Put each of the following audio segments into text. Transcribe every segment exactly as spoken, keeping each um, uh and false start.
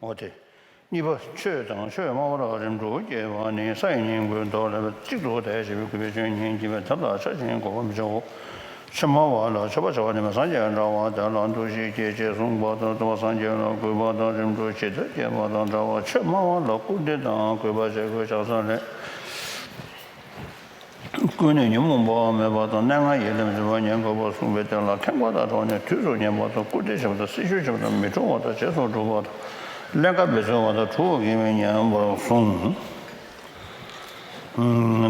འོ་དེ། གཉིས་པ། ཆོས་དང་ཆོས་སྨྲ་བ་ལ་རིམ་གྲོ་སྐྱེ་བ་ནི། ས་ཡི་སྙིང་པོའི་མདོག་ལ་གཅིག་ཏུ་བལྟས་ཞེས་པའི་གུས་པས་ཆོས་ཉན་གྱིས་པའི་ཐབས་ལ་ཆགས་ཤིང་གོ་བར་མི་བྱའོ། ཆོས་སྨྲ་བ་ལ་མཆོད་པ་བྱ་བ་ནི། སངས་རྒྱས་འདྲ་བ་དེ་ལ་འདུ་ཤེས་སྐྱེད་ཅེས་གསུངས་པ་ལྟར། སྟོན་པ་སངས་རྒྱས་ལ་གུས་པ་དང་རིམ་གྲོ་ཇི་ལྟར་བསྐྱེད་པ་དང་འདྲ་བར། ཆོས་སྨྲ་བ་ལ་བཀུར་སྟི་དང་གུས་པ་བྱེད་དགོས་ཀྱང་ས་ལས། ཀུན་ནས་ཉོན་མོངས་པ་མེད་པ་དང་། གནས་ལྔ་ཡི་ལམ་བྱེད་པ་ཉན་དགོས་པར་གསུངས་པས། དེ་ལ་ཁེངས་པ་དང་བྲལ་ནས་དུས་སུ་ཉན་པ་དང་། བཀུར་སྟི་བྱེད་པ་དང་། སྲི་ཞུ་བྱེད་པ་དང་། མི་ཁྲོ་བ་དང་། རྗེས་སུ་སྒྲུབ་པ་དང་། ཀླན་ཀ་མི་འཚོལ་བ་དང་། གྲོགས་ཀྱིས་མི་ཉན་པར་གསུངས།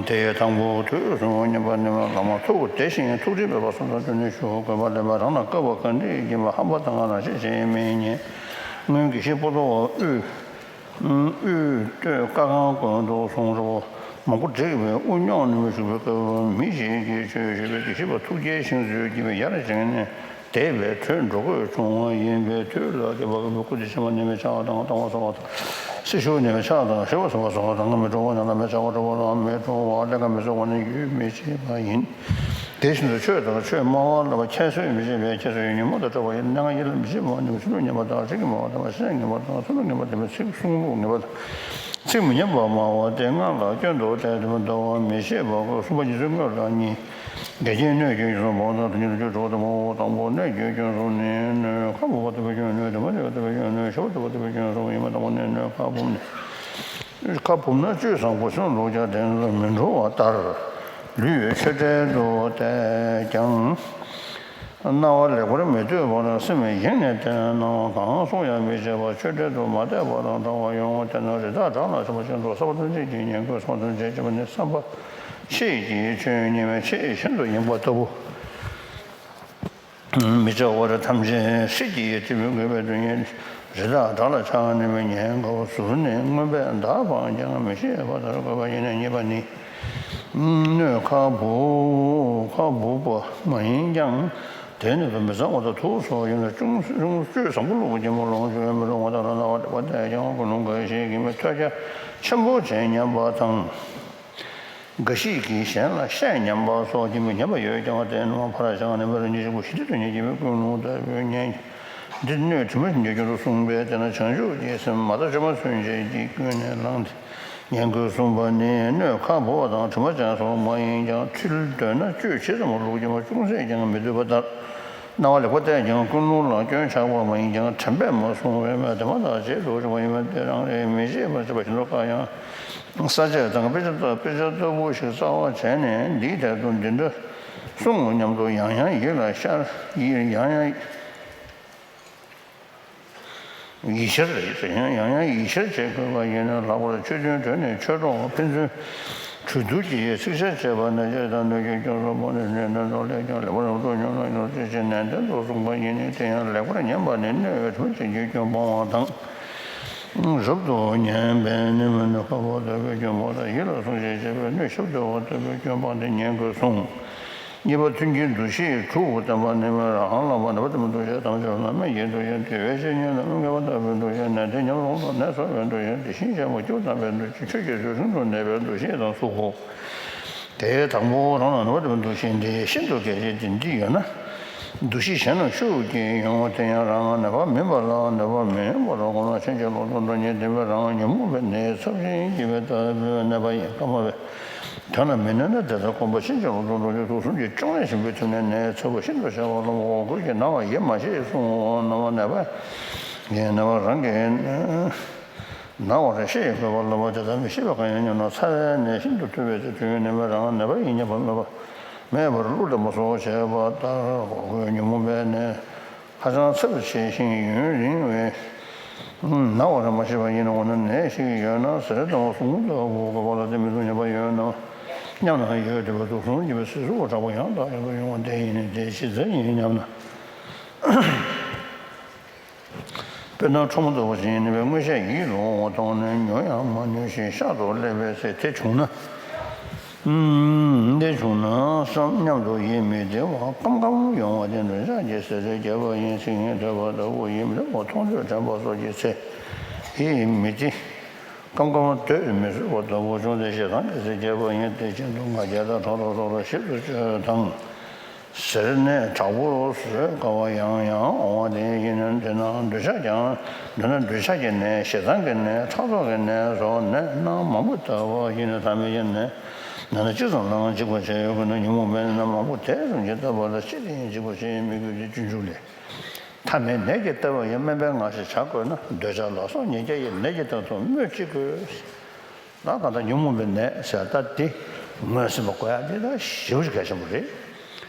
དེ་ཡི་དང་པོ་དུས་གསུམ་ཉན་པ་ནི། བླ་མ་ཐུགས་བདེ་ཞིང་ཐུགས་རྗེ་མེད་པ་སོགས་དང་བཅས་ནས་ཞུ་དགོས་པ་ལས། རང་ལ་དཀའ་བ་ག་འདྲ་ཡིན་པ་ཧམ་པ་དང་རང་ཤེད་ཅན་མི་ཉན། སྔོན་གྱི་ཤེས་པོ་ཏོ་བ་དབུས། དབུས་སྟོད་བཀའ་གང་དགོན་དུ་སོང་རོགས། མང་པོ་བསྒྲིགས་པའི་དབུ་སྙུང་ནུས་པ་ཞུགས་པའི་སྐབས། མི་ཞིག་གིས་ཆོས་ཞུས་པའི་དགེ་བཤེས་པ་ཐུགས་སྐྱེད་ཤིང་བཟོད་ཀྱིས་ཡར་བཞེངས་ནས་དེད་པའི་ཁྲོད་འགྲོ་དགོས་བྱུང་བ་ཡིན་པས། དུས་ལ་བསྐལ་པ་ཀུན་ཏུ་བཀུར་སྟི་ཆེན་པོ་ནི་མི་ཕྱག་དང་བཏང་བ་སོགས་དང་། སྲི་ཞུ་ནི་མི་ཕྱག་དང་ཞུ་བ་སོགས་སོགས་དང་། མི་ཁྲོ་བ་ནི་ལམ་མི་ཆགས་པ། ཁྲོ་བ་ལ་མི་ཁྲོ་བ། ཀླན་ཀ་མི་འཚོལ་བ་ནི་ཡུལ་མི་བྱེད་པ་ཡིན། དེ་བཞིན་དུ་ཆོས་དང་ཆོས་སྨྲ་བ་ལ་ཁྱད་གསོད་མི་བྱེད་པའི་ཁྱད་གསོད་ཡོད། ཉོན་མོངས་དང་བྲལ་བ་ཡིན། གནས་ལྔ་ཡི་ལམ་བྱེད་པ་ནི། ཚུལ་ལུགས་ངན་པ་དང་། ཚིག་ངན་པ་དང་། བཤད་ངན་པ་དང་། ཚུལ་ལུགས་ངན་པ་དེ་མིན་ཚིག་གསུང་ལུགས་ངན་པ་དང་། ཚིག་མི་སྙན་པ་སྨྲ་བ་སྟེ། སྔར་ལ་སྐྱོན་དུ་བལྟས་ཏེ་འདོར་བར་མི་བྱེད་པ་སོགས་གསུམ་པ་ཉི་ཚེ་དངོས་ལ་གཉིས། འགལ་རྐྱེན་གནོད་སྐྱོན་གྱི་སོགས་མང་དང་། དོན་གཉིས་སུ་འགྱུར་གྲོགས་དང་མང་པོ། དང་པོ་གནོད་སྐྱོན་སྐྱོན་སོགས་ནི། གནོད་ཁ་འབུབ་པ་ལྟ་བུའི་སྐྱོན་གནོད། དྲི་མ་བྱུག་པ་ལྟ་བུའི་སྐྱོན་གནོད། ཞབས་པ་ལྟ་བུ་ལྟ་བུའི་སྐྱོན་སོགས་ཡིན་པ། དང་པོ་ནི་གནོད་ཁ་འབུབ་ནི། ཁ་བུབ་ན་བཅུད་བཟང་པོ་སེམས་ལུགས་ཀྱང་དེ་ཚོ་མི་འགྲོ་བ་ལྟར་ལུས་ཆོས་བྲལ་དུ་བལྟས་ཀྱང་། རྣ་བ་ལེགས་པར་མི་ཐོས་པར་སེམས་ཡེངས་ནས་བསྟེན་གནང་བ་གང་གསུང་ཡང་མི་བྱེད་པར་ཆོས་འབྲེལ་དུ་མ་བལྟས་པ་དང་འདྲ་བར་ཡོང་བ་དེ་ནི་རི་དྭགས་བྲག་ལ་ཆགས་པ་བཞིན་དུ། ས་པ་ཐམས་ཅད་ཀྱིས་ཉན་དགོས། ས་པ་ཐམས་ཅད་ཅེས་པ་ནི་བསམ་པ་ཕྱེད་ཀྱིས་ཆོས་ཉན་པའི་ཕྱེད་ཤིན་ཏུ་ཡེངས་པ་ལྟ་བུ། མི་བྱ་བར་ཐམས་ཅད་སྲིད་ཀྱི་ཡེ་ཏི་མི་དགོས་པའི་དོན་ཡིན། རི་དྭགས་བྲག་ལ་ཆགས་ནས་མི་ཉན་དགོས་པ་ཟུར་ནས་མངོན་པས་བདག་ཕངས་ཀྱང་མི་ཤེས་པ་ལྟར་དགོས་པ་ཡིན་ན། གཉིས་པ་ནི། སྣོད་ཁ་བུབ་ཁ་བུབ་པ་མ་ཡིན་ཀྱང་། དེ་ནི་མི་གཙང་བ་དང་དུག་སོགས་ཡིན་ལ། ཅུང་ཅུང་བཅུད་བཟང་པོ་བླུགས་པ་ཉིན་མོ་ལོངས་སྤྱོད་མི་རུང་བ་དང་། རྣ་བ་ལེགས་པར་བལྟས་ཀྱང་ཀུན་སློང་འགའ་ཞིག་གིས་མི་ཐོས་རྒྱ་ཆེན་པོ་བྱས་ཉན་པ་དང་། འགའ་ཞིག་གིས་གཞན་ལ་བཤད་ཉན་པ་སོགས་ཀྱིས་མི་ཉན་པ་ཡོད་ཀྱང་། དེ་རྣམས་ཕར་བཞག་ནས་མི་རང་ཉིད་གཅིག་པུ་ཞི་བདེ་དུ་ཉལ་གྱིན་པའི་ཀུན་སློང་ལྟ་བུའི་ཉན། འདི་སྣོད་དྲི་མ་བཞིན་གྱི་རྒྱུ་དུ་གསུངས་པས། དེས་ན་བྱང་ཆུབ་ཀྱི་སེམས་མ་དག་བཅོས་མ་ཚུན་ཆད་ཀྱིས་ཀུན་ནས་བསླངས་ཏེ་ཉན་དགོས་གསུངས་པ་ནི། སྣོད་ཁ་བུབ་པ་དང་དྲི་མ་ཅན་སོགས་མ་ཡིན་ཀྱང་། ཐུལ་འདོད་ན་བཅུད་ཇི་ཙམ་བླུགས་ཀྱང་ཅུང་ཟད་ཀྱང་མི་འདོད་པ་ལྟར། རྣ་བ་ལེགས་པར་བལྟས་ཀྱང་ཀུན་སློང་ལ་སྐྱོན་ཆགས་པ་མ་ཡིན་ཀྱང་། དྲན་པས་མ་བཟུང་བས་མ་དེ་མ་ཐག་བྱེད་དུ་འཇུག་པ་ཡིན་པས། དེ་རང་རེ་མི་བྱེད་པར་བྱེད་པ་བཞིན་དུ་བཀག་ཡང་། ས་བཅད་དང་དཔེ་ཆ་དང་དཔེ་ཆ་ལྟ་བུ་ཞིག་རྩ་བ་བྱས་ནས། འདིའི་ཐད་དུ་འདི་འདྲ་གསུངས་སྙམ་དུ་ཡང་ཡང་ཡིད་ལ་ཤར། ཡང་ཡང་ཡིད་ཤར་རེད། ཡང་ཡང་ཡིད་ཤར་བྱེད་དགོས་པ་ཡིན་ན། ལྷག་པར་ཆོས་མཐུན་གྲོས་ནས་ཆོས་གྲོགས་ཕན་ཚུན་གྲོས་བསྡུར་གྱིས་ཚིག་བཤད་བྱས་པ་ན། ཅིར་དང་གནོད་སྐྱོན་སྐྱོན་སོགས་སྤངས་ནས། ནད་ནད་ཐོག་ལས་ཀྱང་ལེགས་པར་རང་ཚུགས་མྱོང་ན་ཡང་། དེ་ཕྱིར་ནན་ཏན་དུ་གསུངས་པ་ཡིན་ནི། དེ་ཡང་ལེགས་པར་ཉན་པ་ནི་སྣོད་དྲི་མ་ཅན་གྱི་སྐྱོན་སྤོང་བ་དང་། རབ་ཏུ་ཉན་པས་ནི་མི་སྣོད་ཁ་བུབ་ལྟ་བུའི་སྐྱོན་སྤོང་དང་། ཡིད་ལ་ཟུངས་ཤིག་བྱེད་པའི་སྣོད་ཞབས་སྦྱོར་བ་ལྟ་བུའི་སྐྱོན་སྤངས་ཏེ་ཉན་དགོས་གསུངས། གཉིས་པ། མཐུན་རྐྱེན་འདུ་ཤེས་དྲུག་བསྟེན་པ་ནི། རང་ལ་མ་ནུས་པ་ལྟ་བུའི་འདུ་ཤེས་དང་། སྦྱོར་ན་སྨན་གྱི་འདུ་ཤེས། དེ་བས་ཆེས་ཉེ་ན་སྨན་ངན་པ་ལྟ་བུའི་འདུ་ཤེས། ནད་དེ་ཉམས་སུ་ལོངས་དང་ནད་གསོ་བའི་འདུ་ཤེས། དེ་བཞིན་གཤེད་མ་སྐྱེ་བོ་དམ་པའི་འདུ་ཤེས། ཆོས་ཀྱི་རྫུ་འཕྲུལ་དུ་གནས་པའི་འདུ་ཤེས་དང་གསུམ་གོ། དེ་དང་པོ་རང་ལ་ནུས་པ་ལྟ་བུའི་འདུ་ཤེས་འདི་ཤིན་ཏུ་གལ་ཆེ་སྟེ། འདི་ཡོད་ན་འདུ་ཤེས་གཞན་ལ་ཤུགས་ཀྱིས་ཡོང་བ་དེ་ཡང་རང་ལ་ནུས་པ་མིན་པ་ལ་ནུས་པ་མིན་པར་གོམས་ན། ཕྱིན་ཅི་ལོག་ཏུ་འགྲོ་ཉེན་ལྡན་པས། རང་ཉོན་མོངས་པའི་ནད་ཚབས་ཆེན་སྐྱེ་བའི་ལྟ་བུའི་ནད་པ་ཡིན། སྐར་མ་བས་དོན་ལ་མི་གནས་ན། དེ་ལྟར་གོམས་པ་ཕྱིན་ཅི་ལོག་ཏུ་འགྲོ་རྒྱུ་དུག་གསུམ་གྱི་གཅོང་ནད་ཞིམ་པོའི་ཐིམ་ནས་ནད་ཚ་བ་ཤིན་ཏུ་གཤགས་པར་སློབ་མོ། འོ་སྐོལ་གྱི་ན་བ་ཡིད་མ་ཆེས་གསུང་ངོ་། ན་བ་ནད་པ་ཡིན་ན་བ་རང་གི་ན་བ་རེད་ཤེས་དགོས་པར་སློབ་པ། དེ་ལྟར་མི་ཤེས་པ་གང་ཡང་མྱོང་ན། ཚ་བའི་ནད་ཤིན་ཏུ་ཐུལ་བའི་ཚེ། དུས་ཡུན་ནད་པས་རང་ནད་པ་ཡིན་སྙམ་པར་སྨྲས་པ་མེད་པར་གླུ་འདྲ་མོ་སོགས་བྱས་པ་ལྟར། འོ་སྐོལ་ཉོན་མོངས་པའི་ནད། ཧ་ཅང་ཚབས་ཆེ་ཞིང་ཡུན་རིང་བའི་ན་བ་རེད། མ་ཤེས་པ་ཡིན་ན། འོ་ན་ནད་ཞིག་ཡོད་ན་ཟས་དང་གཟུགས་ལྟ་བུ་དགོས་པ་ལ་བརྟེན་མི་ཚུགས་ཉམས་པ་ཡོད་ན་སྙམ་ན། ཡོད་དེ་བས་དུག་གསུམ་གྱི་བའི་སྲི་ཟུར་དྲག་པོ་ཡང་དང་ཡང་དུ་ཡོང་བ་འདི་ཡིན་ནི། དེ་ཇི་ལྟར་ཡིན་སྙམ་ན། དཔེར་ན་ཁྲོ་མོ་ལྟ་བུ་ཞིག་ཡིན་ནི་བས་མངོན་ཤེས་ཡིད་དུ་འོང་བ་མཐོང་ནས་ཉོ་ཡང་མ་ཉོ་ཞིང་ཤག་ཏུ་སླེབས་པའི་ཚེ། དེ་བྱུང་ན། འདི་བྱུང་ན་བསམ་སྙམ་དུ་ཡིད་མི་བདེ་བ་སྐམ་སྐམ་ཡོང་བ་དེ་འདྲ་ཅག་གི་ཟས་རེ་བརྒྱབ་པ་ཡིན། ཚིག་ངན་ཐོས་པ་ལྟ་བུ་ཡིན། མི་འདོད་པ་མཐོང་ཚུལ་དྲན་པ་སོགས་ཀྱི་ཚེ། ཡིད་མི་བདེ། སྐམ་སྐམ་སྡོད་མི་བཟོད་པ་ལྟ་བུ་བྱུང་སྟེ་ཞེ་སྡང་གི་ཟས་བརྒྱབ་པ་ཡིན། དེ་བཞིན་དུ་ང་རྒྱལ་དང་ཕྲག་དོག་སོགས་ལ་ཞིབ་ཏུ་དཔྱོད་དང་། ཟེར་ནས་དྲག་པོ་བཟོད་དཀའ་བ་ཡང་ཡང་འོང་བ་དེ་ཡིན་ན། འདི་ན་འདོད་ཆགས་ཀྱང་འདོད་ན་འདོད་ཆགས་ཀྱི་ནད། ཞེ་སྡང་གི་ནད། ཕྲག་དོག་གི་ནད་སོགས་ནད་སྣ་མང་པོ་ལྟ་བུ་ཡིན་ན། ཐ་མལ་གྱི་ནད་ན་ན་གཅིག་ཙམ་ལའང་འཇིགས་པར་བྱེད་ཡོད་དགོས་ན། ཉོན་མོངས་པའི་ནད་མང་པོ་དེ་ཙམ་གྱིས་ལྟ་བ་ལ་ཅི་སྟེ་ཡང་འཇིགས་པར་བྱེད་ཡུལ་མི་དགོས་ཏེ། སྤྱོད་འཇུག་ལས། ཐ་མལ་ནད་ཀྱིས་བཏབ་པ་ཡང་། སྨན་པའི་ངག་བཞིན་བྱ་དགོས་ན། འདོད་ཆགས་ལ་སོགས་ཉེས་བརྒྱ་ཡི། ནད་ཀྱི་རྟགས་དུ་སྨོས་ཅི་དགོས། ད་གང་ལྟར་ཉོན་མོངས་པའི་ནད་ཟེར་ད་དེ་ངོས་ཟིན་པ་དགོས་ཡ་དེ་ད་ཞེ་པོ་ཅིག་གལ་ཆེན་པོ་རེད།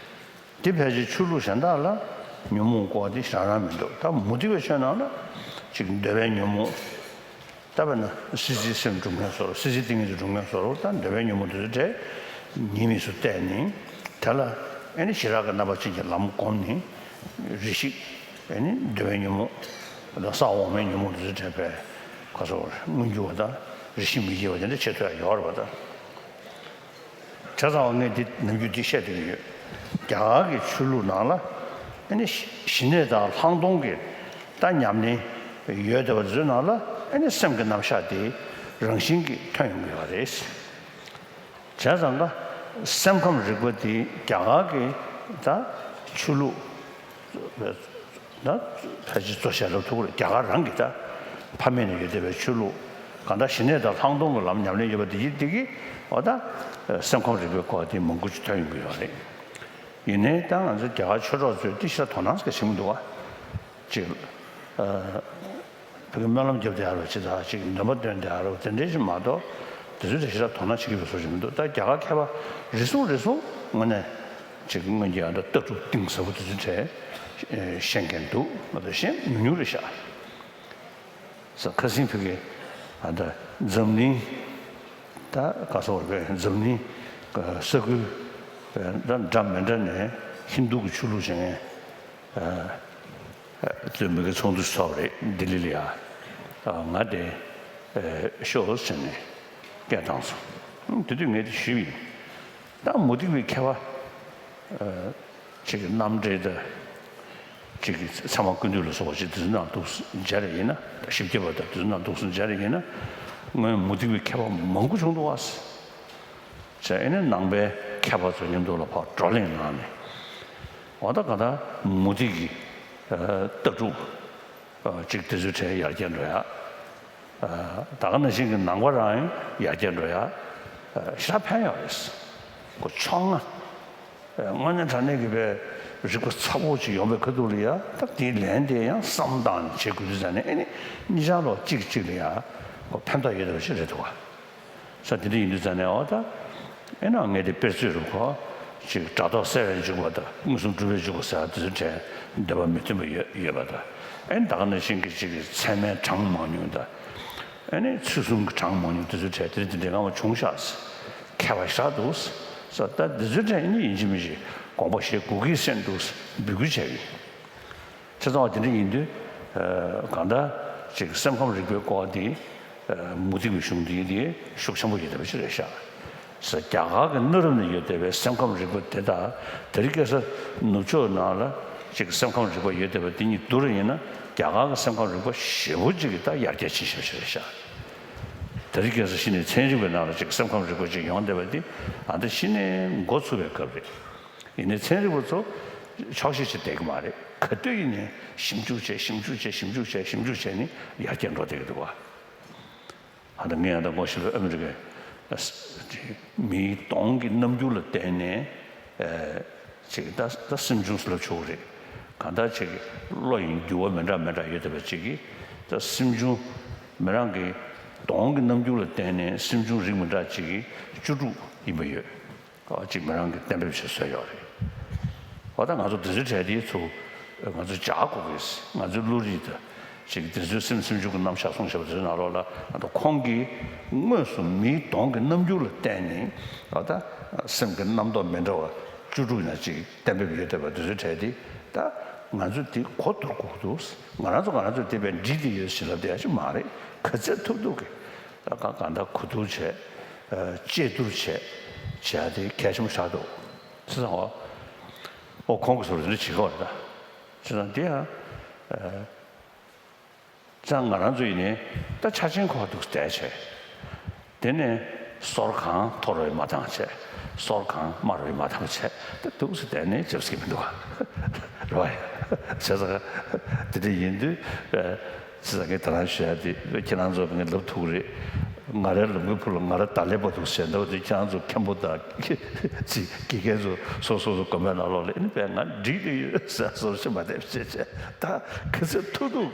དེ་ཕལ་ཆེར་ཆོས་ལུགས་གཞན་དག་ལ་ཉོན་མོངས་སྐོར་དེ་རང་རང་མི་འདུག་ད་མུ་སྟེགས་པའི་ཆོས་ནང་ལ་ཅིག་འདོད་པའི་ཉོན་མོངས། ད་དཔེར་ན་སྲིད་རྩེའི་སེམས་སྒྲུབ་མཁན་སོགས། སྲིད་རྩེའི་ཏིང་ངེ་འཛིན་སྒྲུབ་མཁན་སོགས་ད་འདོད་པའི་ཉོན་མོངས་དེ་ཚོ་བྲལ། ཉེས་དམིགས་སུ་བལྟས་ནས་དེ་ལ་ཨེ་ནི་ཞི་རགས་ཀྱི་རྣམ་པ་ཅན་གྱི་ལམ་བསྒོམས་ནས་རེ་ཞིག་ཨེ་ནི་འདོད་པའི་ཉོན་མོངས་དང་ས་འོག་མའི་ཉོན་མོངས་དེ་ཚོ་བྲལ་བའི་ཁ་སོགས་མངོན་གྱུར་བ་དང་རེ་ཞིག་མི་སྐྱེ་བ་དེ་འདྲ་བྱེད་ཐུབ་ཡ་ཡོད་རེད་པ། ད། བྱས་ཙང་ངས་འདི་ནམ་རྒྱུན་འདི་བཤད་བསྡད་ཀྱི་ཡོད། རྒྱ་གར་གྱི་ཆོས་ལུགས་ནང་ལ་ཨ་ནི་ཞི་གནས་དང་ལྷག་མཐོང་གི་ད་ཉམས་ལེན་ཡོད་བསྡད་པ་དེ་ཚོའི་ནང་ལ་ཨ་ནི་སེམས་ཀྱི་རྣམ་གཞག་དེ་རང་བཞིན་གྱིས་ཐོན་ཡོང་གི་ཡོད་རེད། བྱས་ཙང་ཀ་སེམས་ཁམས་རིག་པ་དེ་རྒྱ་གར་གྱི་ད་ཆོས་ལུགས། ད་ཕལ་ཆེར་གཙོ་ཆེ་ལབ་ཐུབ་ཀྱི་རེད། རྒྱ་གར་རང་གི་ད་ཕ་མེས་ནས་ཡོད་བསྡད་པའི་ཆོས་ལུགས། གང་ལྟར་ཞི་གནས་དང་ལྷག་མཐོང་གི་ལམ་ཉམས་ལེན་ཡོད་པ་དེ་ཡིན་དེ་གིས་འོ་ད་སེམས་ཁམས་རིག་པའི་སྐོར་དེ་མང་པོ་ཅིག་ཐོན་ཡོང་གི་ཡོད་རེད། ཡིན་ནའི་ད་ང་ཚོ་རྒྱ་གར་ཆོས་གྲོགས་ཚོས་དེ་ཞེ་དྲག་དོ་སྣང་ཟེར་བྱེད་མི་འདུག་བ། ཅིག་ཨ། བོད་ཀྱི་སྨོན་ལམ་རྒྱབ་བསྡད་ཡ་རོ་ཅི་ད་ཅིག་འདོན་པ་འདོན་བསྡད་ཡ་རོ་དེ་འདྲའི་ཞིག་མ་གཏོགས་དེ་ཚོའི་གྲས་ཞེ་དྲག་དོ་སྣང་བྱེད་ཀྱི་ཡོད་བཟོ་ཞིག་མི་འདུག་ད་རྒྱ་གར་མཁས་པ་རེ་ཟུང་རེ་ཟུང་ངོས་ནས་ཅིག་སྔོན་གྱི་ཨ་ད་ལྟ་གྲུབ་གཏིང་ཟབ་པོ་དེ་ཚོའི་གྲས་ཤེས་མཁན་འདུག་མ་གཏོགས་ཤེས་ཉུང་ཉུང་རེད་ཤག་ས་ཁ་སང་བོད་ཀྱི་ཨ་ད་འཛམ་གླིང་ད་ག་སོགས་རེད། འཛམ་གླིང་ས་ཁུལ་ད་འདྲ་མི་འདྲ་ནས་ཧིན་རྡུ་གི་ཆོས་ལུགས་བྱེད་མཁན། ཨ། ཨ། བཙུན་མོ་གི་ཚོགས་འདུ་ཚོགས་རེད་ལྡི་ལི་ལ་ཡ། ཨ། ང་དེ་ཨ་ཤོག་ཟེར་ནས་སྐད་བཏང་སོང་། དེ་དུས་ངས་དེ་ཞུས་པ་ཡིན། ད་མུ་སྟེགས་པའི་མཁས་པ་ཨ་ཅིག་གི་རྣམ་འགྲེལ་དང་། ཅིག་གི་ཚད་མ་ཀུན་བཏུས་ལ་སོགས་པ་ཅིག་དེ་ཚོའི་ནང་འདུག་སེ་མཇལ་རེ་ཡིན་ན། ད་ཞིབ་རྒྱས་པ་དང་དེ་ཚོའི་ནང་འདུག་སེ་མཇལ་རེ་ཡིན་ན། སྔོན་མུ་སྟེགས་པའི་མཁས་པ་མང་པོ་བྱུང་འདུག་བ། ཟེར་ཨེ་ནས་ནང་པའི་མཁས་པ་ཚོ་མཉམ་དུ་ལ་ཕར་བགྲོ་གླེང་གནང་ནས། འོ་ད་ག་ད་མུ་སྟེགས་ཀྱི་ཨ་ལྟ་གྲུབ་ཨ་ཅིག་དེ་ཚོའི་གྲས་ཡར་རྒྱས་འགྲོ་ཡ། ཨ་ད་ག་ནང་བཞིན་གྱི་ནང་པ་རང་ཡང་ཡར་རྒྱས་འགྲོ་ཡ་ཨ་ཞེ་དྲག་ཕན་ཡོད་རེད། ཁོ་ཕྱོགས་སྔ་ཨ་དངོས་གནས་དྲང་གནས་ཀྱི་པའི་རིག་པ་ཚ་པོ་ཅིག་ཡོང་བའི་ཁ་ཐུག་ལ་ཡ། ད་དེའི་ལན་དེ་ཡང་བསམ་བཏང་ནས་བྱེད་དགོས་དུས་ཙང་ནས་ཨེ་ནི་གཉིས་ཆར་ལོ་གཅིག་གཅིག་ལ་ཡ་ཁོ་ཕན་ཐོགས་ཡོད་པ་ཞིག་རེད་འདུག་བ། ས་དེ་འདྲ་ཡིན་དུས་ཙང་ནས་འོ་ད་ཨེ་ན་ངས་དེ་དཔེར་བརྗོད་རུ་གོ་ཅིག་སྒྲ་རྟོག་གསལ་བས་འཇུག་པ་དང་མངོན་སུམ་སྒྲུབ་པས་འཇུག་པ་ཟེར་བ་དེ་ཚོའི་གྲས་འདོད་པ་མི་མཐུན་པ་ཡོད་ཡོད་པ་དང་། ཨེ་ད་ག་ནང་བཞིན་གྱི་ཅིག་ཚད་མའི་གྲངས་མང་ཉུང་དང་། ཨེ་ནི་ཚུལ་གསུམ་གྱི་གྲངས་མང་ཉུང་དེ་ཚོའི་གྲས་དེ་འདྲ་དེ་འདྲའི་སྔ་མ་བྱུང་ཤག་ཟེར། མཁས་པ་ཞེ་དྲག་འདུག་ཟེར། ད་དེ་ཚོའི་གྲས་ཨེ་ནི་ཡིན་གཅིག་མིན་གཅིག་དགོངས་པ་བཞེས་དགོས་ཀྱི་སེམས་འདུག་ཟེར་འབོད་སྐུལ་བྱས་ཡོད། བྱས་ཙང་བ་དེ་འདྲ་ཡིན་དུས་ཨ་གང་ལྟར་ཅིག་སེམས་ཁམས་རིག་པའི་སྐོར་འདི་ཨ་མུ་སྟེགས་པའི་གཞུང་འདི་འདི་ཤུགས་ཆེན་པོ་ཡོད་བསྡད་པ་ཅིག་རེད་ཤག་ཟེར། རྒྱ་གར་གྱི་གནའ་རབས་ནས་ཡོད་བསྡད་པའི་སེམས་ཁམས་རིག་པ་དེ་དག་དེ་རིང་ཁ་སང་ནུབ་ཕྱོགས་ནང་ལ་ཅིག་སེམས་ཁམས་རིག་པ་ཡོད་བསྡད་པ་དེ་གཉིས་བསྡུར་བ་ཡིན་ན། རྒྱ་གར་གྱི་སེམས་ཁམས་རིག་པ་ཞེ་པོ་ཅིག་གི་ད་ཡར་རྒྱས་ཕྱིན་ཤག་ཅིག་རེད་ཤག། དེ་རིང་ཁ་སང་གཞི་ནས་ཚན་རིག་པའི་ནང་ལ་ཅིག་སེམས་ཁམས་རིག་པ་ཅིག་ཡོང་བསྡད་པ་འདི་ཨ་ད་གཞི་ནས་འགོ་ཚུགས་པའི་སྐབས་རེད། ཡིན་ནའི་ཚན་རིག་པ་ཚོ་ཆོག་ཤེས་བྱས་བསྡད་ཀྱི་མ་རེད། ག་དུས་ཡིན་ནའི་ཞིབ་འཇུག་བྱས། ཞིབ་འཇུག་བྱས། ཞིབ་འཇུག་བྱས། ཞིབ་འཇུག་བྱས་ནས་ཡར་རྒྱས་འགྲོ་བསྡད་ཀྱི་འདུག་བ། ཨ་ད་ངས་ཨ་ད་ངོ་ཤེས་པའི་ཨ་མི་རི་ཀའི་མིའི་གདོང་གི་རྣམ་འགྱུར་ལ་བརྟེན་ནས་ཨ་ཅིག་ད་ད་སེམས་བྱུང་ཟེར་ལབ་ཆོག་གི་རེད། གང་ལྟར་ཅིག་བློ་ཡི་འགྱུར་བ་མི་འདྲ་མི་འདྲ་ཡོད་བསྡད་པ་ཅིག་གིས་ད་སེམས་བྱུང་། མི་རང་གི་གདོང་གི་རྣམ་འགྱུར་ལ་བརྟེན་ནས་སེམས་བྱུང་རིགས་མི་འདྲ་ཅིག་གི་བཅུ་དྲུག་ཡིན་པ་ཡོད། ཨ་གཅིག་མི་རང་གིས་གཏན་འབེབས་བྱས་བཟོས་ཡོད་རེད། འོ་ད་ང་ཚོ་དེ་ཚོའི་གྲས་དེ་ཚོ་ང་ཚོ་སྦྱར་དགོས་ཀྱི། ང་ཚོའི་བློ་རིག་དང་ཅིག་དེ་ཚོའི་སེམས་སེམས་བྱུང་གི་རྣམ་གཞག་གསུངས་བཞག་པ་དེ་ཚོའི་ནང་ལོགས་ལ་ཨ་ད་ཁོང་གིས་དངོས་སུ་མིའི་གདོང་གི་རྣམ་འགྱུར་ལ་བརྟེན་ནས་ཨ་ད་སེམས་ཀྱི་རྣམ་རྟོག་མི་འདྲ་བ་བཅུ་དྲུག་ཡིན་ན་ཅིག་གཏན་འབེབས་ཡོད་བསྡད་པ་དེ་ཚོའི་གྲས་དེ་ད་ང་ཚོས་དེ་གོ་བསྡུར་དགོས་འདུག་ང་རང་ཚོ་ང་རང་ཚོས་དེ་བས་འགྲིག་གི་ཡོད་ཟེར་ལབ་བསྡད་ཡ་ཅིག་མ་རེད། ག་ཚད་ཐུབ་ཐུབ་ཀྱིས་ད་གང་གང་ལྟར་གོ་བསྡུར་བྱས། ཨ་དཔྱད་བསྡུར་བྱས་བྱས་ཏེ་གལ་ཆེན་པོ་ཆགས་འདུག་ཟེར་ཙང་། འོ་ཁོང་གིས་ཟེར་བ་དེ་འདྲ་བྱེད་ཀྱི་ཡོད་རེད་ད། ཟེར་ཙང་དེ་ཡང་ཨ་ཙང་ང་རང་ཚོ་ཡིན་ནའི་ད་ཆ་ཆེན་ཁོག་འདུག་བསྡད་བྱས། དེ་ནས་སོར་གང་མཐོ་རུ་མ་བཏང་བྱས། སོར་གང་དམའ་རུ་མ་བཏང་བྱས། ད་འདུག་སེ་བསྡད་ནས་བྱེད་ཀྱི་མི་འདུག་བ། རེད་བ། བྱས་ཙང་དེ་འདྲ་ཡིན་དུས་བྱས་ཙང་ངས་དེ་རང་ཞུ་ཡ་དེ་ཁྱེད་རང་ཚོ་ངས་ལབ་ཐུབ་ཀྱི་རེད། ང་རའི་ལུང་པའི་བུ་ལ་ང་ར་ད་ལས་པ་འདུག་ཟེར་འདུག་དེ་ཁྱེད་རང་ཚོ་མཁན་པོ་དང་ཅིག་དགེ་རྒན་ཚོ་སོ་སོ་སོ་དགོན་པའི་ནང་ལོགས་ལ་ཨེ་ནི་པས་ང་འགྲིག་གི་ཡོད་ཟེར་བཟོ་ཤེས་མ་བསྡད་བྱས་བྱས་ད་ག་ཚོད་ཐུབ་ཐུབ་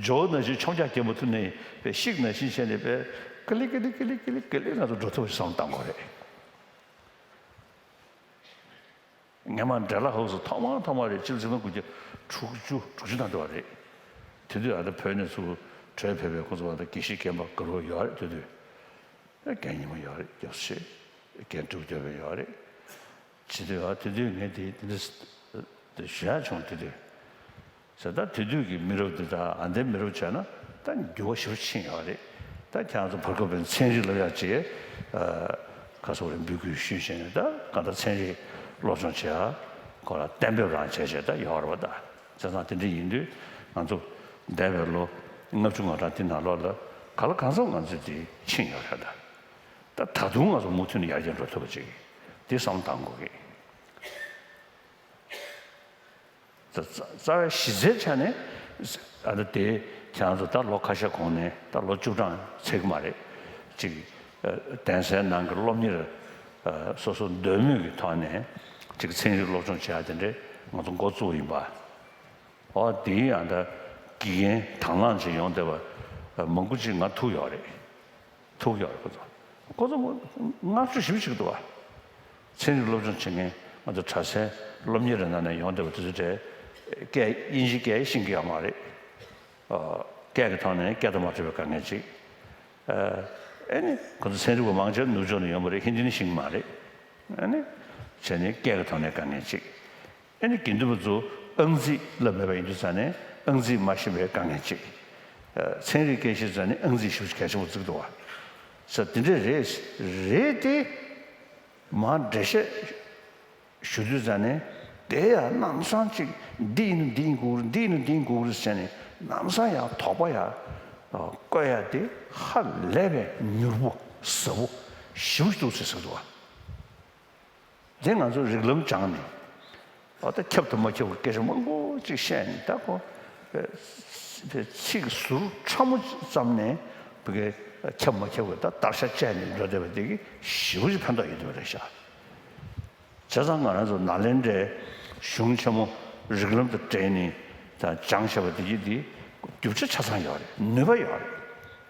ཇོ་ནང་བཞིན་མཆོང་རྒྱག་རྒྱག་མ་ཐུབ་ནས་པས་ཤིག་ནང་བཞིན་བྱས་ནས་པས་ཀི་ལི་ཀི་ལི་ཀི་ལི་ཀི་ལི་ཀི་ལི་ང་ཚོ་འགྲོ་ཐུབ་པ་ཞིག་བསམ་བཏང་དགོས་རེད། སྔན་མ་འབྲས་ལ་ཧོག་སུ་ཐོག་མ་ཐོག་མ་རེད། ཕྱི་ལོ་ཆིག་སྟོང་དགུ་བརྒྱ་དྲུག་ཅུ་དྲུག་ཅུ་ནང་འདྲ་བ་རེད། དེ་དུས་ཨ་ད་བོད་ནས་ཚུར་བྲོས་ཕེབས་པའི་ཁོང་ཚོ་བ་ད་དགེ་བཤེས་རྒན་པ་དགའ་རབ་ཡོད་རེད། དེ་དུས་རྒན་ཉི་མ་ཡོད་རེད། རྒྱབ་ཤེས་རྒན་དྲུག་བརྒྱབ་པའི་ཡོད་རེད། བྱེད་དུས་ཨ་དེ་དུས་ངས་དེ་དེ་འདྲ་ཞུ་ཡ་བྱུང་། དེ་དུས། ཟེར་ད་དེ་དུས་ཀྱི་མི་རབས་འདི་དག་ཨ་འདའི་མི་རབས་བྱས་ན་ད་འགྱུར་བ་ཞེ་པོ་ཕྱིན་ཡོད་རེད། ད་ཁྱེད་རང་ཚོ་བར་སྐབས་པའི་ཚན་རིག་སློབ་ཡག་ཅེས་ཁ་སོག་རེ་འབོད་སྐུལ་ཞུས་བྱས་ནས་ད་གང་ལྟར་ཚན་རིག་སློབ་སྦྱོང་བྱེད་ཡག་ཁོ་ལ་གཏན་འབེབས་རང་བྱས་བྱས་ད་ཡོད་རེད་བ། ད་བྱས་ཙང་དེ་འདྲ་ཡིན་དུས་ང་ཚོ་འདས་པའི་ལོ་ལྔ་བཅུ་ང་གྲངས་དེ་ནང་ལོགས་ལ་ག་ལ་གང་འཚམ་ང་ཚོ་དེ་ཕྱིན་ཡོད་རེད། ད་ད་ད་དུང་ང་ཚོ་མུ་མཐུད་ནས་ཡར་རྒྱས་འགྲོ་ཐུབ་པ་ཅིག་དེ་བསམ་བཏང་དགོས་ཀྱི། རྩ་རྩ་བའི་གཞི་རྩའི་ཆ་ནས་ཨ་ད་དེ་ཁྱེད་རང་ཚོ་ད་ལོ་ཁ་ཤས་གོང་ནས་ད་ལོ་བཅུ་གྲངས་ཚད་ཀྱི་མ་རེད། ཅིག་གདན་སའི་ནང་གི་སློབ་གཉེར་སོ་སོ་འདོད་མོས་ཀྱི་ཐོག་ནས་ཅིག་ཚན་རིག་སློབ་སྦྱོང་བྱེད་ཡ་དེ་འདྲས་ང་ཚོ་འགོ་བཙུགས་ཡིན་པ། ཨོ་དེའི་ཨ་ད་དགེ་རྒན་དང་བླངས་ཅིག་ཡོང་བསྡད་པ་མང་པོ་ཅིག་ང་ཐུག་ཡོད་རེད། ཐུག་ཡོད་རེད་ཁོ་ཚོ། ཁོ་ཚོ་མོ་བསྔགས་བརྗོད་ཞིབ་ཞིག་འདུག་བ། ཚན་རིག་སློབ་སྦྱོང་བྱེད་མཁན་ང་ཚོ་གྲྭ་སའི་སློབ་གཉེར་རེ་ནང་ནས་ཡོང་བསྡད་པ་དེ་ཚོ་གྲས་སྐད་དབྱིན་ཇི་སྐད་ཤེས་ཀྱི་ཡོད་མ་རེད། སྐད་ཀྱི་ཐོག་ནས་སྐད་དུ་མ་ཐུབ་པའི་དཀའ་ངལ་ཅིག་ཨེ་ནི་ཁོ་ཚོ་ཚན་རིག་པ་མང་ཆེ་ནུབ་ཕྱོགས་ནས་ཡོང་བ་རེད། ཧིན་དི་ནི་ཤེས་ཀྱི་མ་རེད། ཨེ་ནི་བྱས་ནས་སྐད་ཀྱི་ཐོག་ནས་དཀའ་ངལ་ཅིག་ཨེ་ནི་དགེ་འདུན་པ་ཚོ་ཨང་རྩིས་བསླབ་མེད་པ་ཡིན་དུས་ཙང་ནས་ཨང་རྩིས་མ་ཤེས་པའི་དཀའ་ངལ་ཅིག་ཚན་རིག་སྐད་ཤེས་ཙང་ནས་ཨང་རྩིས་ཞེ་པོ་གལ་ཆེན་པོ་བརྩི་གི་འདུག་བ། ས་དེ་འདྲས་རེད། རེད་དེ། མར་འགྲེལ་བཤད་ཞུ་དུས་ཙང་ནས་དེ་ཡང་ལམ་སང་ཅིག་འདི་ཡིན་ན་འདི་ཡིན་དགོས་རེད། འདི་ཡིན་ན་འདི་ཡིན་དགོས་རེད་ཟེར་ནས་ལམ་སང་ཡང་དོགས་པ་ཡང་བཀོད་ཡ་དེ་ཧ་ལས་པའི་མྱུར་པོ་ཟབ་པོ་ཞེ་པོ་ཞིག་འདུག་ཟེར་ཟེར་འདུག་བ། དེ་ང་ཚོ་རིགས་ལམ་སྦྱངས་ནས་ཨ་ད་ཁྱབ་དང་མ་ཁྱབ་ཀྱི་སྐད་ཆ་མང་པོ་ཅིག་བཤད་ནས་ད་ཁོ་ཚིག་ཟུར་ཕྲ་མོ་ཙམ་ནས་བུ་གའི་ཁྱབ་མ་ཁྱབ་ཀྱི་ད་བརྡར་ཤ་བཅད་ནས་འགྲོ་བསྡད་པ་དེ་གི་ཞེ་པོ་ཅིག་ཕན་ཐོགས་ཡོད་བསྡད་པ་རེད་ཤག་བྱས་ཙང་ང་རང་ཚོ་ནཱ་ལེནྡྲའི་གཞུང་ཆེན་མོ་རིགས་ལམ་དང་འབྲེལ་ནས་ད་སྦྱངས་བྱས་པ་དེ་གི་དེ་རྒྱུ་ཆ་ཆ་ཚང་ཡོད་རེད། ནུས་པ་ཡོད་རེད།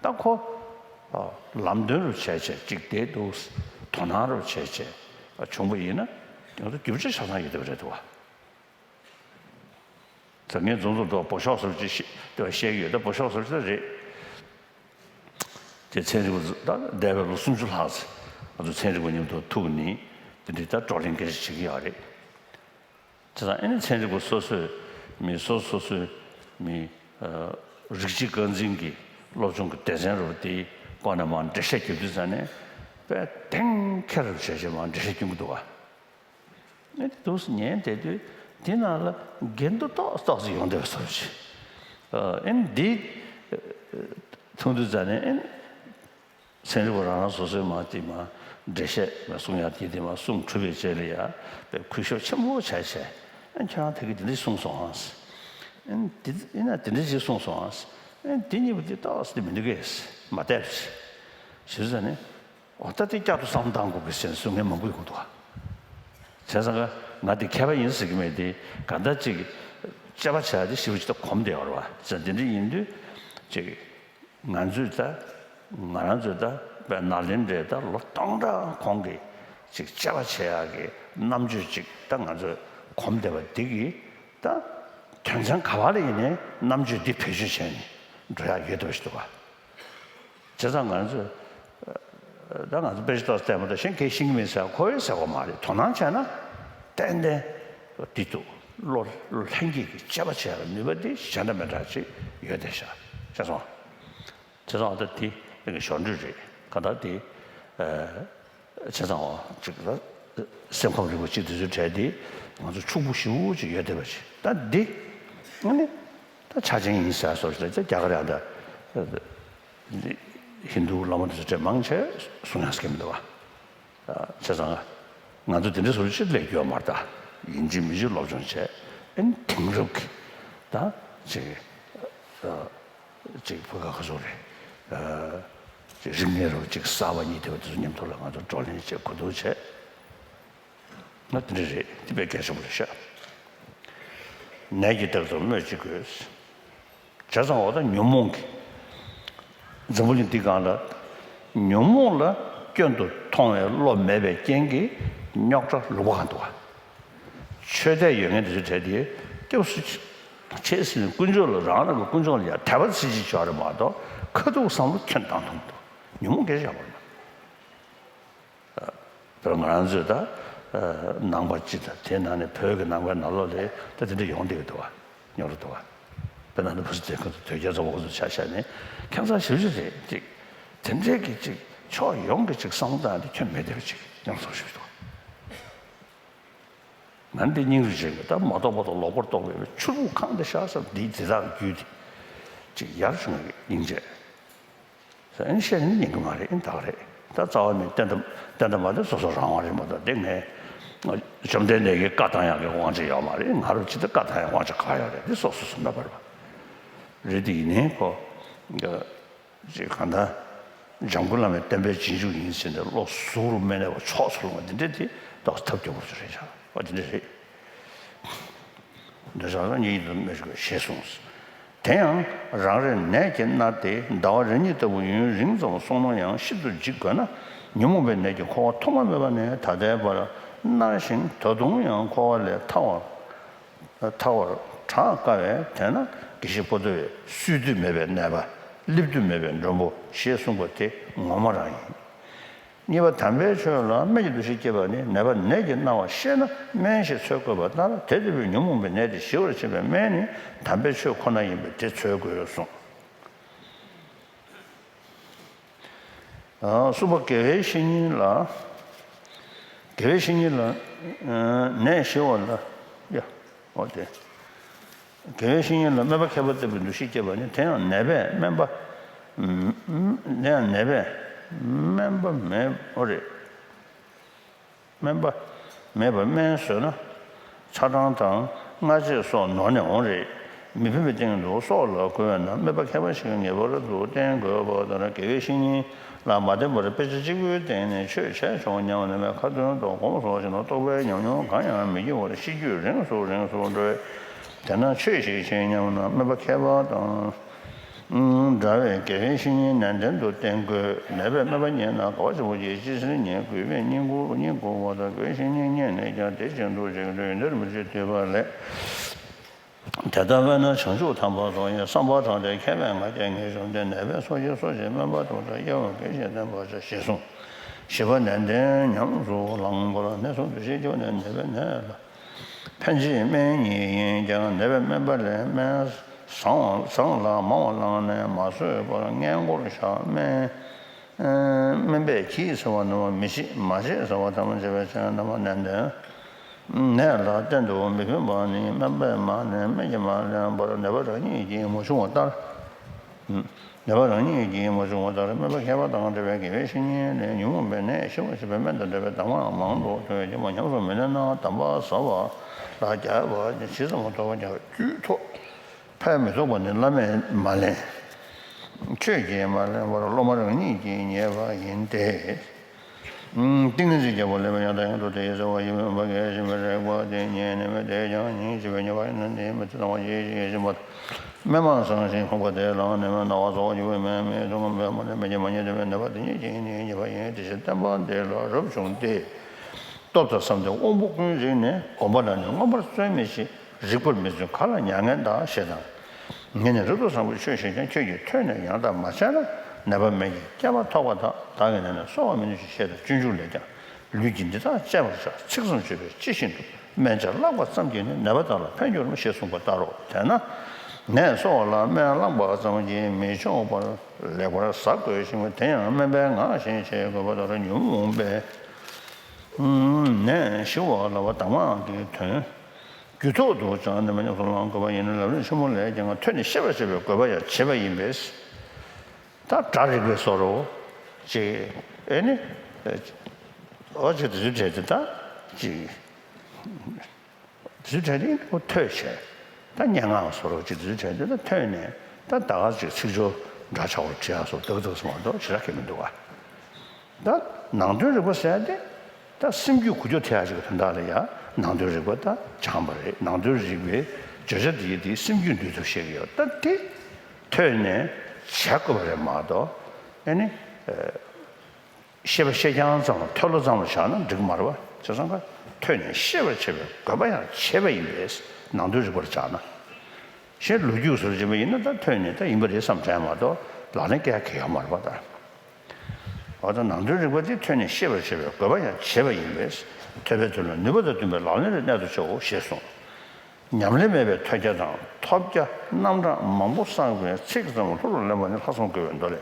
ད་ཁོ་ཨ་ལམ་སྟོན་རུ་བྱས་བྱས་ཅིག་བསྡད་འདུག་དོ་སྣང་རུ་བྱས་བྱས་ཨ་བྱུང་བ་ཡིན་ན་ང་ཚོ་རྒྱུ་ཆ་ཆ་ཚང་ཡོད་བསྡད་པ་རེད་འདུག་བ། ད་ངས་འཛོམས་འཛོམས་འདུག་བ། འབོ་ཤོག་ཟེར་བ་ཅིག་ཤི་དེ་བ་བཤད་ཀྱི་ཡོད། ད་འབོ་ཤོག་ཟེར་བ་ཅིག་ད་རེད། དེ་ཚན་རིག་པ་ཚོ་ད་འདས་པའི་ལོ་སུམ་ཅུ་ལྷག་ཙམ་ང་ཚོ་ཚན་རིག་པ་མཉམ་དུ་ཐུག་ནས་དེ་འདྲའི་ད་བགྲོ་གླེང་སྐད་ཆ་བྱེད་ཀྱི་ཡོད་རེད། དེ་དང་ཨེ་ནི་ཚན་རིག་པ་སོ་སོས་མི་སོ་སོ་སོའི་མི་ཨ་རིགས་གཅིག་རྐང་འཛིན་གྱི་སློབ་སྦྱོང་གི་སྡེ་ཚན་རུ་དེའི་སྐོར་ནས་མར་འགྲེལ་བཤད་རྒྱབ་དུས་ཙང་ནས་དཔེ་གཏན་འཁེལ་རུ་བྱས་བྱས་མར་འགྲེལ་བཤད་སྐྱོན་གྱི་འདུག་བ། ཨེ་དེ་འདུག་སེ་ཉན་བསྡད་དུས་དེ་ནང་ལ་འགལ་འདུ་ཏོག་ཏོག་ཙམ་ཡོང་བསྡད་པ་བཟོ་ཞིག་ཨེ་ནི་འདི་མཐོང་དུས་ཙང་ནས་ཨེ་ནི། ཚན་རིག་པ་རང་རང་སོ་སོའི་མ་དེ་མ་འགྲེལ་བཤད་མ་གསུང་ཡ་དེ་དེ་མ་གསུང་གྲུབ་པའི་རྗེས་ལ་ཡ་དཔེ་གུས་ཞབས་ཆེན་པོ་བྱས་བྱས་ཨ་ཁྱེད་རང་ད་གི་དེ་འདྲ་གསུངས་སོང་ཨ། ཨ་དེ་ཡིན་ན་དེ་འདྲ་ཞིག་གསུངས་སོང་ཨ། ཨ་དེ་གཉིས་པོ་དེ་ཏོག་ཙམ་དེ་མི་འདུག་གས་མ་བལྟས་པ་ཞིག་ཞུས་ཙང་ནས་འོ་ད་དེ་བསྐྱར་དུ་བསམ་བློ་བཏང་དགོས་གི་ཟེར་ནས་གསུང་མཁན་མང་པོ་ཡོང་གི་འདུག་ཨ། བྱས་ཙང་ང་དེ་མཁས་པ་ཡིན་ཟེར་གི་མེད་དེ་ག་འདྲ་ཅིག་དཔྱད་པ་བྱས་ཏེ་ཞིབ་ཅིག་ད་གོམས་བསྡད་ཡོད་རེད་བ། བྱས་ཙང་དེ་འདྲ་ཡིན་དུས་ཅིག་ང་ཚོས་ད་ང་རང་ཚོས་ད་དཔེ་ནཱ་ལེནྡྲའི་ད་ལོ་སྟོང་ཕྲག་གོང་གི་ཅིག་དཔྱད་པ་བྱེད་ཡག་གི་རྣམ་དཔྱོད་ཅིག་ད་ང་ཚོས་གོམས་བསྡད་པ་འདི་གིས་ད་དོན་ཚན་ག་པ་ལ་ཡིན་ནའི་རྣམ་དཔྱོད་འདི་བེད་སྤྱོད་བྱས་ནས་འགྲོ་ཡག་ཡོད་འདུག་ཞིག་འདུག་བ། བྱས་ཙང་ང་ཚོས་ད་ང་ཚོ་དཔེ་ཆ་ཏོག་ཙམ་བལྟས་མ་གཏོགས་གཞན་གས་ཤེས་ཀྱི་མིན་ཟེར་ཁོ་བོས་ཟེར་བ་མ་རེད། དོ་སྣང་བྱས་ན་ཏན་ཏན་འདི་འདུག་བློ་ལྷན་སྐྱེས་ཀྱི་དཔྱད་པ་བྱེད་ཡག་ནུས་པ་འདི་གཞན་དང་མི་འདྲ་ཅིག་ཡོད་བསྡད་ཤག་ཤེས་སོང་། བྱས་ཙང་ད་དེ་ངའི་ཞོར་འཕྲོས་རེད། གང་ལྟར་དེ་བྱས་ཙང་འོ་ཅིག་ལ་སེམས་ཁམས་རིག་པ་ཅིག་དེ་ཚོའི་གྲས་དེ་ང་ཚོ་ཕྱུག་པོ་ཞེ་པོ་ཅིག་ཡོད་བསྡད་པ་ཅིག་ད་འདི་ཨ་ནི་ད་ཆ་ཅན་ཡིན་ཟེར་སོགས་ཞིག་ད་རྒྱ་གར་ཡང་ད་ཧིན་དུ་བླ་མ་དེ་ཚོ་གྲས་མང་ཆེ་གསུང་ཡག་སྐད་མི་འདུག་བ། བྱས་ཙང་ ང་ཚོ་དེ་འདྲའི་བཟོ་འདྲ་ཅིག་སླེབས་རྒྱུ་ཡོད་མ་རེད་ད། ཡིན་གཅིག་མིན་གཅིག་སློབ་སྦྱོང་བྱས། ཨེ་ནི་དེང་རབས་ཀྱི་ད་ཅིག་ཨ་ཅིག་བོད་ཁ་ཁ་སོ་རེད། ཨ་ཅིག་རིག་གནས་རོགས་ཅིག་གསར་པ་གཉིས་དེ་བ་དེ་ཚོ་མཉམ་དུ་ལ་ང་ཚོ་བགྲོ་གླེང་བྱས་གོ་བསྡུར་བྱས། ང་དེ་འདྲ་རེད། དེ་དཔེ་གལ་ཆེན་པོ་རེད་ཤག་ནད་ཀྱིས་བདག་ཚོར་སྨོས་ཅི་དགོས། བྱས་ཙང་འོ་ད་ཉོན་མོངས་ཀྱི། འཛམ་བུ་གླིང་འདི་སྒང་ལ་ཉོན་མོངས་ལ་སྐྱོན་དུ་མཐོང་བའི་བློ་མེད་པའི་རྐྱེན་གྱིས་རྙོག་དྲ་ལུང་པ་གང་འདུག་བ། ཆོས་དད་ཡོད་མཁན་དེ་ཚོ་གྲས་དེ་སྐྱབས་སུ་ཆེ་ཟིན་དཀོན་མཆོག་ལ་རང་རང་གི་དཀོན་མཆོག་ལ་ཡང་དད་པ་ཚིག་གཅིག་བྱས་རེད་མ་གཏོགས་ཁ་ཐུག་བསམ་བློ་ཁྱོན་བཏང་ཐུབ་མི་འདུག་ཉོན་མོངས་སྐད་ཆ་བཤད་པ་རེད། དཔེར་ང་རང་ཚོས་ད་ནང་པ་སྤྱི་དང་དེའི་ནང་ནས་བོད་ཀྱི་ནང་པའི་ནང་ལོགས་ལ་ད་དེ་འདྲ་ཡོང་བསྡད་ཀྱི་འདུག་བ། ཉོ་རུ་འདུག་བ། དཔེར་ན་ནི་བུ་སུ་དེ་ཁོ་ཚོ་དོལ་རྒྱལ་ཚོ་བོ་ཁོ་ཚོ་ཆ་བཞག་ནས་ཁྱད་མཚར་ཞེ་པོ་ཅིག་རེད་ཅིག་དེ་འདྲའི་གི་ཅིག་ཕྱོགས་ཡོངས་ཀྱི་ཅིག་བསམ་བློ་བཏང་དེ་ཁྱོན་མེད་བསྡད་པ་ཅིག་ཉམས་སོང་ཞིག་འདུག་ང་འདི་སྙིང་རུས་ཆེན་པོས་ད་མ་རྟོགས་པ་དང་ལོག་པར་རྟོག་པའི་ཆུ་རུད་གང་དུ་བཞག་ས་འདིའི་དེ་དག་རྒྱུད་དེ་ཅིག་ཡར་བྱུང་བའི་སྙིང་རྗེ། ཨེ་ནི་བཤད་ནི་ཉན་གི་མ་རེད། ཨེ་ནི་ད་ག་རེད། ད་རྩ་བ་ནས་བསྟན་དང་བསྟན་དང་མ་བསྟན་སོ་སོ་རང་དབང་རེད་མ་གཏོགས་དེ་ངས་བཅོམ་ལྡན་འདས་ཀྱིས་བཀའ་བཏང་ཡག་གི་དབང་ཆ་ཡོད་མ་རེད། ང་རང་ཅི་ལྟར་བཀའ་བཏང་ཡག་དབང་ཆ་ག་ཡོད་རེད། དེ་སོ་སོ་སོ་མེད་པར་རེད། དེ་ཡིན་ནའི་ཁོ་ཅིག་གང་ལྟར་འཇམ་མགོན་བླ་མའི་བསྟན་པའི་རྗེས་འཇུག་ཡིན་ཟེར་ནས་བློ་གཟུ་བོར་མི་གནས་པ་ཕྱོགས་སུ་ལྷུང་བ་འདི་འདྲ་དེ་ཏོག་ཐབས་སྐྱོ་པོ་ཞིག་རེད་ཤག་ཨ་དེ་འདྲ་རེད། འདོད་ཆགས་སོགས་ཉིད་ཀྱིས་མི་འཇིགས་པར་ཞེས་གསུངས། དེ་ཡང་རང་རེའི་ནད་ཀྱིས་མནར་ཏེ་ཟླ་བ་རེ་གཉིས་ལྟ་བུ་ཡུན་རིང་ཙམ་སོང་ན་ཡང་ཤིན་ཏུ་འཇིགས་དགོས་ན། ཉོན་མོངས་པའི་ནད་ཀྱིས་འཁོར་བ་ཐོག་མ་མེད་པ་ནས་ད་ལྟའི་བར་མནར་ཞིང་ད་དུང་ཡང་འཁོར་བ་ལས་ཐར་བར་ཐར་བར་གྲགས་དཀའ་བས། དེས་ན་དགེ་བཤེས་པོ་ཏོ་བས་གསོད་དུས་མེད་པའི་ནད་པ། སླེབས་དུས་མེད་པའི་མགྲོན་པོ་ཞེས་གསུངས་པ་དེ་ངོ་མ་རང་ཡིན། གཉིས་པ་དམ་པའི་ཆོས་ལ་སྨན་གྱི་འདུ་ཤེས་སྐྱེས་པ་ནི་ནད་པ་ནད་ཀྱིས་མནར་བ་ཤེས་ན་སྨན་ཞིག་འཚོལ་དགོས་པ་ལྟར། དེ་ལྟ་བུའི་ཉོན་མོངས་པའི་ནད་དེ་ཞི་བར་བྱེད་པའི་སྨན་ནི་དམ་པའི་ཆོས་ཁོ་ན་ཡིན་པས་དེ་འཚོལ་དགོས་གསུངས། གསུམ་པ་དགེ་བའི་བཤེས་གཉེན་ལ། དགེ་བའི་བཤེས་གཉེན་ལ་ནད་ཞི་བ་ལ། ཡ། འོ་དེ། དགེ་བའི་བཤེས་གཉེན་ལ་སྨན་པ་མཁས་པ་ལྟ་བུའི་འདུ་ཤེས་སྐྱེས་པ་ནི་དེ་ཡང་ནད་པས་སྨན་པ། དེ་ཡང་ནད་པས་སྨན་པ་མེད། འོ་རེད། སྨན་པ་མེད་པར་སྨན་ཟོས་ན་ཚ་གྲང་དང་སྔ་བྱེད་སོགས་ནོར་ནས་འོང་རེད། མི་ཕན་པའི་སྟེང་དུ་སྲོག་ལ་རྒོལ་བས་ན་སྨན་པ་མཁས་པ་ཞིག་ངེས་པར་དུ་བསྟེན་དགོས་པ་ལྟར་དགེ་བའི་བཤེས་གཉེན་ལ་མ་བསྟེན་པར་དཔེ་ཆ་གཅིག་པུའི་སྟེང་ནས་ཆོས་བྱས་ཆོག་སྙམ་ནས་ཁ་ཏོན་དང་སྒོམ་སོགས་བྱས་ན་རྟོགས་པའི་ཉམས་མྱོང་གང་ཡང་མི་སྐྱེ་བར་ཤེས་རྒྱུད་རིང་སུ་རིང་སུ་འགྲོ་བས། དེས་ན་ཆོས་ཤིག་བྱེད་སྙམ་ན་སྨན་པ་མཁས་པ་དང་འདྲ་བའི་དགེ་བའི་བཤེས་གཉེན་ནན་ཏན་དུ་བསྟེན་དགོས། ནད་པས་སྨན་པ་རྙེད་ན་དགའ་བ་ཆེན་པོ་ཡིས་ཅི་ཟེར་རྙེད་དགོས་པས་སྙིང་ཁུར་སྙིང་ཁུར་བ་དང་དགེ་བའི་བཤེས་གཉེན་རྙེད་ནས་ཀྱང་དེ་བཞིན་དུ་བྱེད་དུ་ཡོན་ཏན་མི་བྱེད་འདོད་པ་ལས། དེ་ལྟ་བས་ན་བྱང་ཆུབ་དམ་པ་སོགས་ཡི་བསམ་པ་དྲངས་ཏེ་མཁས་པས་ང་རྒྱལ་ངས་བཅོམ་ལྡན་ནད་པས་གསོ་ཞིང་གསོ་ཞིང་སྨན་པ་དྲངས་ཏེ་དབྱེ་བ་དགེ་ཞིང་བསྟན་པར་བྱ་ཞེས་གསུངས། བཞི་པ་ནན་ཏན་ཉམས་སུ་བླང་བར་ནད་སོགས་འདུ་ཤེས་སྐྱེ་བ་ནི་ནད་པའི་ནད་ལ། ཕན་བྱེད་སྨན་ཉིད་ཡིན་ཀྱང་ནད་པས་སྨན་པ་ལས་སྨན་བཟང་བ་བཟང་ལ་མང་བ་བླངས་ནས་མ་བཟོད་པར་སྔས་མགོར་བཞག་སྨན། སྨན་པས་གྱིས་ཟེར་བ་ནོར་བ་མི་བྱེད། མ་བྱེད་ཟེར་བ་ཐ་མ་བྱེད་པས་བྱས་ན་མ་ནན་ཏན། ནད་ལ་གཏན་དུ་མི་ཕན་པ་ནི་སྨན་པས་མ་ནན་སྨན་གྱིས་མ་ལན་པར་ནད་པ་རང་ཉིད་ཀྱིས་མ་བྱུང་བ་ལྟར། ནད་པ་རང་ཉིད་ཀྱིས་མ་བྱུང་བ་ལྟར་སྨན་པ་མཁས་པ་དང་འདྲ་བའི་དགེ་བའི་བཤེས་གཉེན་ལས་ཉོན་མོངས་པའི་ནད་ཞི་བར་བྱེད་པའི་སྨན་དང་འདྲ་བའི་གདམས་ངག་མང་དུ་ཐོས་ཀྱང་ཉམས་སུ་མི་ལེན་ན་དམ་པ་ཟབ་པ་ལ་རྒྱས་པ་ཇི་ཙམ་ཐོབ་ཀྱང་རྒྱུད་ཐོག་ཕན་མི་ཐོགས་པ་ནི་བླ་མས་མ་ལེན། ཆོས་ཀྱིས་མ་ལེན་པར་སློབ་མ་རང་ཉིད་ཀྱིས་ཉེས་པ་ཡིན་ཏེ། ཏིང་ངེ་འཛིན་རྒྱལ་པོ་ལས་པའི་ཡང་དང་ཡང་དུ་དེའི་རྩ་བ་ཡིན་པའི་མ་སྐྱེས་ཤིང་མི་རིག་པ་དེ་ཉིད་ནི་མི་དེས་ཀྱང་སྙིང་རྗེ་བའི་ཉེས་པ་ཡིན་ན་དེའི་མི་ཚེ་དང་བ་ཡིད་ཀྱིས་ཤེས་པ་དང་། སྨན་མ་བཟང་ཞིང་ཕོངས་པ་དེ་ལའང་ནད་མེད་ན་བ་ཚོགས་ཀྱི་བུ་མེད་མེད་དུ་ངམ་པས་མ་ནི་མི་སྐྱེ་མ་ཉེས་དུ་མེད་ནད་པ་དེ་ཉིད་ཀྱི་ནི་ཉེས་པ་ཡིན་ཏེ་ཞེས་བསྟན་པ་འདི་ལ་རབ་བྱུང་སྟེ། སྟོབས་དང་བསམ་གཏན་དབང་པོ་ཀུན་རིག་ནས་སྒོམ་པ་ལ་ནི་མངོན་པར་བརྩོན་མི་བྱེད། རིག་པར་མི་བརྩོན་ག་ལ་མྱ་ངན་འདའ་ཞེས་དང་། ངས་ནི་རབ་ཏུ་བཟང་པོའི་ཆོས་བཤད་ཀྱང་ཁྱོད་ཀྱིས་ཐོས་ནས་ཡང་དག་མ་བྱས་ན་ནད་པ་མེད་ཀྱང་སྐྱེ་བ་ཐོགས་པ་དག། བདག་གིས་ནི་གསོ་བ་མི་ནུས་ཤིང་ཞེས་དང་སྤྱོད་འཇུག་ལས་ཀྱང་ལུས་ཀྱི་འདི་དག་བཅད་པར་བྱ། ཚིག་ཙམ་བརྗོད་པས་ཅི་ཤེས་འདུག་སྨན་དཔྱད་བཀླགས་པ་ཙམ་གྱིས་ནི་ནད་པ་དག་ལ་ཕན་འགྱུར་མོད་ཞེས་གསུངས་པ་ལྟར་རོ། དེས་ན་ནད་གསོ་བ་ལ་སྨན་བླངས་པ་ཙམ་གྱིས་མི་ཆོག་པར་ལེགས་པར་ཟ་དགོས་ཤིང་དེ་ཡང་སྨན་པའི་ངག་བཞིན་བྱེད་དགོས་པ་ལྟར་ཉོན་མོངས་པའི་ནད་ཞི་བ་ལ་བ་གདམས་ངག་གི་དོན། རྒྱུད་ཐོག་ཏུ་བྱང་ནས་མ་ཉམས་སུ་བླང་དགོས་པ་ཡིན་ན་ལམ་རིམ་ཆེན་མོ་ལས་ཀྱང་ཐོས་ནས་ཤེས་པར་བྱེད་པའི་དགོས་པ་ཡང་བྱེད་པ་ཡིན་པས། ད་སྒྲ་རིག་པའི་བཟོ་འདྲ་ཅིག་ཨེ་ནི། འོ་ཅིག་དེ་ཚོའི་གྲས་དེ་ད་ ཅིག་དེ་ཚོའི་གྲས་དེ་ཐོས་བྱས། ད་སྙན་ངག་བཟོ་འདྲ་ཅིག་དེ་ཚོའི་གྲས་དེ་ད་ཐོས་ནས། ད་ད་ག་ཅིག་ཚིག་སྦྱོར་འདྲ་ཆགས་པ་བྲིས་ཡག་སོགས་ཏག་ཏག་སོང་བ་འདུག་ཞེ་དྲག་གི་མི་འདུག་ག་ད་ནང་དོན་རིག་པ་ཟེར་ཡ་དེ། ད་སེམས་རྒྱུད་འགུལ་སྐྱོད་ཐེབས་ཡག་ཅིག་གི་དོན་དག་ལ་ཡ་ནང་དོན་རིག་པ་ད་སྦྱངས་པ་རེད། ནང་དོན་རིག་པའི་བརྗོད་བྱ་དེ་ཡི་དེ་སེམས་རྒྱུད་འདུལ་ཐབས་ཤེས་ཀྱི་ཡོད། ད་དེ་ཐོས་ནས་བྱེད་དགོས་པ་རེད་མ་གཏོགས། ཨ་ནི། ཤེས་པ་ཤེས་རྐྱང་ཙམ་ལ། མཐོལ་ལོ་ཙམ་ལ་བཞག་ན་འགྲིག་མ་རེད་པ། བྱས་ཙང་ཀ་ཐོས་ནས་ཤེས་པར་བྱེད་པའི་དགོས་པ་ཡང་བྱས་པ་ཡིན་པས། ནང་དོན་རིག་པར་སྦྱར་ན། གཞན་ལོ་རྒྱུས་སུ་བྱེད་པ་ཡིན་ན། ད་ཐོས་ནས་ད་ཡིན་པ་རེད་བསམ་དྲན་མ་གཏོགས་ལག་ལེན་བཀལ་གི་ཡོད་མ་རེད་པ་ད། འོ་ད་ནང་དོན་རིག་པ་དེ་ཐོས་ནས་ཤེས་པར་བྱེད་པའི་དགོས་པ་ཡང་བྱས་པ་ཡིན་པས། ཐོས་པའི་དོན་ལ་ནུས་པ་དང་ལྡན་པའི་ལག་ལེན་ལ་གནད་དུ་ཆེའོ་ཞེས་གསུངས། ཉམས་ལེན་མེད་པའི་ཐོས་རྒྱ་དང་ཐོབ་རྒྱ་རྣམ་གྲངས་མང་པོ་བསགས་པའི་ཚིག་ཙམ་ལྷུར་ལེན་པ་ནི་ལྷག་བསམ་དགོས་པའི་མདོ་ལས།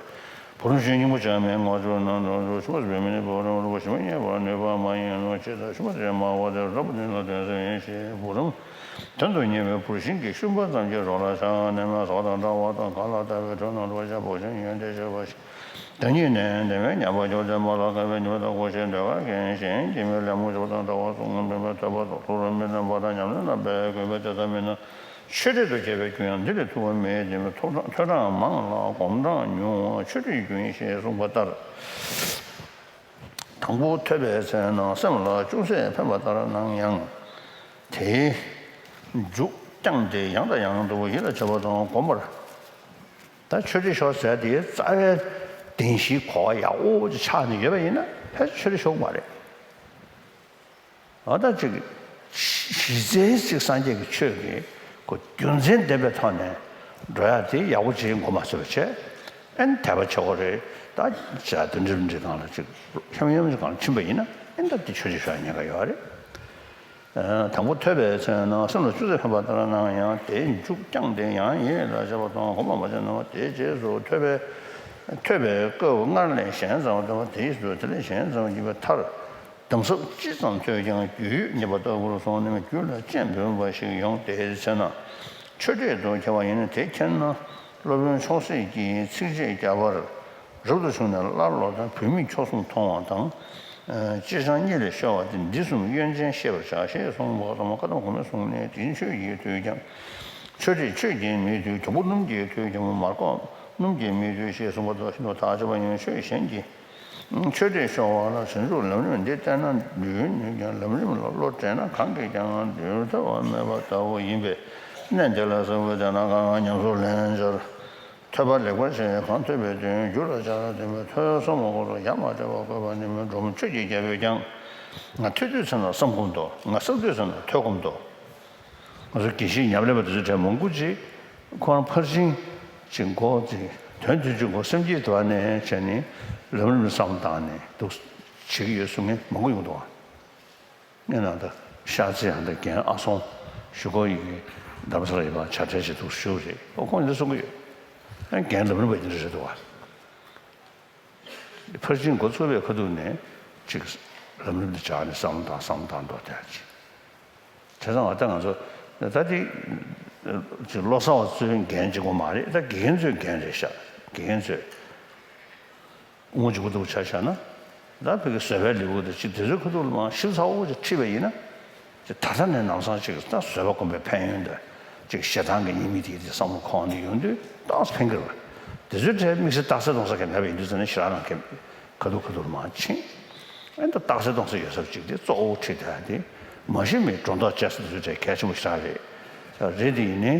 བུ་རམ་ཤིང་སྙིང་པོ་བྱ་མིན་ངོ་ཆོད་ན། ནོར་འགྲོ་ཤུ་མ་ཟོས་མིན་བུ་རམ་རུ་བ་ཤི་མ་ཉེ་བར་ནུས་པ་མ་ཡིན་ནོ། ཅི་ལྟར་ཤུ་མ་དེ་མ་བ་དེ་རབ་ཏུ་ནི་ལ་དོན་ཟེར་ཡིན་ཞེས། བུ་རམ་དོན་དུ་གཉེར་བའི་བུར་ཤིང་གི་ཤུན་པ་ཙམ་གྱིས་རོ་ལ་ཆགས་ནས་མ་ཟོག་དང་འདྲ་བ་དང་ག་ལ་ལྟ་བའི་དྲོད་ནང་དུ་བ་ཤ་བུ་ཤིང་ཡོན་ཏན་ཤེས་པ་ཞིག་བདག་ཉིད་ནི་དེ་བས་ཉམས་པ་མཆོག་ལྡན་པ་ལ་དགའ་བའི་ཉེས་པ་དང་གོ་ཤེས་འདོད་པར་མཁན་གཞན་གྱི་མི་ལད་མོ་ཞུ་བ་དང་འདྲ་བ་གསུང་ངམ་འབད་པའི་ཐོས་པ་དང་ཐུགས་ལ་མི་འཛིན་པ་དང་ཉམས་ལེན་ལ་འབད་དགོས་པའི་དེ་ལྟ་མིན་ན། ཆོས་འབྲེལ་དུ་བྱས་པའི་རྒྱུན་ཡང་འདི་ལས་ཐུབ་པ་མེད་དེ། ཐོས་གྲངས་མང་ལ་སྒོམ་གྲངས་ཉུང་བ་ཆོས་འབྲེལ་རྒྱུན་ཞེས་གསུངས་པ་ལྟར། དང་པོ་ཐོས་པའི་ཚེ་ན་སེམས་ལ་ཅུང་ཟད་ཕན་པ་ལྟར་སྣང་ཡང་། དེའི་མཇུག་བསྐྱངས་ཏེ་ཡང་དང་ཡང་དུ་ཡིད་ལ་བྱེད་པ་དང་སྒོམ་པར། ད་ཆོས་འབྲེལ་ཤོག་ཟེར་དེ་རྩ་བའི་བདེན་བཞིའི་གོ་བ་ཡག་པོ་ཅིག་ཆགས་ནས་ཡོད་པ་ཡིན་ན་ཕལ་ཆེར་ཆོས་འབྲེལ་ཤོག་མ་རེད། འོ་ད་ཅིག་གཞི་རྩའི་ཅིག་སངས་རྒྱས་ཀྱི་ཆོས་ཀྱི་ཁོ་རྒྱུ་མཚན་ལྡན་པའི་ཐོག་ནས་འགྲོ་ཡ་དེ་ཡག་པོ་ཅིག་མགོ་མ་ཚོས་པ་བྱས། ཨན་དད་པ་བྱེད་དགོས་རེད། ད་བྱ་དོན་འགྲིམ་འགྲིག་སྒང་ལ་ཅིག་ཤམ་ཡོམ་ཅིག་སྒང་ལ་ཕྱིན་པ་ཡིན་ན་ཨན་ད་དེ་ཆོས་འབྲེལ་ཤོག་ཡ་ཉེན་ཁ་ཡོད་རེད། དང་པོ་ཐོས་པའི་ཚེ་ན་སེམས་ལ་ཅུང་ཟད་ཕན་པ་ལྟར་སྣང་ཡང་། དེའི་མཇུག་བསྐྱངས་ཏེ་ཡང་ཡིད་ལ་བྱེད་པ་དང་སྒོམ་པར་མ་བྱས་ན། དེའི་རྗེས་སུ་ཐོས་པའི་ཐོས་པའི་སྐབས་སྔར་ལས་གཞན་བཟང་བ་ཐོས་པ་དེས་སུ་དེ་ལས་གཞན་བཟང་བ་ཡིན་པའི་མཐར། དམ་ཟབ་ཅི་ཙམ་ཐོས་ཀྱང་རྒྱུས་ཡོད་ཉེས་པ་ལྟ་བུར་སོང་ནས་རྒྱུད་ལ་རྐྱེན་བུད་པ་ཞིག་ཡོང་། དེའི་ཚེ་ན་ཆོས་འབྲེལ་དུ་འཁེལ་བ་ཡིན་ན། དེ་འཁེལ་ན་སློབ་དཔོན་མཆོག་སྲེད་ཀྱིས་ཚིགས་བཅད་བརྒྱ་པར། རབ་ཏུ་བྱུང་ནས་སླར་ལོག་དང་བུད་མེད་མཆོག་གསུམ་མཐོང་བ་དང་། ཨ་ཅེ་སྤྱང་གཉིད་ལས་སྐྱོ་བ་སྟེ། འདི་གསུམ་དབྱེ་འབྱེད་ཤེས་པར་བྱ་ཞེས་གསུངས་པ་དང་། བཀའ་གདམས་གོང་མའི་གསུང་ནི། དེ་བཞིན་ཆོས་ཀྱི་མཐུས་ཀྱང་། ཆོས་འབྲེལ་ཆོས་ཀྱི་མི་མཐུས། གྱོང་པོ་སྣུམ་གྱི་མཐུས་ཀྱང་། མར་ཁོག་སྣུམ་གྱི་མི་མཐུས་ཞེས་གསུངས་པ་དང་། ཤིན་ཏུ་ཐག་ཆོད་པ་ཡིན། ཆོས་གཞན་གྱི་ཆོས་འབྲེལ་ཤོར་བ་ལ་ཞིབ་འཇུག་ལམ་རིམ་འདི་བལྟས་ན་འདུལ་ནུས་ཀྱང་། ལམ་རིམ་ལ་བློ་བྲེལ་ན་གང་གིས་ཀྱང་འདུལ་ཐབས་མེད་པ་ལྟ་བུ་ཡིན་པས། གནད་འདི་ལ་གསལ་པོ་བསྟན་ན་གང་ཉམས་སུ་ལེན་སྦྱར། ཐོས་པ་ལེགས་པར་བྱས་གང་ཐོས་པའི་དོན། རྒྱུད་ལ་ཆགས་ལ་ལྡན་པས། ཐོས་བསམ་སྒོམ་སོགས་ཡ་མ་བྲལ་བར་དགོས་པ་ནི་མི་འགྲོ་མོ་ཆོས་ཀྱི་རྒྱལ་པོས་ཀྱང་། ང་ཐོས་དུས་ཙམ་ལ་བསམ་སྒོམ་དོ། ང་བསམ་དུས་ཙམ་ལ་ཐོས་སྒོམ་དོ། ང་ཚོ་དགེ་བཤེས་ཉམས་ལེན་པ་དེ་ཚོ་གྲས་མང་པོ་ཅིག་ཁོ་རང་ཕར་ཕྱིན་གྱི་མགོ་ཅིག་དོན་མཐུན་གྱི་མགོ་སེམས་བསྐྱེད་དུ་བ་ནས་བྱས་ནས་ལམ་རིམ་བསམ་བཏང་ནས་འདུག་བྱེད་ཀྱི་ཡོད་གསུང་མཁན་མང་པོ་ཡོང་འདུག་བ། ངས་ནང་ད་ཤར་རྩེ་ཡང་ད་རྒན་ཨ་སོང་ཞུ་སྒོ་ཡི་རྡ་རམ་ས་ལ་ཡོད་པ་བྱ་བྲལ་ཅིག་འདུག་ཞུ་རེད། ཨོ་ཁོང་འདི་གསུང་གི་ཡོད། ཨ་རྒན་ལམ་རིམ་པ་ཡིན་རེད་འདུག་བ། ཕར་ཕྱིན་འགོ་ཚུགས་པའི་ཁ་ཐུག་ནས་ཅིག་ལམ་རིམ་འདི་སྦྱར་ནས་བསམ་བློ་བཏང་བསམ་བློ་བཏང་འགྲོ་བསྡད་ཅིག་བྱས་ཙང་ད་ང་ཚོ་ད་འདི་ཅིག་བློ་གསར་བ་ཚོའི་འགན་གཅིག་པོ་མ་རེད། ད་དགེ་རྒན་ཚོའི་འགན་རེད་ཤག་དགེ་རྒན་ཚོས། དབུ་མ་འཇུག་པ་ལྟ་བུ་ཆ་བཞག་ན། ད་བོད་ཀྱི་བཟོད་པའི་ལེའུ་དང་ཅིག་དེ་ཚོའི་ཁ་ཐུག་ལ་མར་ཞིབ་ཚགས་པོ་ཅིག་ཁྲིད་པ་ཡིན་ན། ཅིག་ད་ལྟ་ནས་ལམ་སང་ཅིག་ད་བཟོད་པ་སྒོམ་པའི་ཕན་ཡོན་དང་། ཅིག་ཞེ་སྡང་གི་གཉེན་མི་དེ་དེ་བསམ་བློ་ཁོག་ནས་ཡོང་དུས་ཏོག་ཙམ་ཕན་གྱི་རེད་པ། དེ་ཚོའི་གྲས་དམིགས་བསལ་རྟགས་གསལ་གཏོང་ས་གང་མེད་པ་ཡིན་དུས་ཙང་ནས་ཞེ་དྲག་རང་གི་ཁ་ཐུག་ཁ་ཐུག་ལ་མར་ཕྱིན། ཨེ་ད་རྟགས་གསལ་གཏོང་ས་ཡོད་ས་ཅིག་དེ་གཙོ་བོ་ཁྲིད་བསྡད་དེ། མ་གཞི་མི་སྒྲོ་འདོགས་བཅད་ས་དེ་ཚོའི་གྲས་གལ་ཆེན་པོ་ཞེ་དྲག་རེད། རེད་དེ་ཡིན་ནའི་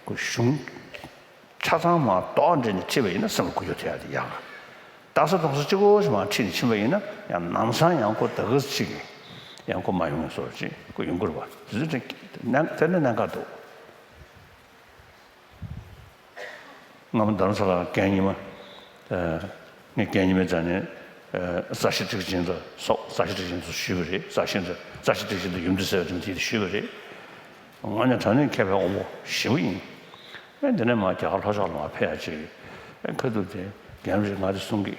གཞུང་ཆ་ཚང་མར་རྡོག་འདྲེས་ནས་ཁྲིད་པ་ཡིན་ན་སེམས་ལ་འགུལ་སྐྱོད་ཐེབས་ཡ་དེ་ཡག་རེད། རྟགས་གསལ་གཏོང་ས་གཅིག་པོ་ཞིག་མར་ཁྲིད་ནས་ཕྱིན་པ་ཡིན་ན་ཡང་ལམ་སང་ཡང་ཁོ་ད་ག་ཅིག་ཡང་ཁོ་མ་ཡོང་བའི་བཟོ་ཅིག་ཁོ་ཡོང་གི་རེད་པ། དེ་ཚོ་དེ་ནས་གནད་འགག་འདུག་སྔ་མོ་རྡ་རམ་ས་ལ་རྒན་ཉི་མ། ངས་རྒན་ཉི་མའི་རྩ་ནས་རྩ་ཤེ་ཊཱིཀ་ཅན་ལ་སོགས། རྩ་ཤེ་ཊཱིཀ་ཅན་དུ་ཞུས་པ་རེད། རྩ་ཤེ་ཊཱིཀ་རྩ་ཤེ་ཊཱིཀ་ཅན་དུ་ཡུམ་དུ་གསལ་བའི་དྲིན་ཅན་དེ་ཞུས་པ་རེད། ང་ནི་དྲང་གནས་མཁས་པའི་དབང་པོ་ཞེ་པོ་ཡིན། ཨེ་འདི་ནས་མར་རྒྱ་གར་ལྷོ་ཕྱོགས་ལ་མར་ཕེབས་ཡ་ཅིག་ཨེ་ཁ་ཐུག་དེ་རྒན་རིགས་ང་དེ་གསུང་གི།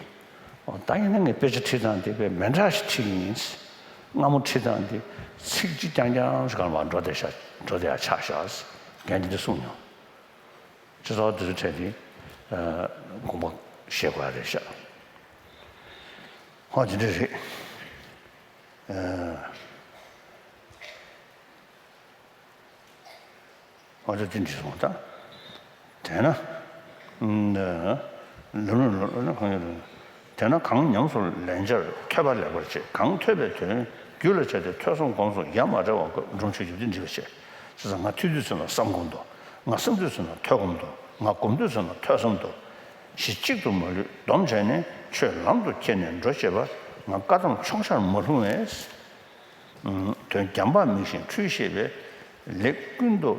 ཨོ་ད་ཡིན་ན་ངས་དཔེ་ཆ་ཁྲིད་སྟངས་དེ་དཔེ་མི་འདྲ་ཞིག་ཁྲིད་ཀྱི་ཡིན། སྔ་མོ་ཁྲིད་སྟངས་དེ་ཚིག་གཅིག་རྐྱང་རྐྱང་ཞིག་གང་ལ་འགྲོ་བསྡད་ཤག་འགྲོ་བསྡད་ཡ་ཆགས་ཤག་རྒན་དེ་འདྲ་གསུངས་མྱོང་། སྤྱི་ཚོགས་འདི་ཚོ་གྲས་དེ་དགོངས་པ་བཞེས་དགོས་ཡ་རེད་ཤག་ཧོ་དེ་འདྲ་རེད། ཨ། ཨོ་ད་དེ་འདྲ་སོང་ད། དེས་ན། ལམ་ལམ་ལམ་ལམ་གང་ཡོད་རུང་། དེས་ན་གང་ཉམས་སུ་ལེན་བྱར་ཐོས་པ་ལེགས་པར་བྱེད། གང་ཐོས་པའི་དོན་རྒྱུད་ལ་བྱས་ཏེ་ཐོས་བསམ་སྒོམ་གསུམ་ཡ་མ་བྲལ་བ་སྒོམ་སྒྲུབ་བྱེད་རྒྱུ་དེ་འདྲི་བ་བྱེད། བྱས་ཙང་ང་ཐོས་དུས་ཚོད་ན་བསམ་སྒོམ་དུ། ང་བསམ་དུས་ཚོད་ན་ཐོས་སྒོམ་དུ། ང་སྒོམ་དུས་ཚོད་ན་ཐོས་བསམ་དུ། གཞི་གཅིག་ཏུ་མ་ལུས་སྡོམ་བྱས་ནས་ཆོས་ལམ་དུ་ཁྱེར་ནས་འགྲོ་བྱེད་པ། ང་བཀའ་གདམས་ཕྱོགས་ཆར་མ་ལྷུང་བས། དོན་རྒྱམ་པ་མིག་བཞིན་འཁྲུལ་ཤེས་པས། ལེགས་ཀུན་ཏུ།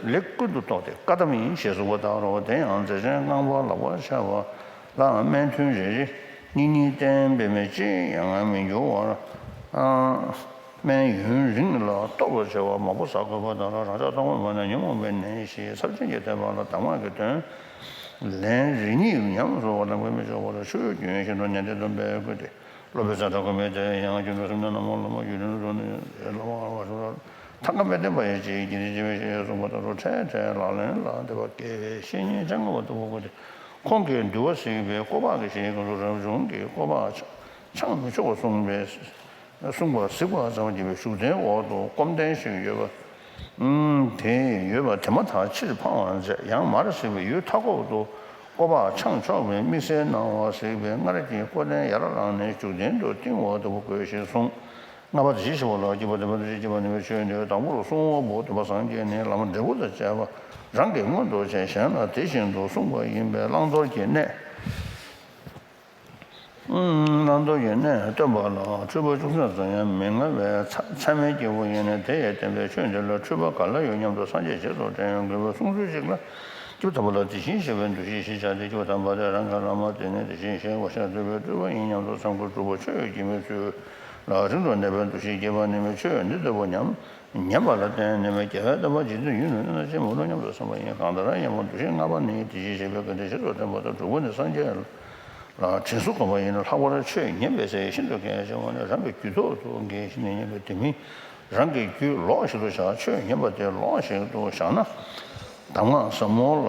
ལེགས་ཀུན་ཏུ་རྟོགས་ཏེ་བཀའ་གདམས་ཡིན་ཞེས་གསུངས་པ་ལྟར་རོ། དེ་ཡང་རྩེ་ཆེན་རྐང་པ་ལག་པར་འཆང་བ་ལའང་སྨན་ཐུན་རེ་རེ་གཉིས་གཉིས་བསྟེན་པས་མི་ཅི་ཡང་མི་འགྱུར་བར། སྨན་ཡུན་རིང་ལ་སྟོར་བར་བྱ་བ་མང་པོ་ཟ་དགོས་པ་དང་། རང་ཅག་ལྟ་བུ་མ་ནས་ཉོན་མོངས་པའི་ནད་ཞི་ཚབས་ཆེན་གྱི་ཐེབས་པ་ལ་གདམས་ངག་གི་དོན་ལན་རེ་གཉིས་ཉམས་སུ་བླང་བར་མི་བྱ་བར་ཆོས་རྒྱུན་བཞིན་དུ་ནན་ཏན་དུ་འབད་དགོས་ཏེ། སློབ་དཔོན་ཙཀྲ་གི་མའི་དེ་ཡང་རྒྱུན་དུ་སེམས་ནི་རྣམ་སྨིན་ལམ་རྒྱུན་དུ་འགྲོ་ནས་ལམ་བར་བ་ཐང་ག་མེད་བསྟན་པ་ཡི་ཅིག་རྒྱུན་དུ་བྱེད་པའི་ཞེས་གསུངས་པ་ལྟར་རོ། འཕྲལ་འཕྲལ་ལག་ལེན་ལ་འདེབས་པ་དགེ་བའི་བཤེས་གཉེན་སྤྱན་སྔ་བ་ལྟ་བུ་དགོས་ཏེ། ཁོང་གིས་འདུལ་བ་གཟིགས་པའི་བཀོད་པ་གི་ཞིང་ཁམས་སུ་རབ་བྱུང་གི་བཀོད་པ་འཆང་མི་ཆོག་པར་གསུངས་པས། གསུངས་པ་གཟིགས་པ་ཙམ་གྱིས་པའི་བཞུགས་གདན་འོག་ཏུ་སྐོམ་གདན་ཞིག་ཡོད་པ། དེ་ཡོད་པ་དེ་མ་ཐག་ཕྱིར་འཕང་བར་མཛད། ཡང་མར་གཟིགས་པའི་ཡུལ་མཐའ་འཁོབ་ཏུ་བཀོད་པ་འཆང་ཆོག་པའི་དམིགས་བསལ་གནང་བ་གཟིགས་པས་སྔར་གྱི་སྐོར་གདན་ཡར་བླངས་ནས་བཞུགས་གདན་དུ་བཏིང་བ་ལྟ་བུ་དགོས་ཞེས་གསུངས། ལྔ་པ་དེ་བཞིན་གཤེགས་པ་ལ་སྐྱེས་པ་དེ་པ་དེ་བཞིན་སྐྱེས་པ་ནི་མི་ཆོས་འདི་དང་པོར་གསུང་བ་པོ་སྟོན་པ་སངས་རྒྱས་ནི་བླ་མ་འབྲས་བུ་དང་བཅས་པ་རང་གིས་མངོན་དུ་བྱས་གཞན་ལ་དེ་བཞིན་དུ་གསུངས་པ་ཡིན་པས་བླང་དོར་གྱི་གནས། བླང་དོར་གྱི་གནས་སྟོན་པ་ལ་འཁྲུལ་པ་ཅུང་ཟད་ཙམ་ཡང་མི་མངའ་བས་ཚད་མའི་སྐྱེས་བུ་ཡིན་ན་དེ་ཡི་བསྟན་པའི་ཆོས་འདི་ལ་འཁྲུལ་པ་ག་ལ་ཡོད་སྙམ་དུ་སངས་རྒྱས་རྗེས་སུ་དྲན་ཡང་དགོས་པའི་གསུང་ཚུལ་ཞིག་ལ། སྐྱེས་བུ་དམ་པ་ལ་དེ་བཞིན་གཤེགས་པའི་འདུ་ཤེས་གཞིར་བཞག་སྟེ། སྐྱེས་བུ་དམ་པ་དེ་རང་གི་བླ་མ་དེ་ནི་དེ་བཞིན་གཤེགས་པ་ཤཱཀྱ་ཐུབ་པའི་སྤྲུལ་པ་ཡིན་སྙམ་དུ་བསམ་དགོས། སྤྲུལ་པ་ཆོས་ཀྱི་མི་ཚུལ་ལ་རིང་དུ་གནས་པའི་འདུ་ཤེས་སྐྱེས་པ་ནི་མི་ཆོས་འདི་ལྟ་བུ་ཉམས། ཉན་པ་ལ་བརྟེན་ནས་རྒྱལ་བའི་བསྟན་པ་རྗེ་བཙུན་ཡུན་རིང་གནས་ན་ཅི་མི་རུང་སྙམ་དུ་བསམ་པ་ཡིན། གང་ལྟར་ཡང་མོ་འདུ་ཤེས་ལྔ་པ་ནི་དེ་བཞིན་གཤེགས་པའི་བཀའ་དྲིན་རྗེས་སུ་དྲན་པ་དང་། དྲུག་པ་ནི་སངས་རྒྱས་ལ་དྲིན་གཟོ་དགོས་པ་ཡིན་ན། ལྷག་པར་ཆོས་ཉན་པའི་ཚེ་ཤིན་ཏུ་གལ་ཆེ་བ་ནི་རང་གི་རྒྱུད་ཐོག་ཏུ་འགེལ་ཞིང་ཉན་པ་དེ་མིན་རང་གི་རྒྱུད་ལོགས་ཤིག་ཏུ་བཞག་ཆོས་ཉན་པ་དེ་ལོགས་ཤིག་ཏུ་བཞག་ན། གདམས་ངག་ཟབ་མོ་ལ།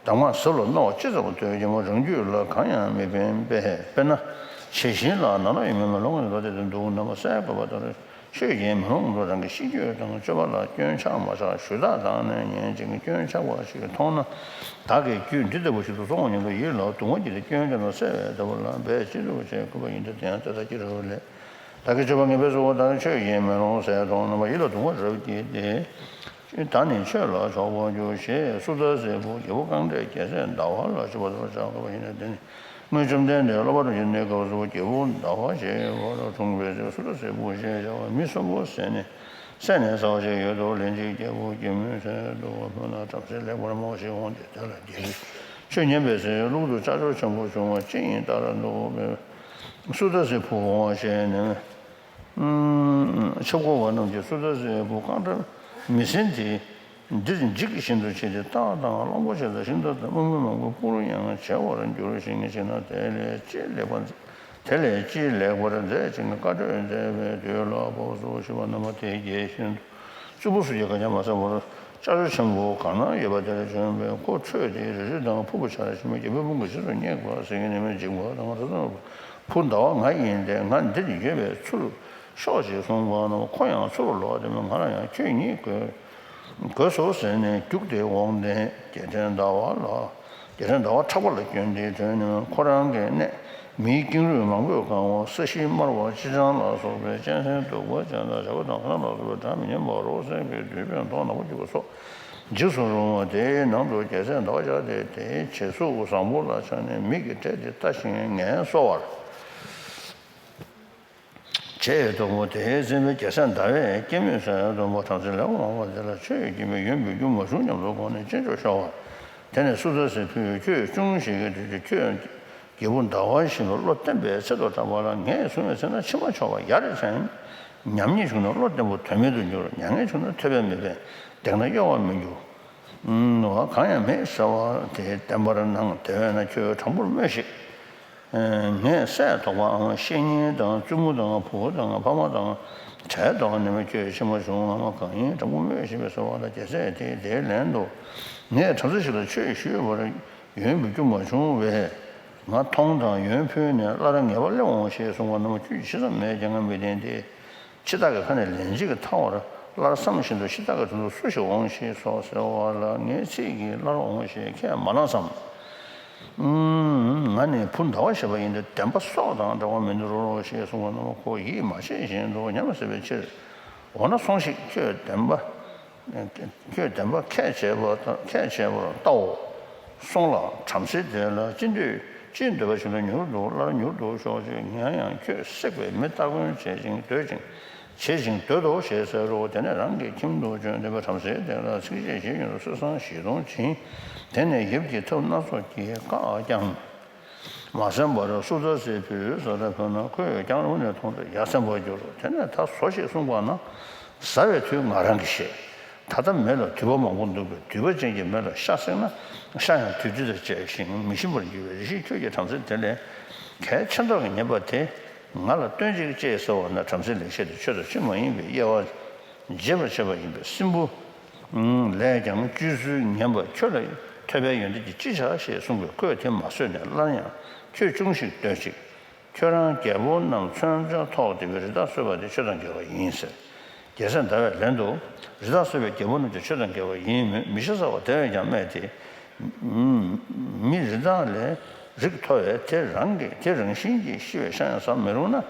གདམས་ངག་ཟབ་ལ་རྣོ་བ་ཅི་ཙམ་ཐོས་ཀྱང་རང་རྒྱུད་ལ་གང་ཡང་མི་ཕན་པས། དཔེར་ན། བྱད་བཞིན་ལ་ནམ་ལངས་ཡོང་མེད་མ་ལོང་ངེ་བ་དེ་དང་དུག་རྣམ་པ་བསལ་དགོས་པ་ལྟར། ཆོས་ཉན་མི་རུང་དུ་རང་གི་ཤེས་རྒྱུད་དང་སྤྱོད་པ་ལ་སྐྱོན་ཆ་མ་བཞག་ཞུ་དག་བཏང་ནས་ཉན་ཅིང་སྐྱོན་ཆ་བ་ཞིག་མཐོང་ན། བདག་གི་རྒྱུད་འདི་ལྟ་བུ་ཞིག་ཏུ་སོང་བ་ཉིད་དུ་ཡིད་ལ་གདུང་བ་སྐྱེས་ཏེ་སྐྱོན་ཀྱང་ན་བསལ་བའི་ལྟ་བ་ལ་འབད་ཅི་ལྟ་བུ་བྱེད་དགོས་པ་ཡིན་ཏེ། དེ་ཡང་དེ་ལྟར་ཅི་རེ་བ་ལས། བདག་གི་སྤྱོད་པ་ངན་པས་གསོ་བ་དང་། ཆོས་ཉན་མི་རུང་ཟེར་མཐོང་ན་མ་ཡིད་ལ་གདུང་བ་རབ་སྐྱེས་ཏེ། བདག་ནི་ཆོས་ལ་ཕྱོགས་པར་འགྱུར་ཞེས་སུ་ཏ་སིའི་བུ་རྒྱལ་པོ་རྐང་གྲགས་རྒྱལ་སྲས་ཟླ་བ་ལ་ཞུ་བ་ལྟར་བྱ་དགོས་པ་ཡིན་ན། དེ་ནི་སྔོན་བཅོམ་ལྡན་འདས་སློབ་པ་རྡོ་རྗེ་གནས་སྐབས་སུ་རྒྱལ་པོ་ཟླ་བ་ཞེས་པར་འཁྲུངས་པའི་ཚེ། སུ་ཏ་སིའི་བུ་ཞེས་བྱ་བ་མི་གསོན་པོ་ཟས་ནས་ཟས་ནས་ཟ་བ་ཞིག་ཡོད་དོ། ལན་ཅིག་རྒྱལ་པོ་སྐྱེད་མོས་ཚལ་དུ་བུ་ལ་བྲམ་ཟེ་ལེགས་པར་སྨྲ་བ་ཞིག་འོངས་ཏེ་དེ་ལ་རྒྱལ་པོས་ཆོས་ཉན་པའི་ཚེ་ལུག་ཏུ་ལྕགས་ཀྱུ་ཆེན་པོ་བྱུང་བ་ཅི་ཡིན་ལྟར་འདུག་པས། སུ་ཏ་སིའི་བུ་འོང་བ་ཞེས་ནས། ཆབ་ཁུང་བ་རྣམས་ཀྱིས་སུ་ཏ་སིའི་བུ་རྐང་གྲགས་མི་ཟན་དེ་འདིར་འཇིགས་བཞིན་དུ་བྱས་ཏེ་སྟག་དང་གླང་པོ་ཆེ་དང་ཤིང་རྟ་དང་དམུ་དམུ་མང་པོའི་སྤུ་རུ་ཡང་བྱེར་བར་འགྱུར་ཞིང་། བྱས་ན་དེ་ལས་ཅི་ལེགས་པར་མཛད། དེ་ལས་ཅི་ལེགས་པར་མཛད་ཅིང་བཀའ་གྲོས་མཛད་པའི་དུས་ལ་བབས་སོ། ཞུ་བ་རྣམ་པ་དེ་རྒྱས་བཞིན་དུ། བཙུན་པོ་སུ་ཡིས་གང་ཡང་མ་བསམ་པར་ལྕགས་ཀྱུ་ཆེན་པོ་གང་ན་ཡོད་པ་དེར་བྱོན་པས། ཁོ་ཁྲོས་ཏེ་རིལ་རིལ་དང་ཕུར་བུ་ཆར་ཞིམ་པོ་རྒྱལ་པོའི་དཔུང་གིས་ཕྱིས་སུ་བསྙེགས་པ་ཟེར་གྱི་ནི་མི་འཇིགས་པ་དང་། ར་ཙམ་བུ་ཟླ་བ་ང་ཡིན་ཏེ། ང་འདིར་ཡོད་པས་ཚུར་ཤོག་ཅེས་གསུངས་པ་ན། ཁོ་ཡང་ཚུར་ལོག་སྟེ། ང་ལ་ཡང་ཁྱོད་ཉིད་དགོས་དགོས་སོ་ཟེར་ནས་རྒྱུགས་ཏེ་འོངས་ཏེ་རྒྱལ་ཕྲན་ཟླ་བ་ལ། རྒྱལ་ཕྲན་ཟླ་བ་ཕྲག་པ་ལ་བསྐྱོན་ཏེ་བྱོན་ནས་ཁོ་རང་གི་གནས། མིའི་ཀེང་རུས་མང་པོས་གང་བ་ས་གཞི་དམར་བ་ཅི་ལྕང་ལ་སོགས་པའི་གཅན་གཟན་གདུག་པ་ཅན་དང་བྱ་བ་དང་ཁ་ལ་སོགས་པའི་སྒྲ་མི་སྙན་པ་རོ་བསྲེགས་པའི་མདུད་པས་མདོག་ནག་པོ་གྱུར་པ་སོགས་འཇིགས་སུ་རུང་བ་དེའི་ནང་དུ་རྒྱལ་སྲས་ཟླ་བ་བཞག་སྟེ་དེའི་བྱད་གཟུགས་བཟང་པོ་ལ་ཆགས་ནས་མིག་གིས་བགྲད་དེ་ལྟ་ཞིང་ངལ་གསོ་བར་བྱས་ཡོད་དོ། དེའི་ཚེ་རྒྱལ་སྲས་ཟླ་བས་སྐྱེད་མོས་ཚལ་དུ་བྲམ་ཟེ་ལེགས་པར་སྨྲ་བ་དེ་ལ་ཆོས་ཀྱི་རྒྱུད་པས་ཡོན་འབུལ་རྒྱུ་མ་བྱུང་སྙམ་དུ་དགོངས་ནས་སྤྱན་མཆོག་ཤོར་བ། དེ་ནས་སུ་ཏ་སིའི་བུས་ཁྱོད་ཅུང་ཞིག་གི་དུས་ཀྱི་ཁྱོད་རྒྱལ་པོ་ཟླ་བ་བཞིན་དུ་བློ་བརྟན་པའི་ཚུལ་དུ་གྲགས་པ་ལ་ངས་གསུང་བའི་ཚེ་ན་ཕྱི་མ་ཕྱོགས་པ་ཡ་རེ་ཚན། ཉམས་ཉེས་བྱུང་ན་བློ་བརྟན་པོ་དོན་མེད་དུ་འགྱུར། མྱ་ངན་བྱུང་ན་ཐོས་པས་མི་ཕན། འདེགས་ན་གཡོ་བར་མི་འགྱུར་བ་གང་ཡང་མེད་ཟེར་བ་དེ་བདེན་པར་སྣང་། དེ་བས་ན་ཁྱོད་དྲང་པོར་སྨྲོས་ཤིག། ངས་གསལ་དོགས་པའམ་བཤེས་གཉེན་དང་བཙུན་མོ་དང་བུ་དང་ཕ་མ་དང་བྲལ་དོགས་ནས་ཁྱོད་ཕྱི་མ་བྱུང་ངམ་གང་ཡིན་དྲང་པོ་སྨྲོས་ཤིག་པས་ཟེར་བ་ལ། རྒྱལ་སྲས་དེས་དེའི་ལན་དུ། ངས་བྲམ་ཟེ་ཞིག་ལ་ཆོས་ཞུས་པར་ཡོན་འབུལ་རྒྱུ་མ་བྱུང་བས། ང་མཐོང་དང་ཡོན་ཕུལ་ནས་སླར་ངེས་པ་སླེབས་འོང་ཞེས་གསུངས་པ་རྣམས་ཁྱོད་ཀྱིས་ཇི་ཙམ་སྨྲས་ཀྱང་ང་མི་བདེན་ཏེ། འཆི་བདག་གི་ཁ་ནས་ལན་གཅིག་གིས་ཐར་བར་ སླར་བསམ་བཞིན་དུ་ཤི་རྟ་གི་དྲུང་དུ་སུ་ཞིག་འོང་ཞེས་སོགས་ཟེར་བ་ལ། ངའི་ཚིག་གིས་སླར་འོང་ཞེས་ཁས་མ་བླངས་སམ། ཨུམ། ང་ནི་བུ་ཟླ་བ་བཞི་པ་ཡིན་ཏེ། བདེན་པ་སྲོག་དང་འབྲལ་བར་མི་འགྱུར་རོ་ཞེས་གསུངས་པ་རྣམས་ཁོ་ཡིད་མ་ཆེས་བཞིན་དུ་ཉམས་སད་པའི་ཕྱིར། འོ་ན་སོང་ཞིག་ཁྱོད་བདེན་པ། ཁྱོད་བདེན་པ་ཁས་འཆེས་པ་ཁས་འཆེས་པར་ལྟའོ། སོང་ལ་བྲམ་ཟེ་དེ་ལ་ཅི་འདོད་ཅི་འདོད་པ་བཞིན་དུ་མྱུར་དུ་སླར་མྱུར་དུ་ཤོག་ཅིག་ངས་ཡང་ཁྱོད་བསྲེགས་པའི་མི་སྟ་གོན་བྱེད་ཅིང་སྡོད་ཅིང་བྱེད་ཅིང་སྡོད་དོ་ཞེས་ཟེར་རོ། དེ་ནས་རང་གི་ཁྱིམ་དུ་བྱོན། བདེན་པ་བྲམ་ཟེ་དེ་ལ་ཚིགས་བཅད་བཞི་བཞིན་དུ་གསེར་སྲང་བཞི་སྟོང་བྱིན། དེ་ནས་ཡབ་ཀྱི་ཐབས་སྣ་ཚོགས་ཀྱིས་བཀག་ཀྱང་། མ་གསན་པར་སུ་ཏ་སིའི་བུས་ཟ་ཏ་ཕུལ་ན་ཁོས་ཀྱང་རུང་ནས་མཐོང་སྟེ་ཡ་མཚན་པར་གྱུར། དེ་ནས་ད་ཟོ་ཞེས་གསུངས་པ་ན། ཟ་བའི་དུས་ང་རང་གིས་ཤེས། ད་ལྟ་མེ་ལ་དུད་པ་མང་པོ་འདུག་པས། དུད་པ་ཅན་གྱི་མེ་ལ་ཤ་བསྲེགས་ན་ཤ་ཡང་དུད་དུད་དང་བཅས་ཤིང་མི་ཞིམ་པར་འགྱུར་བས། རེ་ཞིག་ཁྱོད་ཀྱིས་བྲམ་ཟེ་དེ་ལས་གལ་ཆེ་མདོག་གིས་ཉེས་པ་དེ་ང་ལ་སྟོན་ཅིག་ཅེས་ཟེར་བ་ན། བྲམ་ཟེ་ལེགས་བཤད་དེ་ཆོས་དང་ཆོས་མ་ཡིན་པའི་དབྱེ་བ་འབྱེད་པར་བྱེད་པ་ཡིན་པས། སྲིན་བུ་ལས་ཀྱང་སྤྱོད་ཚུལ་ངན་པ་ཁྱོད་ལ་ཐོས་པའི་ཡོན་ཏན་གྱིས་ཅི་བྱ་ཞེས་གསུངས་པས། ཁོས་དེ་མ་བཟོད་ནས་སླར་ཡང་ཁྱོད་ཅུང་ཞིག་སྡོད་ཅིག་ཁྱོད་རང་རྒྱལ་པོ་རྣམས་མཚོན་ཆ་ཐོགས་ཏེ་རི་དྭགས་གསོད་པ་དེ་ཆོས་དང་འགལ་བ་ཡིན་ཟེར། རྒྱལ་སྲས་ཟླ་བས་ལན་དུ། རི་དྭགས་གསོད་པའི་རྒྱལ་པོ་རྣམས་ཀྱང་ཆོས་དང་འགལ་བ་ཡིན་མོད། མི་ཤི་ཟ་བ་དེ་བས་ཀྱང་སྨྲས་ཏེ། མི་རི་དྭགས་ལས་རིགས་མཐོ་བས་དེ་རང་གི་དེ་རང་བཞིན་གྱིས་ཤི་བའི་ཤ་ཡང་ཟ་མི་རུང་ན།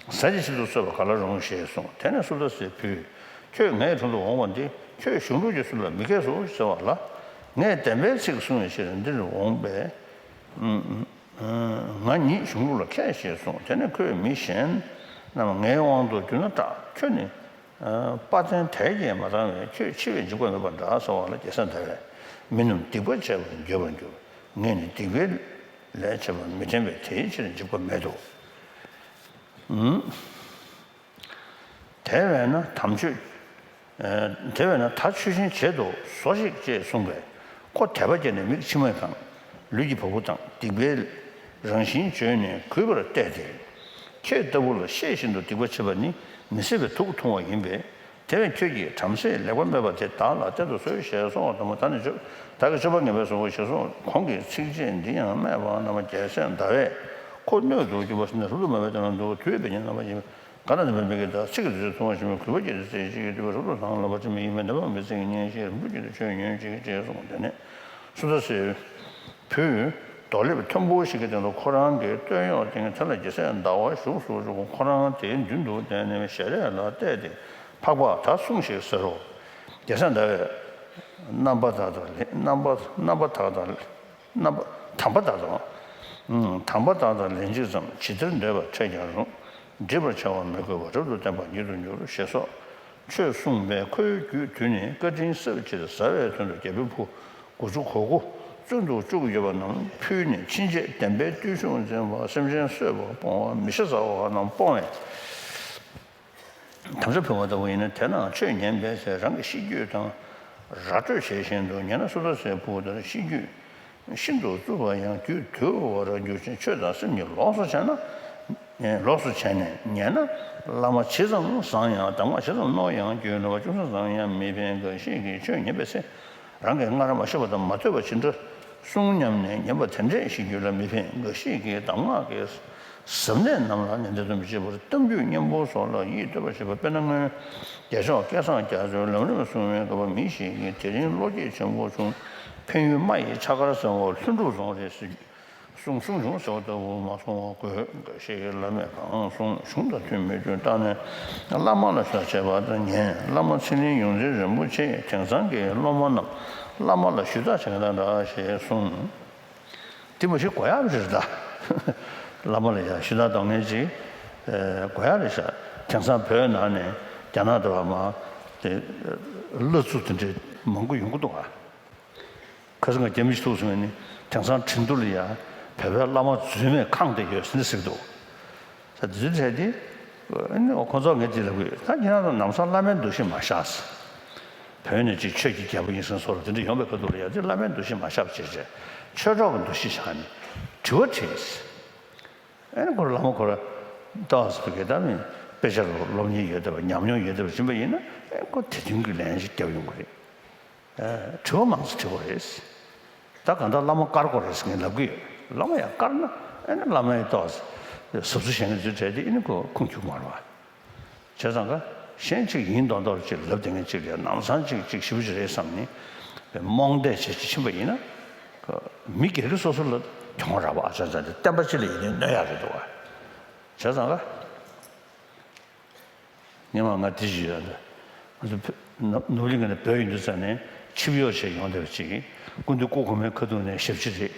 ཟ་ཡི་ཆེད་དུ་གསོད་པ་ག་ལ་རུང་ཞེས་གསུངས། དེ་ནས་སུ་ཏ་སིའི་བུས། ཁྱོད་ངའི་དྲུང་དུ་འོང་བ་འདི་ཁྱོད་གཞུང་ལུགས་ཀྱི་སྲོལ་ལ་མི་འགལ་སོ་ཟེར་བ་ལ། ངས་བདེན་པའི་ཚིག་གསུང་བའི་ཕྱིར་འདིར་འོངས་པས། ང་ཉིད་གཞུང་ལུགས་ལ་མཁས་ཞེས་གསུངས། དེ་ནས་ཁོས་མི་གཞན་རྣམས་ངའི་དབང་དུ་གྱུར་ན་སྐྲག་ཁྱོད་ནི་དཔའ་བརྟན་དལ་གྱིས་མ་བཏང་བས་ཁྱོད་འཆི་བའི་འཇིགས་པ་མེད་པ་འདྲ་ཟེར་བ་ལ། རྒྱལ་སྲས་ཟླ་བས་མི་རྣམས་སྡིག་པ་བྱས་པར་འགྱོད་པར་འགྱུར། ངས་ནི་སྡིག་པའི་ལས་བྱས་པ་མི་བརྟན་པས་དེའི་ཕྱིར་འཇིགས་པ་མེད་དོ། དེ་བས་ན་དམ་ཆོས། དེ་བས་ན་ད་ཆོས་བཞིན་བྱེད་དོ་ཟོ་ཞིག་ཅེས་གསུངས་པས། ཁོ་དད་པ་སྐྱེས་ནས་མིག་མཆི་མས་གང་། ལུས་ཀྱི་བ་སྤུ་དང་སྡིག་པའི་རང་བཞིན་བརྗོད་ནས་གུས་པར་བལྟས་ཏེ། ཁྱེད་ལྟ་བུ་ལ་ཤེས་བཞིན་དུ་སྡིག་པ་བྱེད་པ་ནི་མི་བཟད་པའི་དུག་འཐུང་བ་ཡིན་པས། དེ་བས་ཁྱོད་ཀྱིས་བྲམ་ཟེས་ལེགས་པར་སྨྲས་པ་དེ་བདག་ལ་བསྟན་དུ་གསོལ་ཞེས་གསུངས་པ་དང་པོ། ད་ནི་བདག་གིས་སྤྱོད་པ་ངན་པས་གཟུང་བ་ཞེས་གསུངས། གོང་གི་ཚིགས་བཅད་འདི་ཡང་སྨྲས་པ་རྣམས་རྒྱལ་སྲས་ཟླ་བས་ཁོ་སྣོད་དུ་གྱུར་པ་ཟེར་ནས་རབ་ཏུ་མ་བབས་དེ་ན་འདུག་དུས་འབད་ཉིད་རྣམ་པར་ཡིན་པས། གང་ལ་ནི་བབས་མི་དགེ་དང་ཚིག་གི་དུས་ཚོད་ཐུང་བ་ཞིག་མིན་གུས་པ་བསྐྱེད་དེ་རྩེ་གཅིག་གིས་བསྡུས་པ་རབ་ཏུ་བཟང་ལ་བ་ཅི་མི་ཡིན་པས། ནད་པ་མི་ཚིག་གཉེན་བཤེས་རབ་ཏུ་བསྐྱེད་དེ་ཆོས་ཉོན་ཅིག་ཅེས་གསུངས། དེ་ནས་སུ་ཏ་སིའི་བུས་རྡོ་ལེབ་མཐོན་པོ་ཞིག་གི་སྟེང་དུ་ཁོ་རང་གི་སྟོད་གཡོགས་བཏིང་། དེ་ལ་རྒྱལ་སྲས་ཟླ་བ་བཞུགས་སུ་བཅུག་ཁོ་རང་དེའི་མདུན་དུ་བསྡད་ནས་ཞལ་རས་ལ་བལྟས་ཏེ། འཕགས་པ་ད་གསུངས་ཤིག་ཟེར་རོ། རྒྱལ་སྲས་ཟླ་བས་རྣམ་པར་དག་དང་ལན་རྣམ་པར་རྣམ་པར་དག་དང་། རྣམ་པ་དམ་པ་དག་དང་། དམ་པ་དག་དང་ལན་གཅིག་ཙམ་ཇི་ལྟར་འདོད་པ་འཕྲད་ཀྱང་རུང་། འདྲིས་པར་བྱ་བ་མི་དགོས་པར་རབ་ཏུ་བསྟན་པ་ཉིད་དུ་འགྱུར་ཞེས་སོགས་ཆོས་གསུངས་པས། ཁོའི་རྒྱུད་བསྡུས་ནས་བཀའ་དྲིན་གསབ་ཕྱིར་ཟ་བའི་དོན་དུ་རྒྱལ་པོའི་བུ་དགུ་བཅུ་གོ་དགུ་བཙོན་དུ་བཅུག་ཡོད་པ་རྣམས་ཕུལ་ནས་ཕྱིན་ཆད་བདེན་པའི་བརྟུལ་ཞུགས་འཛིན་པ་སེམས་ཅན་གསོད་པ་སྤོང་བ་མི་ཤི་ཟ་བ་རྣམས་སྤོང་བས། དམ་བཅའ་ཕུལ་བ་ལྟ་བུ་ཡིན་ན། དེ་ན་ཆོས་ཉན་པའི་ཚེ་རང་གི་ཤེས་རྒྱུད་དང་ར་སྤྲོད་བྱེད་བཞིན་དུ་ཉན་ན། སུ་ཏ་སིའི་བུ་དེར་ཤེས་རྒྱུད་ཤིན་ཏུ་རྩུབ་པ་ཡང་རྒྱུད་དུལ་བར་འགྱུར་ཞིང་། ཆོས་དང་སེམས་ཉིད་ལོགས་སུ་བྱས་ན། ལོགས་སུ་བྱས་ནས་ཉན་ན། བླ་མ་ཇི་ཙམ་བཟང་ཡང་། གདམས་ངག་ཇི་ཙམ་རྣོ་ཡང་། རྒྱུད་ལུང་པ་ཅུང་ཟད་བཟང་ཡང་མི་ཕན། འགའ་ཞིག་གིས་ཆོས་ཉན་པའི་ཚེ། རང་གིས་སྔར་མ་ཤེས་པ་དང་མ་ཐོས་པ་ཇི་འདྲ་གསུང་སྙམ་ནས་ཉན་པ་དེ་འདྲས་ཤེས་རྒྱུད་ལ་མི་ཕན། འགའ་ཞིག་གིས་གདམས་ངག་གི་ཟབ་གནད་རྣམས་ལ་ནན་ཏན་དུ་མི་བྱེད་པར་གཏམ་རྒྱུད་སྙན་པོ་སོགས་ལ་ཡིད་གཏོད་པར་བྱེད་པ། དཔེར་ན་སྔོན་རྒྱལ་མཆོག་སྐལ་བཟང་རྒྱ་མཚོས་ལམ་རིམ་གསུང་བའི་སྐབས་མི་ཞིག་གིས་དེ་རིང་བློ་སྐྱེད་ཆེན་པོ་བྱུང་། ཕན་ཡོན་སྨྲ་ཡི་ཕྱག་འཁར་ཟེར་བ་ལྷུན་གྲུབ་རྫོང་རེད་ཟེར། གསུང་གསུང་བྱུང་ཟེར་བ་ལྟ་བུ་མ་སོང་བ་དགོས། འགའ་ཞིག་གིས་བླ་མས་གང་གསུངས་གཞུང་དང་མཐུན་མི་མཐུན་བརྟག་ནས་བླ་མ་ལ་ཞུ་དག་བྱེད་པ་དང་ཉན། བླ་མ་ཚེ་རིང་ཡོངས་འཛིན་རིན་པོ་ཆེས་དེང་སང་གི་སློབ་མ་རྣམས་བླ་མ་ལ་ཞུ་དག་བྱེད་མཁན་དང་འདྲ་ཞེས་གསུངས། དེ་མ་ཞིག་གོ་ཡག་རེད་ད། བླ་མ་ལ་ཡང་ཞུ་དག་གཏོང་མཁན་ཅིག་གོ་ཡག་རེད་ཤག་དེང་སང་བོད་ནང་ནས་རྒྱ་ནག་དུ་བ་མ་དེ་བླ་ཚུགས་དེ་འདྲའི་མང་པོ་ཡོང་གི་འདུག་ག་ཁ་སང་ང་རྒྱ་མི་ཞིག་ཐུག་སོང་ནི་དེང་སང་ཁྲིན་ཏུ་ལ་ཡ་བོད་པའི་བླ་མ་རྫུན་མས་ཁེངས་བསྡད་ཡོད་ཟེར་ནས་ཟེར་གི་འདུག་ས་དེ་ཚོའི་གྲས་དེ་ཨ་ནི་ཁོང་ཚོ་ངས་དེ་ལབ་གི་ཡོད། ད་ཁྱེད་རང་ཚོ་ནམ་སང་བླ་མའི་འདུ་ཤེས་མ་བཞག་ཟེར། བོད་ནས་ཅིག་ཆོས་ཀྱི་རྒྱལ་པོ་ཡིན་ཟེར་སོགས་ལ་དེ་འདྲ་ཡོང་པའི་ཁ་ཐུག་ལ་ཡ་དེ་བླ་མའི་འདུ་ཤེས་མ་བཞག་པ་བྱས་བྱས་ཆོས་གྲོགས་ཀྱི་འདུ་ཤེས་བཞག་ནས་དྲི་བ་དྲིས་ཟེར། ཨ་ནི་ཁོ་རང་བླ་མ་ཁོ་རང་ཏོག་ཙམ་གི་ད་ནི་དཔེ་ཆ་རུ་སློབ་གཉེར་ཡོད་བསྡད་པ་ཉམས་མྱོང་ཡོད་བསྡད་པ་ཡིན་པ་ཡིན་ན་ཨ་ཁོ་དེ་དོན་གྱི་ལན་ཞིག་རྒྱབ་ཡོང་གི་རེད། དྲི་བ་མང་ཙམ་དྲི་བ་རེད། ད་གང་ལྟར་བླ་མ་དཀར་དགོས་རེད་ཟེར་ངས་ལབ་ཀྱི་ཡོད། བླ་མ་ཡང་དཀར་ན་ཨ་ནི་བླ་མའི་ཏོག་ཙམ་ཟབ་ཚུལ་བཤད་མཁན་ཚོའི་གྲས་དེ་ཨ་ནི་ཁོ་ཁུངས་འཁྱོལ་མ་རེད་བ། བྱས་ཙང་ཀ་ གཞན་གཅིག་ཡིན་མདོག་མདོག་ཅིག་ལབ་བསྡད་མཁན་གཅིག་ལ་ནམ་སང་ཅིག་ཅིག་ཞེ་པོ་ཅིག་རེད་བསམ་ནས་རྨོངས་དད་བྱེད་ཅིག་ཕྱིན་པ་ཡིན་ན། མི་སྒེར་གྱི་སོ་སོ་ལ་གྱོང་རག་པ་ཨ་ཅག་ཅག་དེ་བསྟན་པ་སྤྱི་ལ་ཡིན་ནའི་གནོད་ཡག་རེད་འདུག་བ། བྱས་ཙང་ལ། ཉི་མ་ང་དེ་བཞིན་ཡོད་ལ། ང་ཚོ་བོད་ནོར་ནོར་གླིང་གི་ནས་བོད་ཡིན་དུས་ཙ་ནས་ཆིབས་གཡོག་བྱས་ཡོང་བསྡད་པ་ཅིག་སྐུ་མདུན་སྐུ་གོང་མའི་ཁ་ཐུག་ནས་ཞབས་ཕྱི་རེད།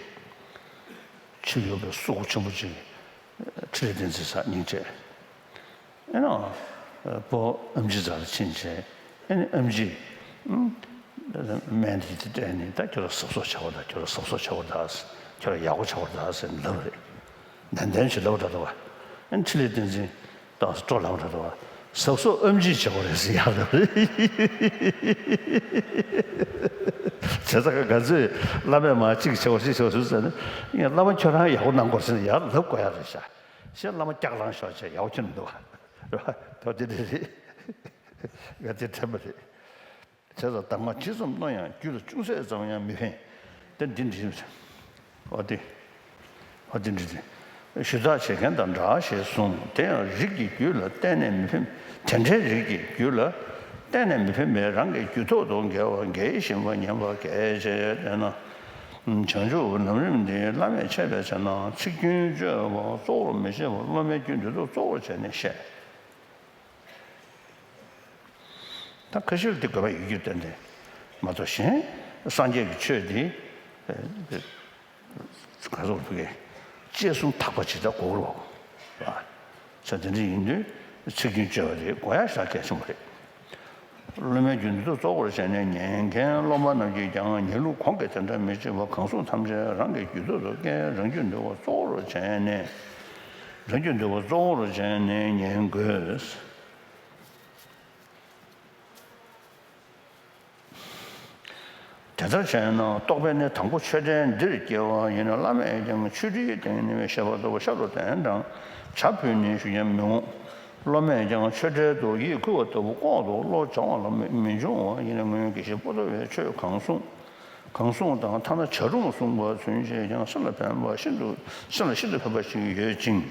ཆིབས་གཡོག་པའི་སྲོག་ཆེན་པོ་ཅིག་འཕྲིན་ལས་བསྟན་འཛིན་ས་སྙིང་རྗེ། ཨེ་ནོ། བུ་ཨམ་ཆི་རྩ་ལ་ཕྱིན་བྱས། ཨེ་ནི་ཨམ་ཆི། སྨན་དེ་དེ་སྤྲད་ནས་ད་ཁྱོད་རང་གཟབ་གཟབ་བྱ་བ་དང་ཁྱོད་རང་གཟབ་གཟབ་བྱ་བ་དང་། ཁྱོད་རང་ཡག་པོ་བྱ་བ་དང་ཟེར་ལབ་རེད། ནན་ཏན་བྱེད་ལབ་རེད་དོ། ཨེ་ནི་འཕྲིན་ལས་བསྟན་འཛིན་དང་སྤྲོ་ལངས་རེད་དོ། གཟབ་གཟབ་ཨམ་ཆི་བྱེད་དགོས་རེད་ཟེར་ཡག་ལབ་རེད། བྱས་ཙང་ག་ཚོད་བླ་མས་མ་གཅིག་བྱེད་དགོས་ཞིག་བྱེད་དགོས་ཟེར་ནས་ཡང་བླ་མ་ཁྱོད་རང་ཡག་པོ་གནང་དགོས་ཟེར་ནས་ཡར་ལབ་དགོས་ཡག་རེད་ཤག་གཞན་བླ་མ་སྐྱག་ལངས་ཤོག་བྱས་ཡག་པོ་ཁྱོད་འདུག་བ། རེད་བ། ད་དེ་འདྲ་རེད། ང་དེ་དྲན་པ་རེད། བྱས་ཙང་གདམས་ངག་ཇི་ཙམ་རྣོ་ཡང་རྒྱུད་ལ་ཅུང་ཟད་ཙམ་ཡང་མི་ཕན། དེ་འདི་འདྲ་རེད། འོ་དེ། འོ་དེ་འདྲ་རེད། ཞུ་དག་བྱེད་མཁན་དང་འདྲ་ཞེས་གསུངས། དེ་ཡང་རིགས་ཀྱི་རྒྱུད་ལ་གཏན་ནས་མི་ཕན། དེ་འདྲའི་རིགས་ཀྱི་རྒྱུད་ལ་གཏན་ནས་མི་ཕན་པས་རང་གི་རྒྱུད་ཐོག་ཏུ་འགལ་བ་འགལ་བཞིན་པ་ཉམས་པ་གལ་ཆེ། དེས་ན། བྱང་ཆུབ་ལམ་རིམ་འདི་བླ་མས་འཆད་པའི་ཚེ་ན་ཚིག་རྒྱུན་གཅོད་པ་གཙོ་བོར་མི་བྱེད་པར་སློབ་མའི་རྒྱུད་འདི་དག་གཙོ་བོར་བྱས་ནས་བཤད། ད་ཁ་ཤས་ལ་དེ་དགོས་པ་ཡོད་རྒྱུ་བསྟན་ཏེ་མ་གཏོགས་གཞན་སངས་རྒྱས་ཀྱི་ཆོས་འདི་ག་ཚོད་ཕུག་གེ་བཅད་གསུམ་དག་པ་ཇི་ལྟར་གོ་རུ་བ། ས་དེ་འདྲ་ཡིན་དུས་ཚིག་རྒྱུན་གཅོད་པ་དེ་དགོས་ཡ་ཞེ་དྲག་གལ་ཆེན་པོ་རེད། སློབ་མའི་རྒྱུད་འདི་དག་གཙོ་བོར་བྱས་ནས་ཉན་མཁན་སློབ་མ་རྣམས་ཀྱིས་ཀྱང་ཉན་ལུགས་གོང་གི་དེ་འདྲ་མི་བྱེད་པར་གང་གསུང་ཐམས་ཅད་རང་གི་རྒྱུད་ཐོག་ཏུ་བསྐྱལ། རང་རྒྱུད་འདུལ་བ་གཙོ་བོར་བྱས་ནས། རང་རྒྱུད་འདུལ་བ་གཙོ་བོར་བྱས་ནས་ཉན་དགོས། དེ་ལྟར་བྱས་ན་རྟོགས་པས་ནི་དང་པོ་ཆོས་འབྲེལ་འདིར་སྐྱེ་བ་ཡིན་ན། བླ་མས་ཀྱང་ཆོས་འབྲེལ་གྱི་སྟེང་ནས་བཤད་པ་ལྟ་བུ་ཤར་དུ་དོན་དང་བྱ་ཕུལ་ནས་ཞུ་མཁན་མི་འོང་། སློབ་མས་ཀྱང་ཆོས་འབྲེལ་དུ་ཡིད་འཁུལ་བ་ལྟ་བུ་ལྐོག་ཏུ་བློ་བྱང་བ་ལ་མི་མི་འབྱུང་བ་ཡིན་ན། སྔོན་དགེ་བཤེས་པོ་ཏོ་བས་ཆོས་གང་གསུངས། གང་གསུངས་དང་ཐ་ན་བྱ་སྒྲུང་གསུངས་པ་ཚུན་ཆད་ཀྱང་སེམས་ལ་ཕན་པ་ཤིན་ཏུ་སེམས་ལ་ཤིན་ཏུ་ཕན་པ་ཞིག་ཡོད་ཅིང་།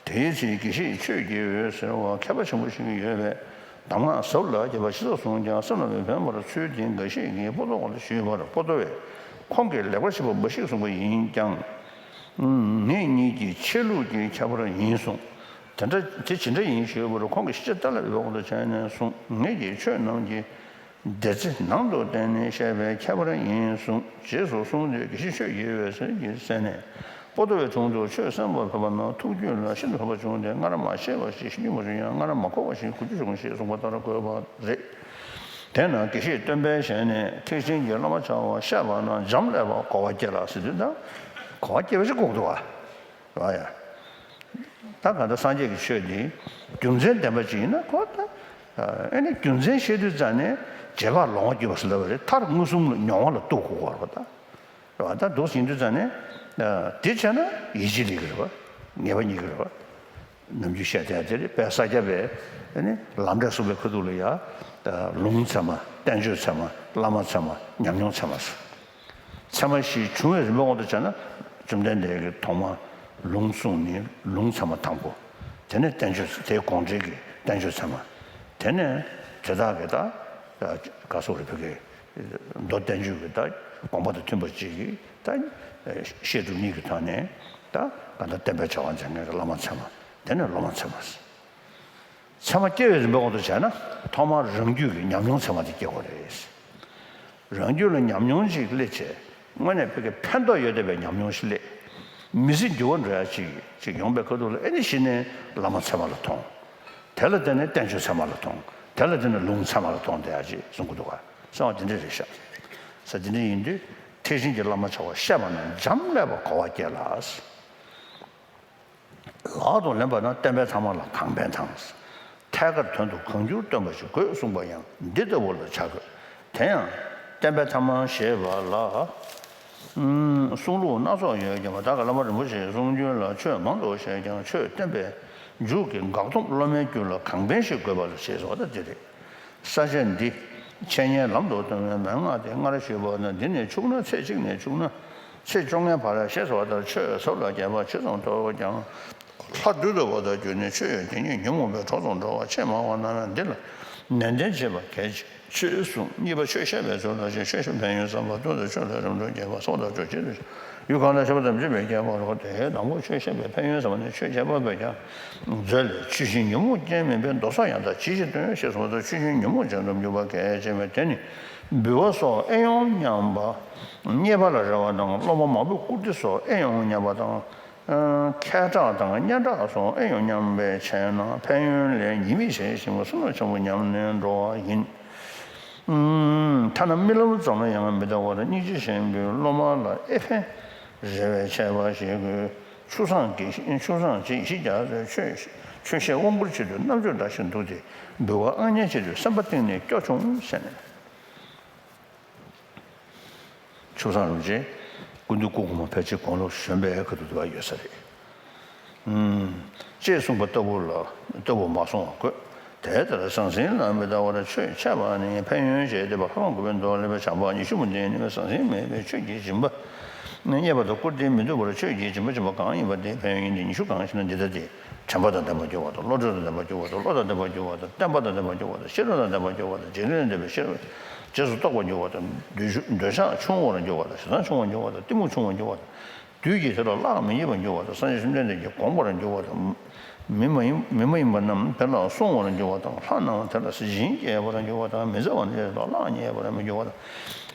དེའི་ཚེ་དགེ་བཤེས་ཆོས་ཀྱི་འོད་ཟེར་བ་མཁས་པ་ཆེན་པོ་ཞིག་ཡོད་པས་གདམས་ངག་ཟབ་ལ་རྒྱས་པ་ཞིག་གསུངས་ཀྱང་སེམས་ལ་མི་ཕན་པར་ཚུལ་དེ་འགའ་ཞིག་གིས་པོ་ཏོ་བ་ལ་ཞུས་པར་པོ་ཏོ་བས་ཁོང་གིས་ལེགས་པར་བཤད་པ་འབའ་ཞིག་གསུངས་པ་ཡིན་ཀྱང་། ངེད་གཉིས་ཀྱི་ཆོས་ལུགས་ཀྱི་ཁྱད་པར་ཡིན་གསུངས། དེ་འདྲ་དེ་ཇི་འདྲ་ཡིན་ཞུས་པར་ཁོང་གིས་ཤེས་བྱ་གཏན་ལ་ཕབ་པ་དང་བྱས་ནས་གསུངས། ངེད་ཀྱི་ཆོས་རྣམས་ཀྱི་སྡེ་ཚན་ནང་དུ་བསྟན་ནས་བཤད་པའི་ཁྱད་པར་ཡིན་གསུངས། རྗེས་སུ་གསུངས་ཏེ་དགེ་བཤེས་ཆོས་ཀྱི་འོད་ཟེར་གྱིས་གསན་ནས། པོ་ཏོ་བའི་དྲུང་དུ་ཆོས་གསན་པར་ཕེབས་པ་ན་ཐུགས་རྒྱུད་ལ་ཤིན་ཏུ་ཕན་པ་བྱུང་སྟེ། སྔར་མ་ཤེས་པ་ཞིག་ཤེས་རྒྱུ་མ་བྱུང་ཡང་སྔར་མ་གོ་བ་ཞིག་གོ་རྒྱུ་བྱུང་ཞེས་གསུངས་པ་ལྟར་གོ་བ་རེད། དེས་ན་དགེ་བཤེས་སྟོན་པའི་ཞལ་ནས་ཐེག་ཆེན་གྱི་བླ་མ་བྱ་བ་བཤད་པ་ན་འབྱམས་ཀླས་པ་གོ་བ་སྐྱེ་ལ་ཟེར་དུས་ད་གོ་བ་སྐྱེ་བ་ཞིག་དགོས་འདུག་བ། རེད་བ་ཡ། ད་ག་ད་སངས་རྒྱས་ཀྱི་ཆོས་འདི་རྒྱུ་མཚན་ལྡན་པ་ཅིག་ཡིན་ན་ཁོ་ད། ཨ་ནི་རྒྱུ་མཚན་ཤེས་དུས་ཙང་ནས་རྗེས་དཔག་ལོང་བ་སྐྱེ་བ་ཟེར་ལབ་པ་རེད། མཐར་མངོན་སུམ་ལ་མྱོང་བ་ལ་རྟོགས་དགོས་པ་རེད་བ་ད། རེད་བ་ད་འདུག་ཟིན་དུས་ཙང་ནས། དེ་བྱས་ན་ཡིད་ཆེས་ལེགས་ཀྱི་རེད་བ། ངེས་པ་རྙེད་ཀྱི་རེད་བ། ནམ་རྒྱུན་བཤད་བསྡད་དེ་རེད་པས། ས་སྐྱ་པས་ཨ་ནི་ལམ་འབྲས་གསུངས་པའི་ཁ་ཐུག་ལ་ཡ། ལུང་ཚད་མ། བསྟན་བཅོས་ཚད་མ། བླ་མ་ཚད་མ། ཉམས་མྱོང་ཚད་མ་ཟེར། ཚད་མ་བཞི་བྱུང་བའི་རིམ་པའི་དབང་དུ་བྱས་ན། བཅོམ་ལྡན་འདས་ཀྱིས་ཐོག་མར་ལུང་གསུངས་ནས་ལུང་ཚད་མ་དང་པོ། དེ་ནས་བསྟན་བཅོས་དེའི་དགོངས་འགྲེལ་གྱི་བསྟན་བཅོས་ཚད་མ། དེ་ནས་དེ་དག་གི་ད། ག་སོགས་རེད་བོད་ཀྱི་མདོ་བསྟན་བཅོས་ཀྱི་ད་དགོངས་པ་དང་མཐུན་པ་ཅིག་གིས་ད་བཤད་སྒྲུབ་གཉིས་ཀྱི་ཐོག་ནས་ད་ག་ད་བསྟན་པའི་བྱ་བ་མཛད་མཁན་གྱི་བླ་མ་ཚད་མ། དེ་ནས་སློབ་མ་ཚད་མ། ཚད་མ་སྐྱེ་བའི་རིམ་པའི་དབང་དུ་བྱས་ན་ཐོག་མར་རང་རྒྱུད་ཀྱི་ཉམས་མྱོང་ཚད་མ་དེ་སྐྱེ་དགོས་རེད། རང་རྒྱུད་ལ་ཉམས་མྱོང་ཅིག་སླེབས་བྱས་དངོས་གནས་བོད་ཀྱི་ཕན་ཐོགས་ཡོད་བསྡད་པའི་ཉམས་མྱོང་ཞིག་སླེབས། མི་ཚེ་འགྱུར་བ་འགྲོ་ཡ་ཅིག་ཅིག་ཡོང་པའི་ཁ་ཐུག་ལ་ཨེ་ནི་གཞི་ནས་བླ་མ་ཚད་མ་ལ་ཐོངས། དེ་ལ་བརྟེན་ནས་བསྟན་བཅོས་ཚད་མ་ལ་ཐོངས། དེ་ལ་བརྟེན་ནས་ལུང་ཚད་མ་ལ་ཐོངས་བསྡད་ཡ་ཅིག་གསུང་གི་འདུག་ག་གསང་བ་དེ་འདྲ་རེད་ཤག་ས་དེ་འདྲ་ཡིན་དུས་ཐེག་ཆེན་གྱི་བླ་མ་བྱ་བ་བཤད་པ་ན་འབྱམས་ཀླས་པ་གོ་བ་སྐྱེ་ལ། ལག་ཏུ་ལེན་པ་ན་བསྟན་པའི་ཐ་མ་ལ་གང་ཕན་དང་། ཐད་ཀར་དོན་དུ་གང་འགྱུར་སྟོན་པ་ཞིག་དགོས་གསུངས་པ་ཡང་འདི་ལྟ་བུ་ལ་བྱ་དགོས། དེ་ཡང་བསྟན་པའི་ཐ་མ་ཞེས་པ་ལ། གསུང་ལུགས་སྣ་ཚོགས་ཡོད་ཀྱང་བདག་གི་བླ་མ་རིན་པོ་ཆེའི་གསུང་རྒྱུན་ལ་ཆོས་མང་དུ་བཤད་ཀྱང་ཆོས་བསྟན་པའི་མཇུག་གི་འགག་སྡོམ་སློབ་མའི་རྒྱུད་ལ་གང་ཕན་ཞིག་དགོས་པ་ལ་ཞེས་སོགས་ད་འདི་རེད། ས་བཅད་འདི། འཆད་ཉན་ལམ་དུ་གཏོང་བའི་མན་ངག་སྟེ་སྔར་ཞུས་པ་ན་འདི་ནས་འཆུགས་ན་ཚེ་གཅིག་ནས་འཆུགས་ན་ཚེ་བཅོ་ལྔའི་བར་ཞེས་སོགས་ལྟར་ཆོས་ཟབ་ལ་རྒྱས་པ་ཇི་ཙམ་མཐོ་ཀྱང་ ལྷ་བདུད་འདུལ་བ་དང་བརྒྱུད་ནས་ཆོས་ཡོད་དེ་ཉིད་ཉོན་མོངས་པའི་གྲོགས་དང་འགྲོགས་པ་ཆེས་མང་བ་རྣམས་ཡང་འདི་ལ་ནན་ཏན་བྱེད་པ་གལ་ཆེ། ཆོས་གསུམ། གཉིས་པ་ཆོས་བཤད་པའི་ཚུལ་ལ་ཞེན། ཆོས་བཤད་ཕན་ཡོན་བསམ་པ་དོན་དུ་ཆོས་ལ་རིམ་གྲོ་རྒྱས་པ་སོགས་དང་ཕྱོགས་གཅིག་ཏུ་ཡུལ་གང་ལ་ཕྱིན་པ་ཙམ་གྱིས་མི་ཁྱབ་པར་འོ་དེ་དང་པོ་ཆོས་བཤད་པའི་ཕན་ཡོན་བསམ་པ་ནི་ཆོས་བཤད་པ་པོས་ཀྱང་མཛོད་ལས་ཆོས་བཞིན་ཉོན་མོངས་རྐྱེན་མིན་པའི་མདོ་སོགས་ཡང་དག་ཇི་ཞིག་སྟོན་ཞེས་གསུངས་པ་དང་ཆོས་བཞིན་ཉོན་མོངས་ཅན་དུ་འགྱུར་བ་གལ་ཆེ་བས་དེ་ནི་འབུལ་བ་སོགས་ཨེ་ཡོང་སྙམ་པ། རྙེད་པ་ལ་རེ་བ་དང་སློབ་མ་མང་པོས་བཀུར་སྟི་སོགས་ཨེ་ཡོང་སྙམ་པ་དང་། ཁྱད་གྲགས་དང་སྙན་གྲགས་སོགས་ཨེ་ཡོང་སྙམ་པས་བྱས་ན་ཕན་ཡོན་ལས་ཉེས་དམིགས་བྱས་ཤིང་བསོད་ནམས་ཆེན་པོ་ཉམས་ནས་འགྲོ་བ་ཡིན། ཐ་ན་རྨི་ལམ་ཙམ་ལ་ཡང་མི་ལྟ་བར་སྙིང་རྗེ་ཆེན་པོས་སློབ་མ་ལ་ཨེ་ཕན་རེ་བས་ཆད་པ་བཞེས་དགོས། ཆུ་བཟང་གི་ཆུ་བཟང་གིས་གཞི་རྒྱ་མཚོའི་ཆོས་ཆོས་བཤད་དབང་བསྐུར་ཆེད་དུ་རྣམ་དཔྱོད་འདྲ་ཞིག་འདུག་སྟེ་འབུལ་བ་ཨང་ཉན་ཆེད་དུ་སེམས་པ་གཏིང་ནས་སྐྱོ་བྱུང་ཟེར་ནས། ཆུ་བཟང་རིན་པོ་ཆེ་སྐུ་མདུན་སྐུ་གོང་མ་ཕལ་ཆེར་དགུང་ལོ་གཞོན་པའི་ཁ་ཐུག་ཏུ་ཡོད་ས་རེད། ཅེས་གསུངས་པ་ལྟ་བུ་ལ་ལྟ་བུ་མ་སོང་བ་དགོས། དེ་ལྟར་ཟང་ཟིང་ལ་མི་ལྟ་བར་ཆོས་འཆད་པ་ནི་ཕན་ཡོན་ཞེས་འདོད་པ་ལྷ་རང་གོ་བའི་མདོ་ལས་པའི་བྱམས་པ་ཉི་ཤུ་མུ་སྟེགས་ནི་ཟང་ཟིང་མེད་པའི་ཆོས་ཀྱི་སྦྱིན་པ། རྙེད་པ་དང་བཀུར་སྟིའི་མི་འདོད་པར་ཆོས་ཀྱི་སྦྱིན་པ་སྦྱིན་པ་གང་ཡིན་པ་དེའི་ཕན་ཡོན་འདི་ཉི་ཤུ་གང་ཞེ་ན་འདི་ལྟ་སྟེ། དྲན་པ་དང་ལྡན་པར་འགྱུར་བ་དང་བློ་གྲོས་དང་ལྡན་པར་འགྱུར་བ་དང་བློ་དང་ལྡན་པར་འགྱུར་བ་དང་བརྟན་པ་དང་ལྡན་པར་འགྱུར་བ་དང་ཤེས་རབ་དང་ལྡན་པར་འགྱུར་བ་དང་འཇིག་རྟེན་ལ་འདས་པའི་ཤེས་རབ་རྗེས་སུ་རྟོགས་པར་འགྱུར་བ་དང་འདོད་ཆགས་ཆུང་བར་འགྱུར་བ་དང་ཞེ་སྡང་ཆུང་བར་འགྱུར་བ་དང་གཏི་མུག་ཆུང་བར་འགྱུར་བ་དང་། བདུད་ཀྱིས་དེ་ལ་གླགས་མི་རྙེད་པར་འགྱུར་བ་དང་སངས་རྒྱས་བཅོམ་ལྡན་འདས་ཀྱིས་དགོངས་པར་འགྱུར་བ་དང་། མི་མ་ཡིན་མི་མ་ཡིན་པ་རྣམས་དེ་ལ་སྲུང་བར་འགྱུར་བ་དང་ལྷ་རྣམས་དེ་ལ་གཟི་བྱིན་སྐྱེ་བར་འགྱུར་བ་དང་མི་མཛའ་བ་རྣམས་དེ་ལ་གླགས་རྙེད་པར་མི་འགྱུར་བ་དང་།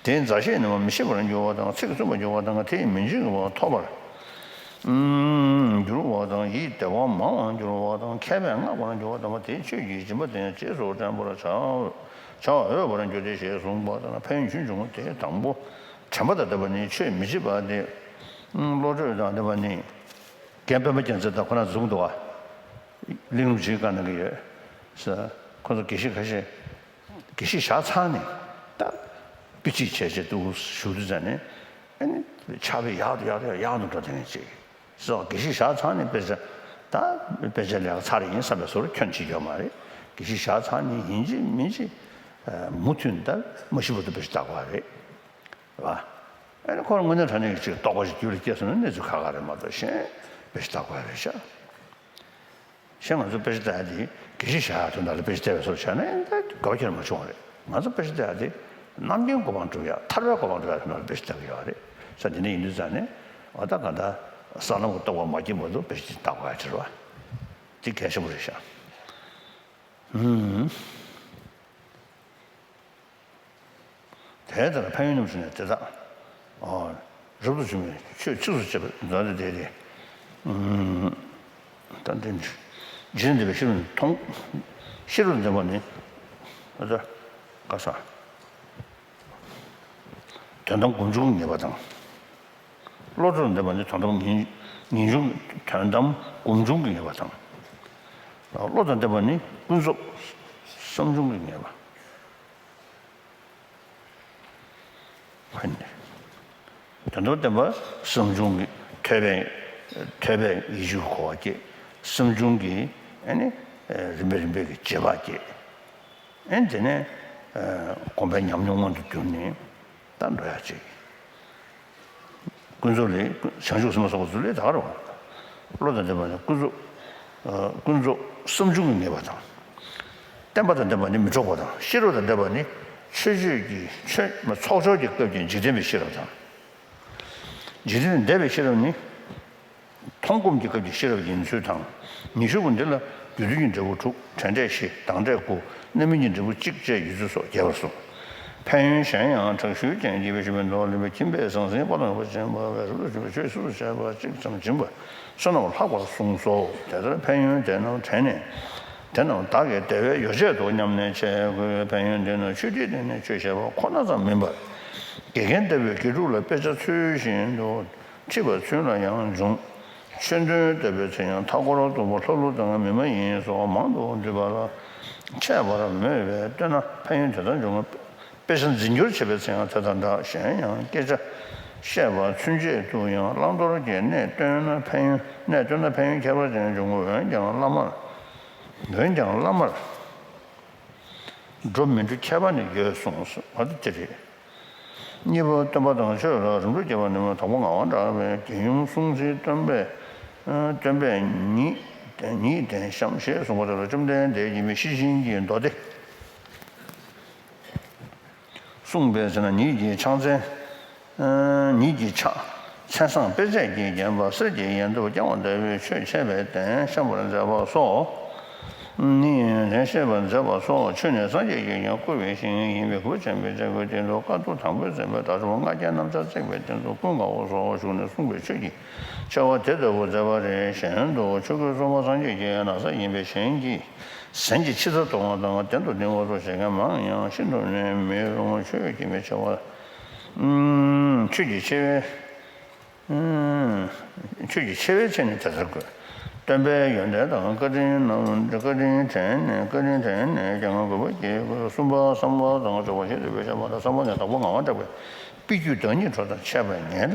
དེའི་མཛའ་བཤེས་རྣམས་མི་ཤེས་པར་འགྱུར་བ་དང་ཚིག་བཙུན་པར་འགྱུར་བ་དང་དེས་མི་འཇིགས་པ་ཐོབ་པར་འགྱུར་བ་དང་ཡིད་བདེ་བ་མང་བར་འགྱུར་བ་དང་མཁས་པས་བསྔགས་པར་འགྱུར་བ་དང་དེའི་ཆོས་ཀྱི་སྦྱིན་པ་དེ་རྗེས་སུ་དྲན་པར་བྱ་བ་འོས་པར་འགྱུར་ཏེ་ཞེས་གསུངས་པ་དང་ཕན་ཡོན་ཆུང་ཆུང་དེ་དང་པོ། དྲན་པ་དང་ལྡན་པ་ནི་ཆོས་མི་བྱེད་པ་སྟེ། བློ་གྲོས་དང་ལྡན་པ་ནི། རྒན་པད་མ་རྒྱལ་མཚན་དང་ཁོ་རང་ཚོ་འདུག་ག་གླིང་རུམ་བྱེད་ག་གནང་གི་ཡོད། ས་ཁོ་ཚོ་དགེ་བཤེས་ཁ་ཤས། དགེ་བཤེས་བཞག་ཚར་ནས་ད་དཔེ་ཁྲིད་བྱས་བྱས་འདུག་བཞུགས་དུས་ཙམ་ནས་ཨ་ནི་ཕྱག་དཔེ་ཡག་ཏུ་ཡག་ཏུ་ཡག་ཏུ་འགྲོ་དེ་ནས་ཅིག་སོ་དགེ་བཤེས་བཞག་ཚར་ནས་དཔེ་ཆ་ད་དཔེ་ཆ་ལས་ཀ་ཚར་ཡིན་བསམ་པའི་བཟོ་འདྲ་ཁྱོན་ཆེ་ཡོད་མ་རེད། དགེ་བཤེས་བཞག་ཚར་ནས་ཡིན་གཅིག་མིན་གཅིག་མུ་མཐུད་ད་མ་ཤི་བར་དུ་དཔེ་ཆ་ལྟ་དགོས་པ་རེད། རེད་བ། ཨ་ནི་ཁོ་རང་དངོས་གནས་དྲང་གནས་ཀྱི་ཅིག་རྟོགས་པ་ཞིག་རྒྱུད་ལ་སྐྱེས་སོང་ན་གནས་ཚུལ་ཁག་ཁག་རེད་མ་གཏོགས་གཞན་དཔེ་ཆ་ལྟ་དགོས་ཡ་རེད་ཤག་གཞན་ང་ཚོ་དཔེ་ཆ་ལྟ་ཡ་དེ་དགེ་བཤེས་བཞག་ཡ་དོན་དག་ལ་དཔེ་ཆ་ལྟ་བའི་བཟོ་བྱས་ན་ཨེ་ད་དགའ་བ་ཁྱེར་མ་བྱུང་བ་རེད། ང་ཚོ་དཔེ་ཆ་ལྟ་ཡ་དེ་རྣམ་མཁྱེན་གོ་འཕང་སྒྲུབ་ཡ་ཐར་པའི་གོ་འཕང་སྒྲུབ་ཡ་དོན་དག་ལ་དཔེ་ཆ་ལྟ་གི་ཡོད་རེད། ས་དེ་འདྲ་ཡིན་དུས་ཙང་ནས་འོ་ད་ག་ད་ས་ལམ་གྱི་རྟོགས་པ་མ་སྐྱེས་བར་དུ་དཔེ་ཆ་ལྟ་དགོས་ཡ་དེ་རེད་བ། དེ་གལ་ཆེན་པོ་རེད་ཤག་ཧུམ། དེ་ལྟར་ཕན་ཡོན་རྣམས་ཞུས་ནས་དེ་དག་ཨོ། རབ་ཏུ་བྱུང་བའི་ཆོས་ཚིགས་སུ་བཅད་པ་མདོ་སྡེ་དེ། ད་འདི་འཇིག་རྟེན་འདས་པའི་ཤེས་རབ་མཐོང་། ཤེས་རབ་ལྡན་པ་ནི། ཨ་ད་ག་ས། དོན་དམ་སྒོམ་བྱུང་གི་ངེས་པ་དང་། བློ་གྲོས་ལྡན་པ་ནི་དོན་དམ་ངེས་ངེས་འབྱུང་དོན་དམ་སྒོམ་བྱུང་གི་ངེས་པ་དང་། བློ་དང་ལྡན་པ་ནི་ཀུན་རྫོབ་བསམ་བྱུང་གི་ངེས་པ། ཧན། དོན་དམ་བདེན་པ་བསམ་བྱུང་གི་ཐོས་པས་ཐོས་པས་ཡིད་དཔྱོད་གོ་བ་སྐྱེ། བསམ་བྱུང་གི་ཨ་ནི་རིམ་པས་རིམ་པས་ཀྱི་རྗེས་དཔག་སྐྱེ། ཨ་ནི་དེ་ནས་གོམས་པའི་ཉམས་མྱོང་མངོན་དུ་གྱུར་ནས་ད་འགྲོ་ཡ་ཅིག་ཀུན་རྫོབ་ལས་བྱང་ཆུབ་སེམས་ལ་སོགས་པ་ཚུར་ལས་དག་རུང་། བློ་དང་ལྡན་པ་ནི་ཀུན་རྫོབ། ཀུན་རྫོབ་བསམ་བྱུང་གི་ངེས་པ་དང་། བརྟན་པ་དང་ལྡན་པ་ནི་མི་འཕྲོག་པ་དང་ཤེས་རབ་དང་ལྡན་པ་ནི་ཆོས་སྤྱོད་ཀྱི་ཆོས་ཚོགས་སྦྱོར་གྱི་སྐབས་ཀྱི་འཇིག་རྟེན་པའི་ཤེས་རབ་དང་། འཇིག་རྟེན་ལས་འདས་པའི་ཤེས་རབ་ནི། མཐོང་སྒོམ་གྱི་སྐབས་ཀྱི་ཤེས་རབ་ཡིན་ཚུལ་དང་། ཉི་ཤུ་པོ་འདི་ལ་རྒྱུ་མཐུན་གྱི་འབྲས་བུ་དྲུག་དྲན་འབྲས་བཞི་དང་འབྲས་དགུ་རྣམ་སྨིན་གྱི་འབྲས་བུ་གཅིག་བཅས་ཡོད་ཚུལ་སོགས་རྒྱས་པར་གསུངས། ཕན་ཡོན་གཞན་ཡང་དྲག་ཤུལ་ཅན་གྱིས་དཔེ་ཞུས་པའི་མདོ་ལས་པའི་ཁྱིམ་པས་ཟང་ཟིང་སྤང་ཐང་པ་སྦྱིན་པ་བས་རབ་ཏུ་བྱུང་བའི་ཆོས་ཚིགས་སུ་བཅད་པ་གཅིག་ཙམ་སྦྱིན་པ་བསོད་ནམས་ལྷག་པར་གསུངས་སོ། དེ་ལྟར་ཕན་ཡོན་དེ་རྣམས་དྲན་ནས། དེ་རྣམས་བདག་གི་བདེ་བའི་ཡོ་བྱད་དུ་སྙམ་ནས་འཆད་དགོས། ཕན་ཡོན་དེ་ནི་ཆོས་ཁྲིད་དེ་ནི་ཆོས་བཤད་པ་ཁོ་ན་ཙམ་མིན་པར། དགེ་རྒན་ལྟ་བུས་དགེ་ཕྲུག་ལ་དཔེ་ཆ་ཚུལ་བཞིན་དུ་ཁྲིད་པ་ཚུན་ལ་ཡང་འབྱུང་། ཆོས་འདོན་ལྟ་བུའི་ཚེ་ཡང་མཐའ་འཁོར་སྟོང་པ་ལྷ་ཀླུ་དང་མི་མ་ཡིན་སོགས་མང་དུ་འདུས་པ་ལ་འཆད་པར་མོས་པས་བསྟོད་ན་ཕན་ཡོན་དེ་ལྟར་འབྱུང་ངོ་། དཔེ་ཆ་འཛིན་སྐྱོར་བྱེད་པའི་ཚེ་ཡང་དེ་དང་འདྲ། གཞན་ཡང་སྐད་ཆ་བཤད་པ་ཚུན་ཆད་དུ་ཡང་བླང་དོར་གྱི་གནས་སྟོན་ན་ཕན་ཡོན་གནས་སྟོན་ན་ཕན་ཡོན་ཁྱད་པར་ཅན་འབྱུང་ངོ་། འོན་ཀྱང་བླ་མར་འོན་ཀྱང་བླ་མར་འགྲོ་མི་འགྲོ་ཁྱད་པར་ནི་ཡོད་གསུངས་སོ། འོ་དེ་རེད། གཉིས་པ་སྟོན་པ་དང་ཆོས་ལ་རིམ་གྲོ་རྒྱས་པ་ནི་མ་དང་པོ་ངག་དབང་གྲགས་པའི་རྒྱལ་ཡུམ་གསུང་ཚིག་སྟོན་པས་ སྟོན་པས་ཉིད་ཉིད་བསྟན་ཤམ་ཞེས་གསུངས་པ་དེ་ལ། བཅོམ་ལྡན་འདས་ཀྱིས་མི་ཤེས་བཞིན་གྱི་མདོ་སྡེ་གསུངས་པའི་ཚེ་ན། ཉིད་ཀྱི་ཕྱག་མཚན། ཉིད་ཀྱི་ཕྱག་མཚན་བཟང་དཔེ་བྱད་ཀྱིས་བརྒྱན་པ་གསེར་གྱི་ཡལ་འདབ་བརྐྱང་བ་ལྟ་བུའི་ཆོས་འཆད་པའི་གདན་བཤམས་པར་མཛད་པ་སོགས་ནི། དེ་བཤད་པར་མཛད་པ་སོགས་ཆོས་ནི་སངས་རྒྱས་ཀྱིས་ཀྱང་བསྐུལ་བའི་ཞིང་ཡིན་པས། གུས་པ་ཆེན་པོས་མཛད་སྒོའི་སྟེང་དུ། བཀའ་བསྡུ་དང་པོའི་ཟིན་པའི་དག་སྒྲུབ་ལྔ་བརྒྱ་རྣམ་གྲངས་བརྩེགས་པའི་སྟེང་དུ། ཀུན་དགའ་བོ་སོགས་བཞུགས་ནས་གསུངས་པའི་ཆོས་ཀྱི་ཆེ་བ་དེ་ལྟ་བུ་མཛད་པ་རེད། གཞན་དུ་ཆོས་སྐུའི་གསུང་པ་སངས་རྒྱས་ཀྱི་ན་བཟའ་ཡིན་པས། གཞན་གྱིས་གཞན་གྱི་ཕྱི་བཟའ་གཏོང་བ་དང་གདན་དུ་འདོན་པ་སོགས་བྱེད་མཁན་མང་ཡང་ཤིན་ཏུ་ནས་མི་རུང་། ཆོས་ཀྱི་མི་ཆེ་བ། ཆོས་ཀྱི་ཆེ་བའི། ཆོས་ཀྱི་ཆེ་བའི་ཆེད་ནི་དེ་ལྟར་དགོས། སྟོན་པའི་ཡོན་ཏན་དང་བཀའ་དྲིན་རྣམས། བཀའ་དྲིན་དྲན་ནས། བཀའ་དྲིན་དྲན་ནས་ཀྱང་གུས་པ་སྐྱེ་དགོས། གསུམ་པ་བསམ་པ་དང་སྦྱོར་བ་ཞེས་བསྡུས་པའི་བཤད་པ་ལ། བསམ་པ་ནི་བདག་པོ་ངག་དབང་གྲགས་པའི། དཔེ་རྒྱུད་བདག་ཉིད་གྲོགས་དང་འཆད་པ་ཉན།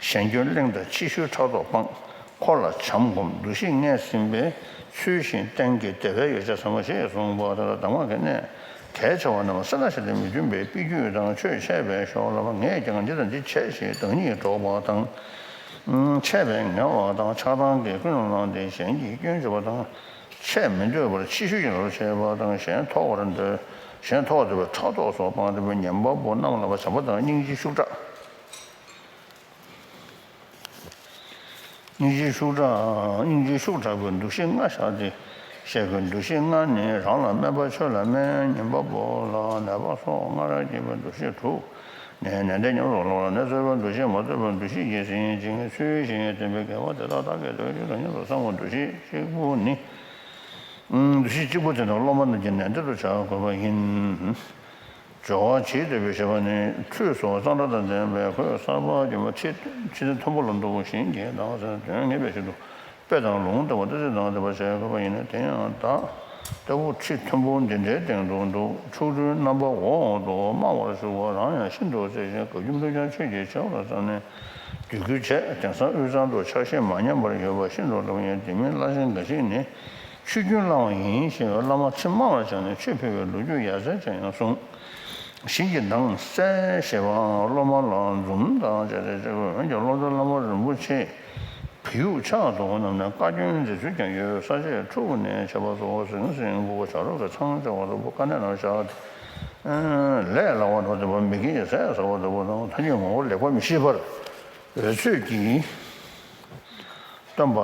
གཞན་སྐྱོན་གླེང་དང་ཕྱི་བཤོལ་ཕྲག་དོག་སྤང་། འཁོར་ལ་བྱམས་སྒོམ་འདུ་ཤེས་ལྔས་ཟིན་པའི། ཚུལ་བཞིན་བསྟེན་དགེ་བདེ་བའི་ཡོ་བྱད་ཟབ་མོ་ཞེས་གསུངས་པ་ལྟར། གདམས་ངག་གི་གནད་གལ་ཆེ་བ་རྣམས་སེར་སྣ་ཞིག་ཏུ་མི་འཛིན་པའི་དཔེ་རྒྱུད་དང་ཆོས་འཆད་པའི་ཞོར་ལ། ངས་ཀྱང་འདི་དང་འདི་བྱས་ཞེས་བདག་ཉིད་སྒྲོག་པ་དང་། འཆད་པའི་ངལ་བ་དང་ཆགས་སྡང་གིས་ཀུན་སློང་བསླངས་ཏེ་གཞན་གྱི་སྐྱོན་བརྗོད་པ་དང་། འཆད་མི་འདོད་པར་ཕྱི་བཤོལ་གྱི་ལོ་བྱེད་པ་དང་། གཞན་མཐོ་བར་འདོད། གཞན་མཐོ་བར་འདོད་པའི་ཕྲག་དོག་སོགས་སྤངས་ཏེ། ཉན་པ་པོ་རྣམས་ལ་བྱམས་པ་དང་སྙིང་རྗེ་ཤུགས་དྲག། སྙིང་རྗེ་ཤུགས་དྲག་སྙིང་རྗེ་ཤུགས་དྲག་པོའི་འདུ་ཤེས་ལྔ་བཞག་སྟེ་བཤད་དགོས། འདུ་ཤེས་ལྔ་ནི། རང་ལ་སྨན་པ། ཆོས་ལ་སྨན། ཉན་པ་པོ་ལ་ནད་པ་སོགས་སྔར་བསྐྱེད་པའི་འདུ་ཤེས་དྲུག་ནས། ནན་ཏན་ཉམས་སུ་བླང་བ་ལ་ནི། རྩོད་པའི་འདུ་ཤེས། མ་རྩོད་པའི་འདུ་ཤེས་ཀྱིས་ཟིན་ཅིང་། ཚུལ་བཞིན་བསྟེན་པའི་དགེ་བ་དེ་དག་བདག་གིས་དོན་བྱེད་དོ་སྙམ་དུ་བསམ་པའི་འདུ་ཤེས་གཅིག་པུ་ནི། འདུ་ཤེས་གཅིག་པུ་དེ་ནི་སློབ་མ་རྣམས་ཀྱི་ནན་ཏན་དུ་བྱ་དགོས་པ་ཡིན། སྦྱོར་བ་ཇི་ལྟ་བུའི་བྱེད་པ་ནི། ཁྲུས་སོགས་གཙང་སྦྲ་དང་ལྡན་པས། གོས་གསར་པ་གྱོན་པ། ཁྲི་ཁྲི་མཐོན་པོ་ལ་འདུག་བཞིན་གྱི་དང་། དོན་ངེས་པའི་ཆེད་དུ་དཔེ་དང་ལུང་བསྟན་པ་ཏོག་ཙམ་དང་ལྡན་པ་བྱ་དགོས་པ་ཡིན་ན། དེ་ཡང་བདག་ལྟ་བུ་ཁྲི་མཐོན་པོ་འདི་འདྲའི་སྟེང་དུ་འདུག། ཕྱོགས་བཅུའི་རྣམ་པ་འོག་ཏུ་སྨྲ་བར་ཞུ་བ་རང་ཡང་ཤིན་ཏུ་གསལ་ཞིང་ག་གྱུར་ཕུལ་ཀྱང་ཆོས་ཀྱི་ཆེ་བ་ཙམ་ནི་འདོད་རྒྱུ་བྱས། དེང་སང་དབུས་གཙང་དུ་ཕྱག་ཞེན་མ་ཉམས་པར་ཡོད་པ་ཤིན་ཏུ་སླ་པོ་ཡིན། དེ་མིན་བླ་ཆེན་འགའ་ཞིག་ནི། ཆོས་རྒྱུན་བླང་བ་ཡིན་ཞེས་བླ་མ་ཁྲི་དམའ་བར་བྱས་ནས་ཆོས་ཕུལ་བའི་ལོ་རྒྱུས་ཡ་མཚན་ཅན་ཡང་གསུངས། ཞིང་གི་མདངས་གསལ་ཞེས་པའང་སློབ་མ་ལ་འཛུམ་མདངས་བྱས་ཏེ་བྱེད་དགོས། འོན་ཀྱང་སློབ་གྲྭའི་བླ་མ་རིན་པོ་ཆེ་བུ་ཡུག་ཕྱག་རྡོག་རྣམས་ནས་བཀའ་བཀྱོན་མཛད་ཚུལ་ཀྱང་ཡོད། ས་ཆས་ཕྲུ་གུ་ནས་བྱས་པ་སོགས་ཟིང་ཟིང་སྐུ་གོ་བྱ་རོག་གི་ཚང་བྱ་བ་ལྟ་བུ་དཀའ་གནད་ནང་བཞག་སྟེ། ལས་སླ་བ་དང་ལྡན་པ། མི་དགེ་ཟས་ཟ་བ་ལྟ་བུ་དང་ཐ་སྙད་ངོ་བོ་ལེགས་པར་མི་ཤེས་པར་འོལ་ཚོད་ཀྱིས། སྟོན་པ་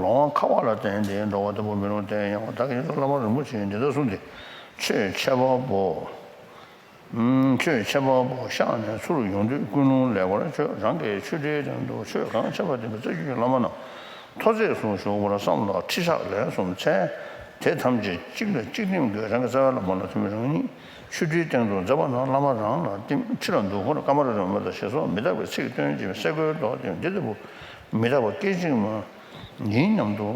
ལོང་བ་ཁ་བ་ལ་བརྟེན་ཏེ་འགྲོ་བ་ལྟ་བུ་མི་རུང་སྟེ། ཡང་བདག་གིས་བླ་མ་རིན་པོ་ཆེ་འདི་ལྟར་གསུངས་ཏེ། ཆོས་འཆད་པ་པོ། ཆོས་འཆད་པ་པོ་གཤགས་ནས་ཚུར་ཡོང་དུས་ཀུན་སློང་ལེགས་པར་བཅོས། རང་གི་ཆོས་ཁྲིའི་སྟེང་དུ་ཆོས་གང་འཆད་པ་དེ་གི་རྩ་རྒྱུད་ཀྱི་བླ་མ་རྣམས་ཐོ་བརྩེགས་སུ་བཞུགས་པར་བསམ་ལ་ཁྲི་ཕྱག་ལན་གསུམ་འཚལ། དེ་ཐམས་ཅད་གཅིག་ལ་གཅིག་བསྟིམ་དགོས། རང་གི་རྩ་བའི་བླ་མ་ལ་ཐུན་མིན་རང་ཉིད། ཆོས་ཁྲིའི་སྟེང་དུ་མཛད་པ་ན་བླ་མ་རང་ལ་བསྟིམ། ཁྲི་ལ་འདུག་སྐོར་ཀ་མ་ལ་རོལ་མོ་དང་ཞེས་སོགས་མི་རྟག་པའི་ཚིག་བཏོན་ཅིང་སེ་གོལ་གཏོགས་ཏེ། འདི་ལྟ་བུ་མི་རྟག་པ་སྐད་ཅིག་མ་ཡིན་སྙམ་དུ་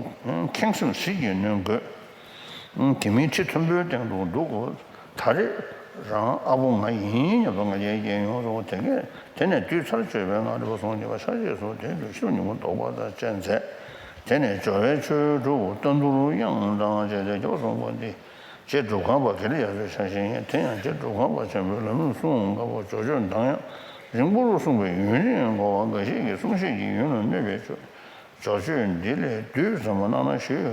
ཁེངས་སེམས་ཟིལ་གྱིས་གནོན་དགོས། དེ་མིན་ཁྲི་མཐོན་པོའི་སྟེང་དུ་འདུག་གོ། ད་རེས་རང་ཨ་ཕོ་ང་ཡིན་སྙམ་དུ་ང་རྒྱལ་སྐྱེས་ཡོང་སོང་། དེ་གས་དེ་ནས་དུས་ཚར་གཅོད་པའི་ངང་ལ་སོང་ཉེས་པ་ཆ་ཤས་སུ་དེ་ལུས་ཤུགས་ཉུང་ངུ་ལྡོག་པ་དང་བཅས་མཛད། དེ་ནས་སྦྱོར་བའི་ཆོས་དྲུག་རྟ་འདུལ་དབྱངས་དང་བཅས་ཏེ་རྒྱབ་སོང་བ་འདི། རྗེ་སྒྲུབ་ཁང་པ་དགེ་ལེགས་ཡབ་སྲས་ཕྱག་ཆེན་ཡིན། དེ་ཡང་རྗེ་སྒྲུབ་ཁང་པ་ཆེན་པོའི་ལམ་རིམ་གསུང་དཀའ་བ་སྦྱོར་ཆོས་གདངས་དབྱངས་རིང་པོར་གསུངས་པའི་ཡུན་རིང་གོ་བ་འགའ་ཞིག་གིས་གསུང་བཤད་ཀྱི་ཡུན་ལ་གནོད་པའི་ཆོས་སྦྱོར་ཆོས་འདི་ལས་བསྡུས་ཙམ་གནང་ན་ཞུས་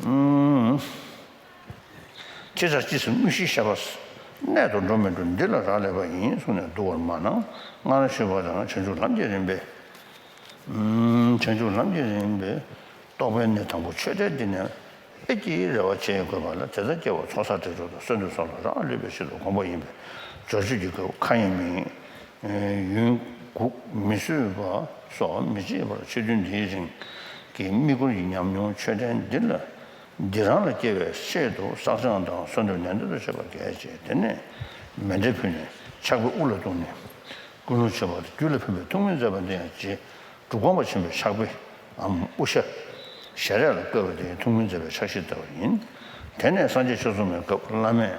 པར། ཁྱེད་ཅག་ཅི་ཟེར། དངོས་གཞིའི་བཤད་པ་གནད་དུ་འགྲོ་མི་འགྲོ་འདི་ལ་རག་ལས་པ་ཡིན་གསུངས་ནས་བསྡུ་བར་མ་གནང་། སྔར་ཞུས་པ་དང་བྱང་ཆུབ་ལམ་གྱི་རིམ་པས། བྱང་ཆུབ་ལམ་གྱི་རིམ་པས་རྟོགས་པའི་གནད་དང་པོ་ཆོས་འབྲེལ་འདི་ནས་ཨེ་ཀྱི་རེ་བ་བྱེད་དགོས་པ་ལ། དེ་ལྟར་སྐྱེ་བ་ཚོགས་བསགས་དྲི་མཆོག་དང་གསོལ་འདེབས་སོགས་ལ་རག་ལུས་པའི་ཆེད་དུ་དགོངས་པ་ཡིན་པས། སྦྱོར་ཆོས་ཀྱི་སྐབས་ཁ་ཡང་མིན་ཡུན་འགུགས་མི་བཟོད་པ་སོགས་མི་བྱེད་པར་ཆོས་ཐུན་འདིའི་རིང་གི་དམིགས་སྐོར་གྱི་ཉམས་མྱོང་ཆོས་འབྲེལ་འདི་ལ། འདི་རང་ལ་སྐྱེ་བའི་ཆེད་དུ་བསགས་སྦྱང་དང་གསོལ་འདེབས་ནན་ཏན་དུ་བྱེད་པ་གལ་ཆེ། དེ་ནས་མཎྜལ་ཕུལ་ནས་ཕྱག་དཔེ་དབུ་ལ་བཏུང་ནས་ཀུན་སློང་བྱེད་པ་དང་རྒྱུད་ལ་ཕན་པའི་ཐུགས་སྨོན་མཛད་པ་འདི་ཡང་རྗེ་སྒྲུབ་ཁང་པ་ཆེན་པོའི་ཕྱག་དཔེ་འམ་དབུ་ཞྭ་ཞལ་རས་ལ་བཀོད་པ་དེ་ཐུགས་སྨོན་མཛད་པའི་ཕྱག་བཞེས་ལྟ་བུ་ཡིན། དེ་ནས་སངས་རྒྱས་ཆོས་གསུང་བའི་སྐབས་བླ་མས་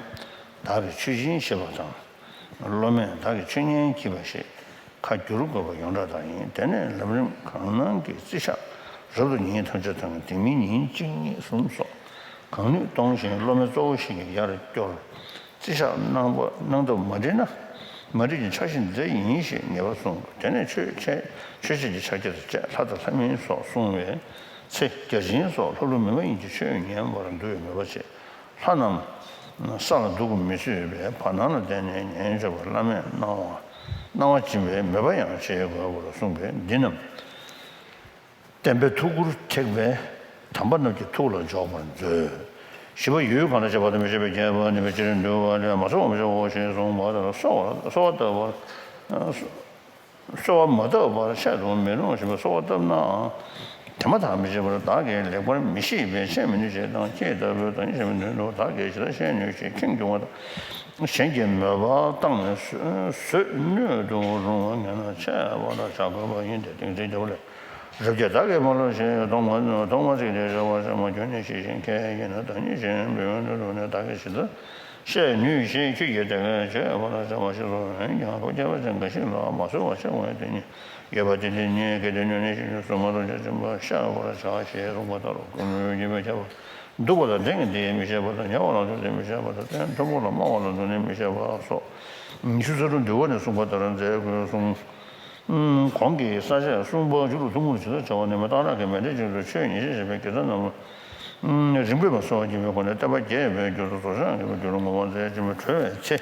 བདག་གིས་ཆོས་སྦྱིན་ཞེས་པ་དང་། སློབ་མས་བདག་གིས་ཆོས་ཉན་གྱིས་པ་ཞེས་ཁ་བསྒྱུར་དགོས་པ་ཡོངས་གྲགས་ལྟར་ཡིན། དེ་ནས་ལམ་རིམ་གང་སྣང་གི་རྩི་ཤག་རབ་ཏུ་ཉིན་ཐམས་ཅད་དང་། དེ་མིན་ཉིན་གཅིག་གཉིས་གསུམ་སོགས་གང་ནུས་གཏོང་ཞིང་སློབ་མའི་གཙོ་བོ་ཞིག་གིས་ཡར་སྐྱོར། རྩི་ཤག་གནང་བ་གནང་སྟབས་མ་འགྲིག་ན། མ་རིག་པའི་ཆགས་ཞེན་འདི་ཡིན་ཞེས་ངེས་པར་གསུངས། དེ་ནས་ཆོས་འཆད་ཆོས་འཆད་ཀྱི་ཕྱག་རྒྱ་དང་བཅས་ལྷ་དང་ལྷ་མིན་སོགས་གསུང་བའི་ཚེ། བརྒྱ་བྱིན་སོགས་ལྷ་ཀླུ་མི་མ་ཡིན་གྱི་ཆོས་ཉན་པར་འདོད་པའི་མོས་པ་བྱེད། ལྷ་རྣམས་ས་ལ་འདུག་མི་བཟོད་པས་བར་སྣང་ལ་བསྡད་ནས་ཉན་ཆོག་པར་བླ་མས་གནང་བ། གནང་བ་སྦྱིན་པའི་མོས་པ་ཡང་བྱེད་དགོས་པར་གསུངས་པས། འདི་རྣམས་བསྟན་པའི་ཐུགས་ཁུར་ཐེག་པའི་དམ་པ་རྣམས་ཀྱི་ཐུགས་ལ་འཇོག་པར་མཛོད། བཞི་པ་ཡུལ་གང་ལ་སྐྱེ་བ་དང་མི་སྐྱེ་བའི་ཁྱད་པར་ནི་མི་སྐྱེ་རུ་འདུལ་བ་ལས་མ་གསུངས་པ་མི་སྐྱེའོ་ཞེས་གསུངས་པ་ལྟར། གསོལ་བ་གསོལ་བ་བཏབ་པར་གསོལ་བ་མ་བཏབ་པར་འཆད་དུ་མི་རུང་ཞེས་པའི་གསོལ་བ་བཏབ་ནའང་དེ་མ་ཐག་མི་བྱེད་པར་བདག་གིས་ལེགས་པར་མི་ཤེས་པས་འཆད་མི་ནུས་ཞེས་དང་། ཁྱེད་ལྟ་བུས་བདག་ཉིད་ཤེས་པའི་དོན་དུ་བདག་གིས་ཇི་ལྟར་བཤད་ནུས་ཞེས་ཁེངས་སྐྱུང་བ་དང་། གཞན་གྱི་མོས་པ་བཏང་ནས་བཟོད་བཟོད་གནོད་དུ་རུང་བ་ངེས་ན་འཆད་པར་བྱ་དགོས་པ་ཡིན་ཏེ། ཏིང་འཛིན་རྒྱལ་པོ་ལས། རབ་ཀྱིས་བདག་གིས་མ་སློབ་ཞེས་གདོང་མ་གདོང་མ་བརྩིགས་ཏེ་བྱ་བ་ཞིག་མ་གྱུར་ནས་ཤེས་བཞིན་མཁས་ཡིན་ན་བདག་ཉིད་གཞན་བོད་ཡོན་དུ་ནས་བདག་གིས་ཇི་ལྟར་བཤད་ནུས་ཞེས་ཁྱོད་ཀྱིས་དེ་སྐད་བྱས་པ་ལ་བྱ་བ་ཞིག་སོགས་འོན་ཀྱང་ཁོ་ཁྱད་པར་ཅན་འགའ་ཞིག་ལ་མ་གསོལ་བ་ཆེ་བ་དེ་ཉིད་ཡོད་པ་དེ་འདི་ཉིད་ཀྱི་དོན་ཉུང་ནས་ཤིན་ཏུ་གསོལ་མ་གཏོགས་ཆ་ཆེན་པོ་བཤད་པར་བྱ་ཞེས་གསུངས་པ་ལྟར། ཀུན་སློང་ཡོད་པའི་ཁྱད་པར་འདུག་པ་དང་འགྲན་ཏེ་མི་བཤད་པ་དང་ཉེ་བ་ལ་འཇུག་སྟེ་མི་བཤད་པ་དང་གཏན་མཐོན་པོ་ལ་དམའ་བ་ལ་འཇུག་ནས་མི་བཤད་པ་སོགས་ཉི་ཤུ་རྩ་དྲུག་འདུལ་བ་ནས་གསུངས་པ་ལྟར་མཛད་དགོས་གསུངས། གོང་གི་ས་བཅད་གསུམ་པ་མཇུག་ལ་ཐུང་ངུར་ཇི་ལྟར་བྱ་བ་ནི་མི་གཏང་རག་གི་མཎྜལ་ཅན་དུ་ཆོས་ཉིད་ཅེས་བྱ་བའི་དགེ་རྩ་རྣམས་ལ་རིམ་གྲོ་མ་གསོལ་བ་བགྱིས་པའི་སྒོ་ནས་བསྟན་པ་རྒྱས་པའི་རྒྱུ་དང་རྫོགས་བྱང་གི་རྒྱུ་ལ་ངོ་མ་མཛད་ཅིང་གྲོལ་བའི་ཚེ།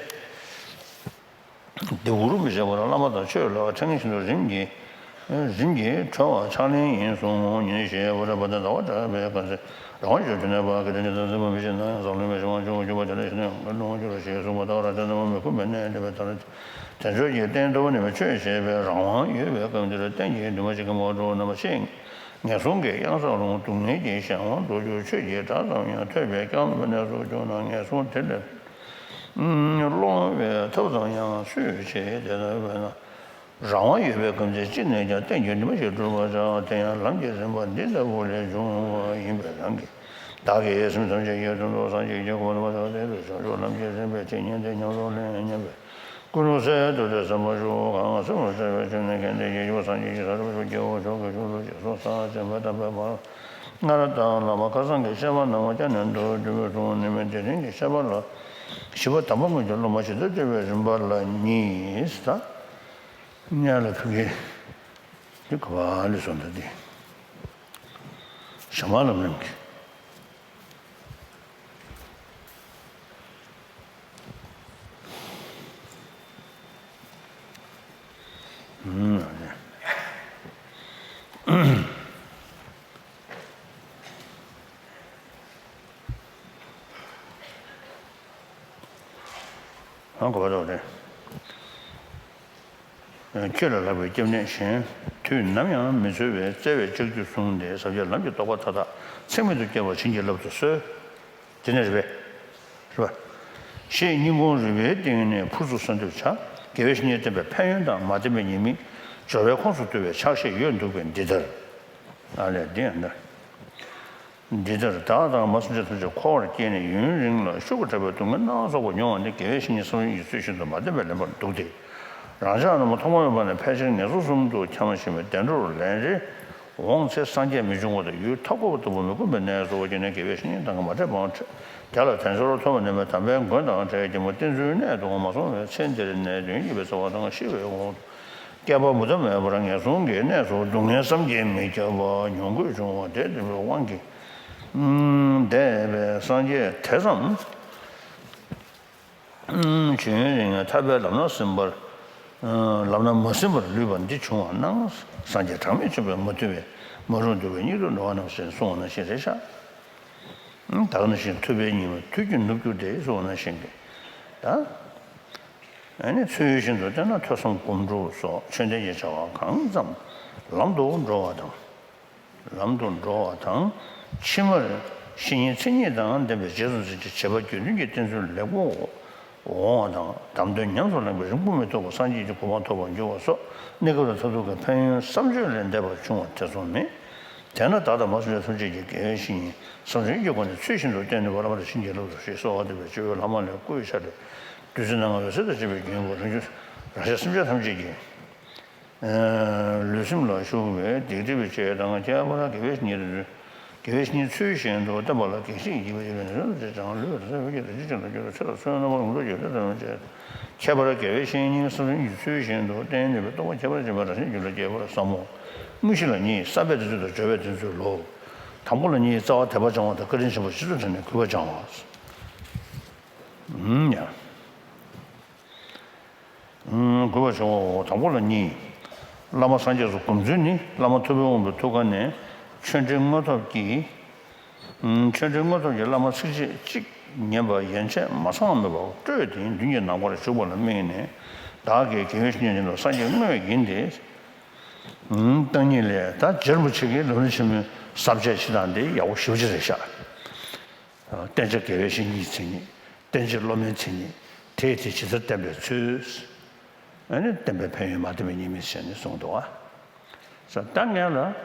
འདི་འུར་མི་བྱེད་པར་བླ་མ་དང་ཆོས་ལ་ཕྲན་བཞིན་དུ་རིམ་གྱིས་རིམ་གྱིས་གྲོལ་བ་ཕྱག་ལེན་ཡིན་གསུངས། ཉིན་ཞེས་པ་རེད་པ། ཟླ་བ་གྲགས་པའི་དཀར་ཟས་རང་དབང་ཆོས་ཀྱི་གནས་པ་གི་དོན་ཉིད་དང་འཛིན་པ་མི་ཤེས་ན་ཡང་ཟག་བླུ་མེད་ཞེས་དབང་ཆོག་གྱུར་པ་དེ་ལ་ཞེན་ན་ཡང་ཀུན་སློང་འགྱུར་ཞེས་གསུངས་པ་ལྟར་དེ་རྣམས་མི་ཁོམ་པའི་གནས་འདྲེན་པའི་ཐར། དལ་འབྱོར་གྱི་རྟེན་ལྟ་བུ་ནི་ཆོས་ཞེས་པའི་རང་དབང་ཡོད་པའི་སྐབས་འདིར་རྟེན་གྱི་འདུན་མ་ཞིག་གི་མོ་གྲོགས་རྣམ་པ་ཤེས། ངན་སོང་གི་གཡང་སར་ལྷུང་སྡུག་བསྔལ་གྱི་གཞན་དབང་འདོད་གྱུར་ཆོས་ཀྱི་སྒྲ་ཙམ་ཡང་ཐོས་པས་ཀྱང་མི་གནས་སུ་བྱུང་ན་ངན་སོང་དེ་ལས་སློང་བའི་ཐབས་ཙམ་ཡང་སུས་བྱེད། དེ་ལྟ་བས་ན་རང་དབང་ཡོད་པའི་སྐབས་འདིར་ཅི་ནས་ཀྱང་རྟེན་གྱི་འདུན་མ་ཞིག་བསྒྲུབ་པར་བྱ། དེ་ཡང་ལམ་གྱི་རིམ་པ་འདི་ལྟ་བུ་ལས་འབྱུང་བ་ཡིན་པས་རང་གིས་བདག་གིས་སེམས་ཐམས་ཅད་ཀྱི་དོན་དུ་སངས་རྒྱས་ཀྱི་གོ་འཕང་ཐོབ་པར་བྱ་སྟེ་བྱང་ཆུབ་ལམ་གྱི་རིམ་པའི་ཚིག་ཉན་ཏེ་ཉམས་སུ་ལེན་སྙམ་པའི་ཀུན་སློང་གསལ་དུ་སྟེ་བསམ་པ་ཞུ། གང་སེམས་ལ་གསལ་བའི་ཆོས་ནི་མཁྱེན་ཏེ་ཡིད་བཞིན་སངས་རྒྱས་ཀྱི་ས་རུ་སྐྱེ་བོ་མཆོག་གི་ཆོས་ལུགས་ཀྱི་སོ་སངས་རྒྱས་མི་རྟག་པའི་བར་སྔར་དང་བླ་མ་ཁ་སང་གི་བཤད་པ་རྣམས་བསྐྱར་ནས་མདོར་བསྡུས་པའི་གསུང་ནི་མེད། དེ་རིང་གི་བཤད་པ་ལ་བཞི་པ་དམ་པ་དངོས་ཀྱི་སློབ་མ་ཇི་ལྟར་བསྐྱེད་པའི་རིམ་པ་ལ་གཉིས་ད། གཉིས་ལ་ཕུག་གི་འདི་ག་བ་ལས་སོང་ད་འདི་ཞྭ་དམར་ལམ་རིམ་གྱི། ཨང་གོ་བ་རོགས་རེད། ཁྱོད་ལ་ལྷག་པའི་སྐྱབས་གནས་གཞན། དུས་ནམ་ཡང་མི་འཚོལ་བའི་བརྩེ་བས་ལྕགས་ཀྱུས་བཟུང་སྟེ། ཟབ་རྒྱས་ལམ་གྱི་རྟོགས་པ་མཐའ་དག་ཚེགས་མེད་དུ་སྐྱེ་བར་བྱིན་གྱིས་བརླབ་ཏུ་གསོལ། དེ་ནས་རེད་པས། རེད་པ། ཞེས་སྙིང་ཁོང་རུས་པའི་གཏིང་ནས་ཕུར་ཚུགས་གསོལ་འདེབས་བྱ། དགེ་བའི་བཤེས་གཉེན་བསྟེན་པའི་ཕན་ཡོན་དང་མ་བསྟེན་པའི་ཉེས་དམིགས། སྦྱོར་བའི་ཁོངས་སུ་གཏུགས་པའི་ཕྱག་བཞེས་ཡོད་འདུག་པས་འདི་ལྟར། ཨ་ལས་འདི་ཡང་འདྲ། འདི་ལྟར་བདག་དང་མ་སུ་འབྱེད་ཐམས་ཅད་འཁོར་བར་སྐྱེས་ནས་ཡུན་རིང་ལ་ཤུགས་ཀྱིས་དྲག་པའི་སྡུག་བསྔལ་སྣ་ཚོགས་པ་མྱོང་བ་ནི་དགེ་བའི་བཤེས་གཉེན་བསམ་ཡས་ཀྱིས་ཚུལ་བཞིན་དུ་མ་བསྟེན་པའི་ལན་པར་འདུག་སྟེ། རང་ཅག་རྣམས་ཐོག་མ་མེད་པ་ནས་ཕལ་ཆེར་ངན་སོང་གསུམ་དུ་འཁྱམས་ཤིང་བདེ་འགྲོར་ལན་རེ་འོངས་ཚེ་སངས་རྒྱས་མི་འབྱུང་བ་དང་ཡུལ་མཐའ་འཁོབ་པ་ལྟ་བུ་མི་ཁོམ་པའི་གནས་སུ་འགྱུར་ནས་དགེ་བའི་བཤེས་གཉེན་དང་མ་འཕྲད་པའང་འཕྲད། དེ་ལ་དལ་འབྱོར་ཐོབ་པ་ནི་མི་དམ་པའི་མགོན་དང་འཕྲད་ཀྱི་མོ། བསྟེན་ཚུལ་གནད་དུ་མ་སོང་བས་ཚེ་འདིར་ནས་དོན་བགྱིས་པའི་རྩ་བ་དང་ཤི་བའི་དབང་དུ། བསྐལ་པ་མུ་མཐའ་མེད་པར་ངན་སོང་གི་གནས་སུ་སྡུག་བསྔལ་བསམ་གྱིས་མི་ཁྱབ་པ་མྱོང་དགོས་བྱུང་བ་དེ་འདུན་པའི་དབང་གིས། འདས་པའི་སངས་རྒྱས་དེ་ཙམ་ཡུན་རིང་ཐར་པའི་ལམ་སྣ་ཟིན་པར། ལམ་སྣ་མ་ཟིན་པར་ལུས་པ་འདི་བྱུང་བ་ན། སངས་རྒྱས་གྲངས་མེད་བྱོན་པས་མ་ཐུལ་བའི་མ་རུངས་འདུལ་བའི་སྙིགས་དུས་འགྲོ་བ་རྣམས་ཟེར་གསུངས་པ་ནང་བཞིན་རེད་ཤག་ད་ག་ནང་བཞིན་ཐུབ་པའི་ཉི་མ་དུས་ཀྱིས་ནུབ་གྱུར་ཏེ་གསུངས་པ་ནང་བཞིན་གྱི། ད། ཨ་ནི་ཚུལ་བཞིན་དུ་བསྟེན་ན་ཐོས་བསམ་སྒོམ་སྒྲུབ་སོགས་ཆོས་ལྡན་གྱི་བྱ་བ་གང་ཙམ་ལམ་དུ་འགྲོ་བ་དང་། ལམ་དུ་འགྲོ་བ་དང་། ཕྱི་མར་བཤེས་གཉེན་མཚན་ཉིད་དང་ལྡན་པའི་རྗེས་སུ་འཛིན་གྱི་བྱེད་པ་དགེ་འདུན་གྱི་བསྟེན་ཚུལ་ལེགས་པོ་འོང་བ་དང་། དམ་དོན་ཉམས་སུ་བླངས་པའི་རིང་པོ་མི་ཐོགས་པར་སངས་རྒྱས་ཀྱི་གོ་འཕང་ཐོབ་པར་འགྱུར་བ་སོགས་གནས་སྐབས་ལ་མཐར་ཐུག་གི་ཕན་ཡོན་བསམ་བརྗོད་ལས་འདས་པ་བྱུང་བ་ཐེ་ཚོམ་མེད། དེས་ན་བདག་དང་མ་སུ་འབྱེད་ཐམས་ཅད་ཀྱིས་དགེ་བའི་བཤེས་གཉེན་བསམ་བཞིན་གྱི་སྒོ་ནས་ཚུལ་བཞིན་དུ་བསྟེན་ནུས་པ་བླ་མ་དང་བྱིན་གྱིས་བརླབ་ཏུ་གསོལ་ཞེས་གསོལ་བ་འདེབས་པའི་སྤྱི་བོའི་ལྷ་མོ་ལས་བསྐུལ་བྱ་སྟེ། བདུད་རྩི་སྣ་ལྔ་འོད་ཟེར་དང་བཅས་པའི་རྒྱུན་བབས་རང་བཞིན་རང་གཤེད་སེམས་ཅན་ཐམས་ཅད་ཀྱི་ལུས་སེམས་ལ་ཞུགས་པའི་སྡིག་སྒྲིབ་པའི་ཆོས་དང་ཁྱད་པར་དགེ་བའི་བཤེས་གཉེན་དུ་འཛུལ། དགེ་བའི་བཤེས་གཉེན་ཚུལ་བཞིན་དུ་བསྟེན་པ་ལ་གེགས་བྱེད་ཀྱི་ཡིད་ཁྱད་པར་དགེ་བའི་བཤེས་གཉེན་ཚུལ་བཞིན་དུ་བསྟེན་ནུས་པའི་རྟོགས་པ་ཁྱད་པར་ཅན་དེ་ལ་སོ་སོའི་རྣམ་པ་ཡོངས་རྫོགས་ཀྱི་རིགས་ཅན་དང་ཚུལ་བཞིན་དུ་ཁྱད་པར་དགེ་བའི་བཤེས་གཉེན་སོ་སོའི་ཚུལ་བཞིན་དུ་བསྟེན་ནུས་པའི་རྟོགས་པ་ཁྱད་པར་ཅན་པ་རང་བཞིན་གྱིས་ལ་རྒྱས་པར་བསམ་མོ། དངོས་གཞི་ལ་གཉིས། བསམ་པའི་དོན་ཚུལ་དང་སྦྱོར་བའི་དོན་ཚུལ་ལོ། དང་པོ་ལ་གཉིས། རྩ་བ་དད་པ་སྦྱང་བ་དང་བཀའ་དྲིན་ཆེན་པོ་སྤྱི་གཙུག་དྲན་ནས་གུས་པ་སྦྱང་བ། ཡ། གུས་པ་བྱུང་བའོ། དང་པོ་ལ་གཉིས། བླ་མ་སངས་རྒྱས་སུ་སྒོམ་ཚུལ་ནི། བླ་མ་ཐུབ་པའི་དབང་པོའི་ཐུགས་ཀ་ནས་ཆོས་འབྲེལ་དངོས་ཐོབ་ཀྱི། ཆོས་འབྲེལ་དངོས་ཐོབ་ཀྱི་བླ་མ་ཚིགས་བཅད་གཅིག་ཉན་པ་ཡན་ཆད་མ་ཚང་མེད་པར་སྤྲོས་ཏེ་མདུན་གྱི་ནམ་མཁར་བཞུགས་པ་ལ་དམིགས་ནས། བདག་གིས་དགེ་བའི་བཤེས་གཉེན་དང་སངས་རྒྱས་དངོས་ཡིན་ཏེ། བཏང་ཉིད་ལས། ད་རྗེ་རིན་པོ་ཆེ་གིས་ལམ་རིམ་ཆེན་མོའི་ཟབ་ཆ་ཕྱེ་སྟངས་འདི་ཡག་པོ་ཞེ་པོ་ཅིག་རེད་ཤག་བསྟེན་བྱ་དགེ་བའི་བཤེས་གཉེན་གྱི་མཚན་ཉིད། བསྟེན་བྱ་སློབ་མའི་མཚན་ཉིད། དེས་དེ་ཇི་ལྟར་བསྟན་པའི་ཚུལ། ཨ་ནི་བསྟན་པའི་ཕན་ཡོན་མ་བསྟན་པའི་ཉེས་དམིགས་བྱས་ནས་གསུངས་འདུག་ཨ། ས་ད་ངས་ལ་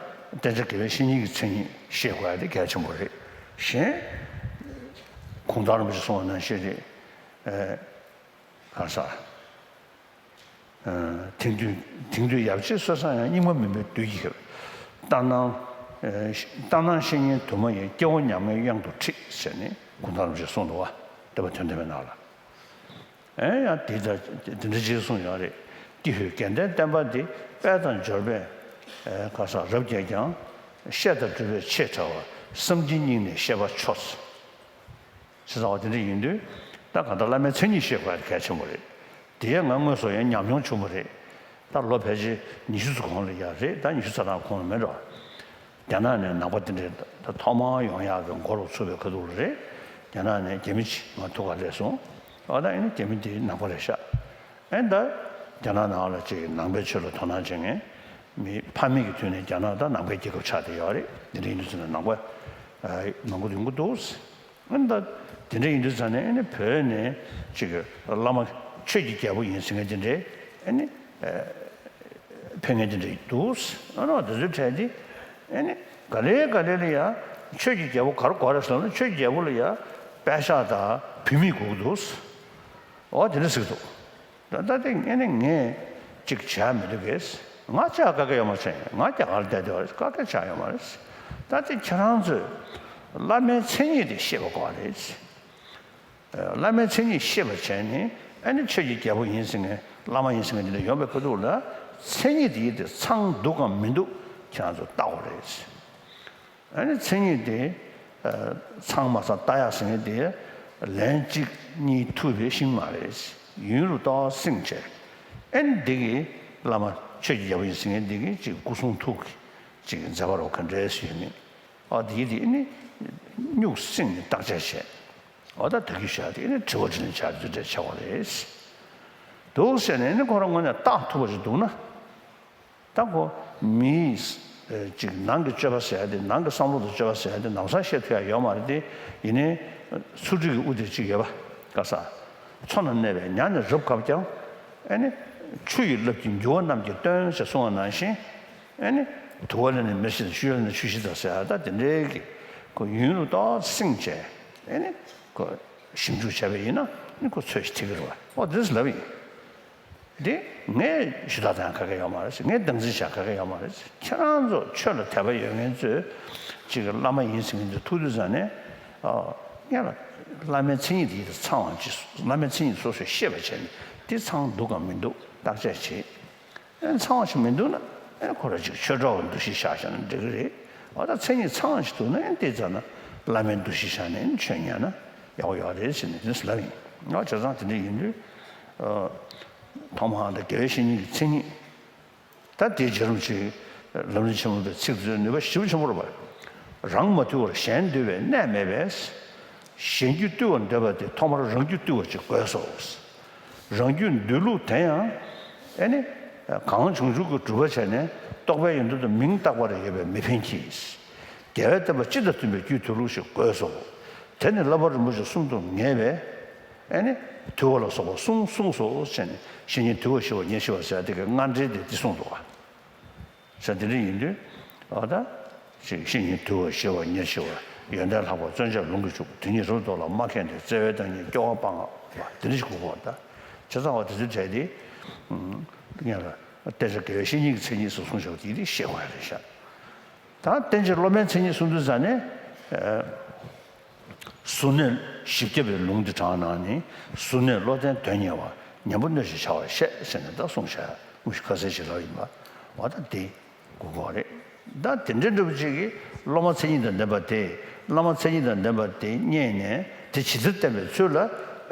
བསྟེན་བྱ་དགེ་བའི་བཤེས་གཉེན་གྱི་མཚན་ཉིད་ཤེས་དགོས་ཡ་དེ་གལ་ཆེན་པོ་རེད། གཞན་གུང་ཐང་རིན་པོ་ཆེས་གསུངས་པ་ནང་བཞིན་རེད། ཨ། ག་ས། དེང་དུས། དེང་དུས་ཡབ་རྗེ་སོ་སོ་ཡང་སྙིགས་མ་མིན་པའི་བདུད་ཀྱིས་ཁྱེར། ལྟར་སྣང་། ལྟར་སྣང་བཤེས་གཉེན་དུ་མ་ཡིས། སྐྱེ་བོ་ཉམ་ངའི་གཡང་དུ་ཁྲིད་ཟེར་ནས་གུང་ཐང་རིན་པོ་ཆེས་གསུངས་འདུག་བ། བསྟན་པ་དོན་ལྡན་པའི་ནང་ལ། ཨེ་ཡང་དེ་ལྟར་དེ་འདྲ་ཅིག་གསུངས་ཡོད་རེད། ཀྱེ་ཧུད་དགེ་ལྡན་བསྟན་པ་འདི། དཔལ་དང་འབྱོར་པས་ག་ས་རབ་རྒྱས་ཀྱང་། བཤད་དང་སྒྲུབ་པས་ཆེས་ཕྲ་བ། བསམ་གྱིས་སྙིང་ནས་ཤེས་པ་མཆོག་བྱས་ཙང་བ་དེ་འདྲ་ཡིན་དུས། ད་གང་ལྟར་བླ་མའི་མཚན་ཉིད་ཤེས་དགོས་པ་གལ་ཆེན་པོ་རེད། དེ་ཡང་ང་དངོས་སུ་ཡང་ཉམས་མྱོང་བྱུང་བ་རེད། ད་ལོ་ཕལ་ཆེར་ཉི་ཤུ་ཙམ་གོང་ལ་ཡ་རེད། ད་ཉི་ཤུ་རྩ་ལྔ་གོང་ལ་མེད་འགྲོ། རྒྱ་ནག་ནས་ནང་པ་དེ་འདྲའི་ད་ཐོག་མར་ཡོང་ཡག་གི་འགོ་རུ་ཚུད་པའི་ཁ་ཐུག་ལ་རེད། རྒྱ་ནག་ནས་རྒྱ་མི་གཅིག་ང་ཐུག་ག་སླེབས་སོང་། ཨ་ད་ཨེ་ནི་རྒྱ་མི་དེ་ནང་པ་རེད་ཤག་ཨེ་ད་རྒྱ་ནག་ནང་ལ་ཅིག་ནང་པའི་ཆོས་ལ་དོ་སྣང་བྱེད་མཁན་མི་ཕ་མེས་ཀྱི་དུས་ནས་རྒྱ་ནག་ད་ནང་པའི་རྒྱལ་ཁབ་ཆགས་བསྡད་ཡོད་རེད། དེ་འདྲ་ཡིན་དུས་ཙམ་ནས་ནང་པ་མང་པོ་ཡོང་གི་འདུག་ཨ་ནི་ད་དེ་འདྲ་ཡིན་དུས་ཙང་ནས་ཨ་ནི་བོད་ནས་ཅིག་བླ་མ་ཆོས་ཀྱི་རྒྱལ་པོ་ཡིན་ཟེར་མཁན་དེ་འདྲས་ཨ་ནི་ཕེབས་མཁན་དེ་འདྲས་འདུག་ཨ་ནི་དེ་ཚོའི་གྲས་དེ་ཨ་ནི་ག་ལེ་ག་ལེ་ལ་ཡ་ཆོས་ཀྱི་རྒྱལ་པོ་ག་རེ་དགོས་རེད་ཟེར་ན། ཆོས་ཀྱི་རྒྱལ་པོ་ལ་ཡ་པད་ཤག་དང་བུད་མེད་དགོས་ཀྱི་འདུག་ཨོ་དེ་འདྲ་ཟེར་གྱི་འདུག་ད་ལྟ་དེ་ངས་ནི་ངས་ཅིག་བྱས་མི་འདུག་གས། ང་ཅག་དཀའ་ཁག་ཡོད་མ་རེད། ང་རྒྱ་གར་བསྡད་དེ་བ་རེད། དཀའ་ཁག་ཆགས་ཡོད་མ་རེད། ད་དེ་ཁྱེད་རང་ཚོས་བླ་མའི་མཚན་ཉིད་དེ་ཤེས་པ་དགོས་རེད། བླ་མའི་མཚན་ཉིད་ཤེས་པ་བྱས་ནས་ཨ་ནི་ཆོས་ཀྱི་རྒྱལ་པོ་ཡིན་ཟེར་མཁན་བླ་མ་ཡིན་ཟེར་མཁན་དེ་འདྲ་ཡོང་བའི་ཁ་ཐུག་ལ་མཚན་ཉིད་དེ་ཡིད་དེ་ཚང་འདུག་གམ་མི་འདུག་ཁྱེད་རང་ཚོས་བལྟ་དགོས་རེད། ཨ་ནི་མཚན་ཉིད་དེ་ཚང་མ་སང་ལྟ་ཡག་ཟེར་མཁན་དེ་ལན་གཅིག་གཉིས་ཐུབ་པའི་ཤིང་མ་རེད། ཡུན་རིང་ཏོག་བསྲིངས་བྱས། ཨ་ནི་འདི་གི་བླ་མ་ཆོས་ཀྱི་རྒྱལ་པོ་ཡིན་ཟེར་མཁན་འདི་གི་ཅིག་སྐུ་གསུང་ཐུགས་ཀྱི་ཅིག་མཛད་པ་རོ་ག་འདྲས་ཡོད་མེད། ཨ་དེ་དེ་ནི་སྨྱུག་བསྲིངས་ནས་བརྟག་དཔྱད་བྱས། ཨ་ད་ད་གི་བྱ་དེ་ནི་དྲི་བ་དྲིས་ལན་བྱ་དེ་འདྲ་བྱ་བ་རེད། འདུག་ཟེར་ནས་ནི་ཁོ་རང་ངོས་ནས་བརྟག་ཐུབ་པ་ཞིག་འདུག་ན། ད་ཁོ་མིའི་ཅིག་ནང་གི་སྤྱོད་པ་ཟེར་ཡ་དེ། ནང་གི་བསམ་བློ་དང་སྤྱོད་པ་ཟེར་ཡ་དེ་ནམ་སང་ཤེས་ཐུབ་ཡ་ཡོད་མ་རེད་དེ། ཡིན་ནའི་ཚུལ་ཁྲིམས་ཀྱི་དབུ་དེ་ཅིག་ཡོད་པ་ག་ས། མཚོ་ན་གནས་པས་ཉ་ནི་རབ་བཀབ་ཀྱང་། ཨེ་ནི་ཆུ་ཡི་རླབས་ཀྱིས་འགྱུ་བ་རྣམས་ཀྱིས་སྟོན་ཞེས་གསུངས་པ་ནང་བཞིན། ཨེ་ནི་དུ་བ་ལས་ནི་མེར་ཤེས་དང་། ཆུ་ཡི་རླབས་ནི་ཆུ་ཤེས་དང་ཟེར་ཡ་ད་དེ་འདྲའི་གི་ཁོ་ཡུན་རིང་ཏོག་བསྲིངས་བྱས། ཨེ་ནི་ཁོ་ཞིབ་འཇུག་བྱས་པ་ཡིན་ན་ནི་ཁོ་ཚོད་ཅིག་ཐིག་གི་རེད་བ། ཨོ་དེ་ལབ་ཡིན། འདི་ངས་ཞུ་དག་དང་ག་གེ་ཡོད་མ་རེད། ངས་སྟངས་འཛིན་བྱ་ག་གེ་ཡོད་མ་རེད། ཁྱེད་རང་ཚོ་ཆོས་ལ་དད་པ་ཡོད་མཁན་ཚོས་ཅིག་བླ་མ་ཡིན་ཟེར་མཁན་ཚོ་ཐུག་དུས་ཙང་ནས། ཨ། ངས་ལ་བླ་མའི་མཚན་ཉིད་དེ་ཡིད་དུ་ཚང་བ་ཅིག་བླ་མའི་མཚན་ཉིད་སོ་སོས་ཤེས་པ་བྱས་ནས་དེ་ཚང་འདུག་གམ་མི་འདུག་བརྟག་དཔྱད་བྱེད། ཨེ་ཚང་བ་ཞིག་མི་འདུག་ན་ཨེ་ཁོ་རང་ཅིག་ཆོས་གྲོགས་འདུ་ཤེས་བཞག་བཞག་ན་འགྲིག་གི་རེད། ཨ་ད་མཚན་ཉིད་ཚང་བ་ཞིག་འདུག་ན་ཨེ་དེ་ཙམ་ན་བླ་མའི་འདུ་ཤེས་བཞག་ནས་ཨེ་ཆོས་ཉན་ན་ཡག་པོ་ཡོད་རེད་ཟེར་ནས་དེ་ལབ་ཡིན། ང་བྱས་ཙང་དེ་འདྲ་ཡིན་དུས། ཨ། ཐོག་མར་ད་དགེ་བའི་བཤེས་གཉེན་གྱི་མཚན་ཉིད། ད་དེའི་རྗེ་རིན་པོ་ཆེའི་ལམ་རིམ་ཆེན་མོ་པའི་ཚིག་མཛོད་ནུས་པ་ཞེ་པོ་ཆེན་པོ་རེད་པ། རང་མ་དུལ་བར་གཞན་འདུལ་བའི་གནས་མེད་པས། གཞན་རྒྱུད་བཏུལ་བར་འདོད་པ་དེ་ཐོག་མར་རང་རྒྱུད་བཏུལ་བ་ཅིག་དགོས་སོ། རང་རྒྱུད་འདུལ་ལུགས་དེ་ཡང་ཨེ་ནི། གང་བྱུང་བྱུང་གི་སྒྲུབ་པ་བྱས་ནས་རྟོག་པའི་ཡོན་ཏན་དུ་མིང་བཏགས་པ་རེ་ཡོད་པས་མི་ཕན་གྱི། རྒྱལ་བའི་བསྟན་པ་སྤྱི་དང་མཐུན་པའི་རྒྱུད་དུལ་ལུགས་ཤིག་དགོས་སོ། དེ་ནི་བསླབ་པ་རིན་པོ་ཆེ་གསུམ་དུ་ངེས་པས། ཨེ་ནི། དུལ་བ་ལ་སོགས་པ་གསུམ་གསུངས་སོ་ཞེས་ནས་བཤེས་གཉེན་དུལ་བ་ཞི་བ་ཉེར་ཞི་བ་ཟེར་དེ་གའི་སྔ་འགྲེལ་དེ་འདི་གསུངས་འདུག་བ། ཟེར་འདི་འདྲ་ཡིན་དུས། ཨ་ད། ཅིག་བཤེས་གཉེན་དུལ་བ་ཞི་བ་ཉེར་ཞི་བ། ཡོན་ཏན་ལྷག་པ་བརྩོན་བཅས་ལུང་གིས་ཕྱུག་དེ་ཉིད་རབ་ཏུ་རྟོགས་ལ་མ་མཁས་འདོད། བརྩེ་བའི་བདག་ཉིད་སྐྱོ་བ་སྤང་བ་དེ་འདྲ་ཞིག་དགོས་པ་ད། བྱས་ཙང་བ་དེ་ཚོའི་གྲས་དེ། ངས་ལ་བསྟེན་བྱ་དགེ་བའི་བཤེས་གཉེན་གྱི་མཚན་ཉིད་སུ་གསུངས་བཞག་པ་དེ་དེ་ཤེས་དགོས་ཡ་རེད་ཤག་ད་བསྟན་བཅོས་སློབ་མའི་མཚན་ཉིད་གསུང་དུས་ཙ་ནས། གཟུར་གནས་བཞི་བརྒྱ་པའི་ལུང་འདི་དྲངས་གནང་ནས། གཟུར་གནས་བློ་ལྡན་དོན་གཉེར་བ། ཉན་པོ་སྣོད་ཅིག་བྱ་བར་བཤད་ཟེར་ནས་ད་གསུངས་བཞག་དངོས་གཞི་ཁ་གསལ་ཞིག་ལབ་ཡིན་པ། འོ་ད་འདི་གོ་དགོས་རེད། ད་དེ་འདྲའི་འདྲ་པོ་ཅིག་གིས་སློབ་མ་མཚན་ཉིད་དང་ལྡན་པ་དེ། བླ་མ་མཚན་ཉིད་དང་ལྡན་པ་དེ་རྙེད་ནས་དེ་ཇི་ལྟར་བསྟན་པའི་ཚུལ་ལ།